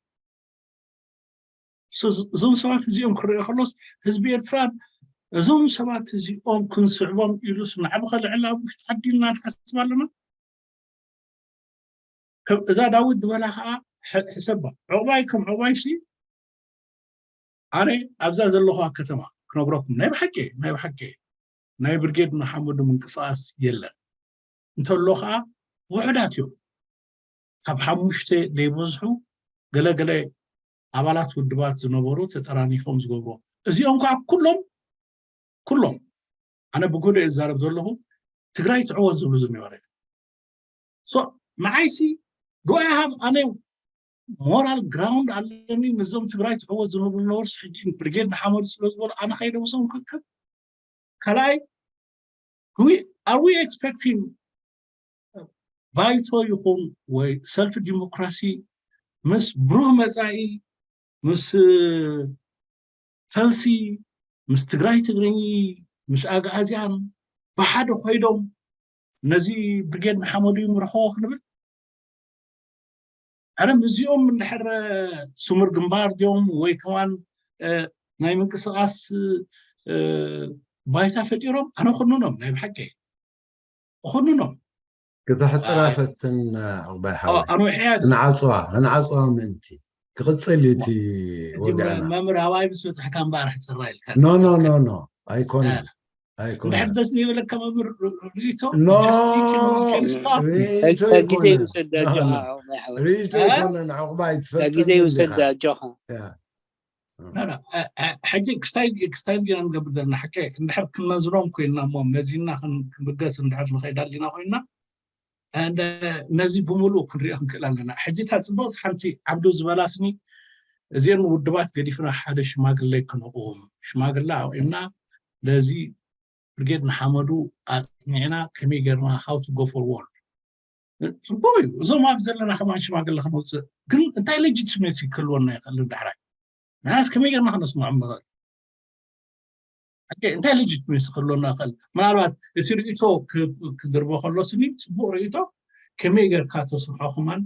እዞም ሰባት እዚኦም ክረአ ከሎስ ህዝቢ ኤርትራ እዞም ሰባት እዚኦም ክንስዕቦም ኢሉስ ናዕቢ ከልዕል ኣብ ውሽጢ ዓዲ ኢልና ንሓስብ ኣለና እዛ ዳዊት ዝበላ ከዓ ሕሰባ። ዕቑባይ ከም ዕቑባይ ሲ ኣነ ኣብዛ ዘለኹዋ ከተማ ክነግረኩም ናይ ብሓቂ ናይ ብሓቂ ናይ ብርጌድ ንሓመዱ ምንቅስቃስ የለን። እንተሎ ከዓ ውሕዳት እዮም። ካብ ሓሙሽተ ዘይበዝሑ ገለገለ ኣባላት ውድባት ዝነበሩ ተጠራኒፎም ዝገብሮ። እዚኦም ከዓ ኩሎም ኩሎም ኣነ ብጉደ እዛረብ ዘለኹ ትግራይ ትዕወት ዝብሉ ዝነበረ። ንዓይሲ ዶ ሃቭ ኣነ ሞራል ግራውንድ ኣለኒ? ነዞም ትግራይ ትዕወት ዝነብሩ ነበርስ ሕጂ ብርጌድ ንሓመዱ ስለ ዝበሉ ኣነ ከይደ ምሶም ክክብ ካልኣይ are we expecting ባይቶ ይኹን ወይ ሰልፊ ዲሞክራሲ ምስ ብሩህ መፃኢ ምስ ፈልሲ ምስ ትግራይ ትግርኝ ምስ ኣግኣዝያን ብሓደ ኮይዶም ነዚ ብርጌድ ንሓመዱ ይምርሕዎ ክንብል ኣረ ምስዚኦም እንድሕር ስሙር ግንባር ድዮም ወይ ከማን ናይ ምንቅስቃስ ባይታ ፈጢሮም ኣነ ኩንኖም ናይ ብሓቂ ኩንኖም ክተሕፅራ ፈትን ዕቑባይ ሓወይ ኣንውሕያ ንዓፅዋ ንዓፅዋ ምእንቲ ክቕፅል እዩ እቲ ወግዕና መምህር ኣባይ ምስ በፅሕካ እምበኣር ሕፅራ ኢልካ ኖ ኖ ኖ ኖ ኣይኮነን ኣይኮነን እንድሕር ደስ ዘይብለካ መምህር ርእቶ ኖ ጊዜ ይውሰዳ ጆኻ ዕቑባይ ሓወይ ርእቶ ኣይኮነን ዕቑባይ ትፈልጠ ጊዜ ይውሰዳ ጆኻ ሕጂ ክስታይ ዲና ንገብር ዘለና ሓቂ እንድሕር ክንመዝኖም ኮይንና እሞ መዚንና ክንብገስ እንድሕር ንኸይድ ኣሊና ኮይንና ነዚ ብምሉእ ክንሪኦ ክንክእል ኣለና። ሕጂ እታ ፅብቕቲ ሓንቲ ዓብዱ ዝበላስኒ እዚአን ውድባት ገዲፍና ሓደ ሽማግሌ ክነቑም ሽማግሌ ኣቑምና ነዚ ብርጌድ ንሓመዱ ኣፅኒዕና ከመይ ገርና how to go forward ፅቡቅ እዩ። እዞም ኣብ ዘለና ከማን ሽማግሌ ክነውፅእ ግን እንታይ legitimacy ክህልወና ይኽእል ንዳሕራይ ንሓስ ከመይ ገርና ክነስምዖም ንኽእል እንታይ legitimacy ክህልወና ይኽእል ምናልባት እቲ ርእቶ ክድርቦ ከሎ ስኒ ፅቡቅ ርእቶ ከመይ ገርካ ተስርሖ ከማን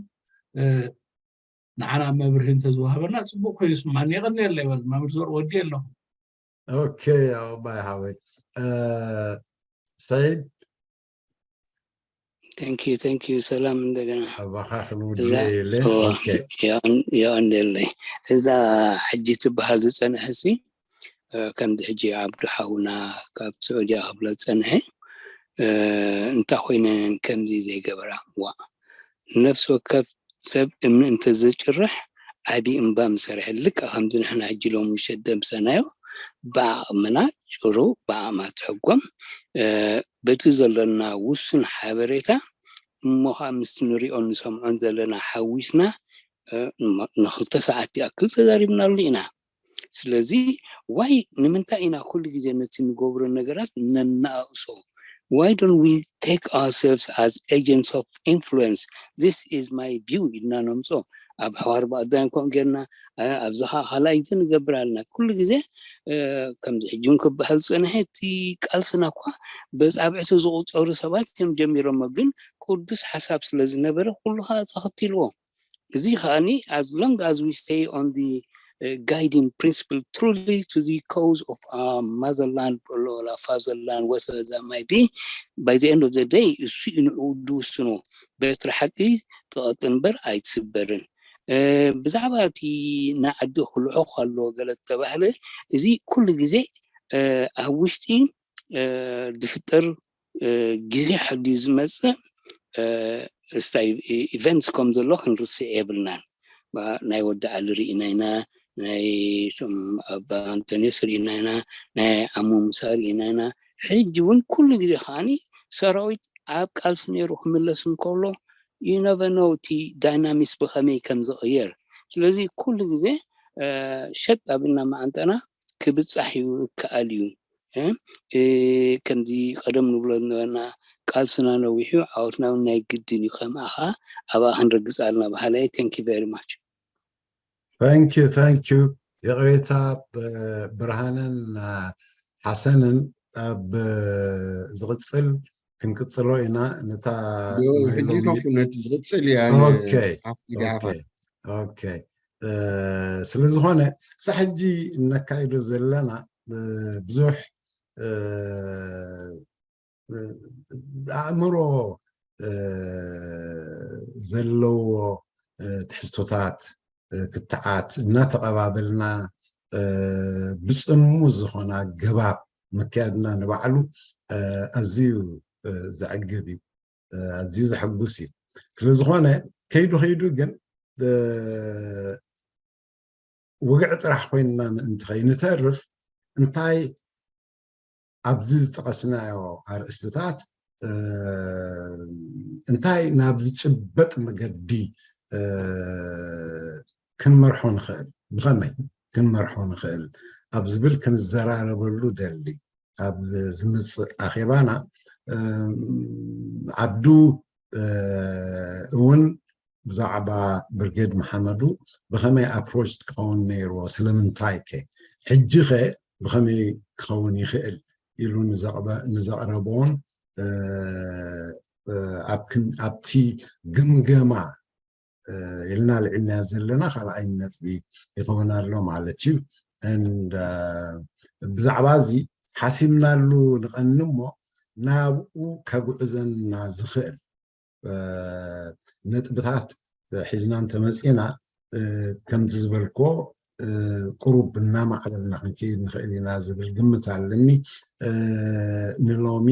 ንዓና መብርሂ እንተዝወሃበና ፅቡቅ ኮይኑ ይስማዓኒ የቐንየለይ በል መምህር ዘርኡ ወዲ ኣለኹ ኦኬ ኣባይ ሓወይ ሰዒድ thank you thank you ሰላም እንደገና ኣባኻ ክንውድ እዛ የለ እወ፣ ኦኬ የቐን- የቐንየለይ እዛ ሕጂ ትበሃል ዝፀንሐ ሲ ከምዚ ሕጂ ዓብዱ ሓውና ካብ ስዑድያ ክብሎ ዝፀንሐ እንታይ ኮይነን ከምዚ ዘይገበራ ዋ ነፍሲ ወከፍ ሰብ እምኒ እንተዘጭርሕ ዓብዪ እምባ ምሰርሐ ልክዕ ከምዚ ንሕና ሕጂ ሎም ምሸት ደምሰናዮ ብዓቕምና ጭሩ ብዓቕማ ትሕጎም በቲ ዘሎና ውሱን ሓበሬታ እሞ ከዓ ምስቲ ንሪኦን ንሰምዖን ዘለና ሓዊስና ንክልተ ሰዓት ይኣክል ተዛሪብናሉ ኢና ስለዚ ዋይ ንምንታይ ኢና ኩሉ ግዜ ነቲ ንገብሮ ነገራት ነናእሶ why don't we take ourselves as agents of influence this is my view ኢልና ነምፆ ኣብ ሕዋር ብኣዳን ከምኡ ጌርና ኣብዚ ከዓ ካልኣይ እዚ ንገብር ኣለና ኩሉ ግዜ ከምዚ ሕጂ እውን ክበሃል ዝፀንሐ እቲ ቃልስና እኳ በፃብዕቲ ዝቁፀሩ ሰባት እዮም ጀሚሮሞ ግን ቅዱስ ሓሳብ ስለ ዝነበረ ኩሉ ከዓ ተኸቲልዎ እዚ ከዓኒ as long as we stay on the uh, guiding principle truly to the cause of our motherland or our fatherland whatever that might be by the end of the day እሱ እዩ ንዕኡ ዝውስኖ በትሪ ሓቂ ትቐጥ እምበር ኣይትስበርን ብዛዕባ እቲ ንዓዲ ክልሖ ከሎ ገለ ተባህለ እዚ ኩሉ ግዜ ኣብ ውሽጢ ዝፍጠር ግዜ ሓልዩ ዝመፅእ ስታይ ኢቨንትስ ከም ዘሎ ክንርስዕ የብልናን ናይ ወዲ ዓሊ ርኢና ኢና ናይ ኣባ ኣንቶኒዮስ ርኢና ኢና ናይ ዓሙ ሙሳ ርኢና ኢና ሕጂ እውን ኩሉ ግዜ ከዓኒ ሰራዊት ኣብ ቃልሲ ነይሩ ክምለስ እንከሎ you never know እቲ ዳይናሚክስ ብኸመይ ከም ዝቕየር ስለዚ ኩሉ ግዜ ሸጥ ኣብልና መዓንጠና ክብፃሕ ይከኣል እዩ ከምዚ ቀደም ንብሎ ዝነበርና ቃልስና ነዊሑ ዓወትና እውን ናይ ግድን እዩ ከምኣ ከዓ ኣብኣ ክንረግፅ ኣለና በሃላይ thank you very much thank you thank you ይቕሬታ ብርሃንን ሓሰንን ኣብ ዝቕፅል ክንቅፅሎ ኢና ነታ ሕጂ ኮፍ ነቲ ዝቕፅል እያ ኦኬ ስለ ዝኾነ ክሳብ ሕጂ እነካይዶ ዘለና ብዙሕ ኣእምሮ ዘለዎ ትሕዝቶታት ክትዓት እናተቐባበልና ብፅሙ ዝኾነ ኣገባብ ምክያድና ንባዕሉ ኣዝዩ ዘዕግብ እዩ፣ ኣዝዩ ዘሐጉስ እዩ። ስለዝኾነ ከይዱ ከይዱ ግን ውግዕ ጥራሕ ኮይንና ምእንቲ ከይንተርፍ እንታይ ኣብዚ ዝጠቐስናዮ ኣርእስትታት እንታይ ናብ ዝጭበጥ መገዲ ክንመርሖ ንኽእል፣ ብኸመይ ክንመርሖ ንኽእል ኣብ ዝብል ክንዘራረበሉ ደሊ። ኣብ ዝምፅእ ኣኼባና ዓብዱ እውን ብዛዕባ ብርጌድ መሓመዱ ብኸመይ ኣፕሮች ክኸውን ነይርዎ፣ ስለምንታይ ከ፣ ሕጂ ኸ ብኸመይ ክኸውን ይኽእል ኢሉ ንዘቕረቦን ኣብቲ ግምገማ ኢልና ልዕልና ዘለና ካልኣይ ነጥቢ ይኸውን ኣሎ ማለት እዩ። ብዛዕባ እዚ ሓሲምናሉ ንቐኒ እሞ ናብኡ ከጉዕዘና ዝኽእል ነጥብታት ሒዝና እንተመፂና ከምቲ ዝበልኮ ቁሩብ እናማዕበልና ክንከይድ ንኽእል ኢና ዝብል ግምት ኣለኒ። ንሎሚ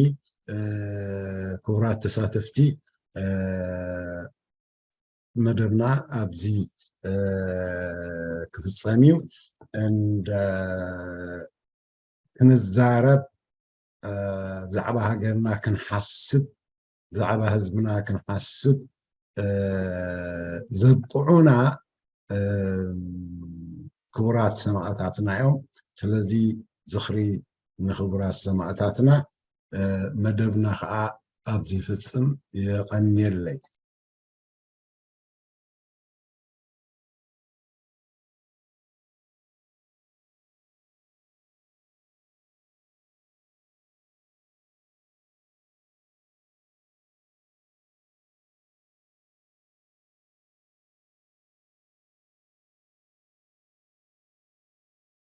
ክቡራት ተሳተፍቲ መደብና ኣብዚ ክፍፀም እዩ። ክንዛረብ፣ ብዛዕባ ሃገርና ክንሓስብ፣ ብዛዕባ ህዝብና ክንሓስብ ዘብቅዑና ክቡራት ሰማእታትና እዮም። ስለዚ ዝኽሪ ንክቡራት ሰማእታትና። መደብና ከዓ ኣብዚ ይፍፅም። የቐንየለይ።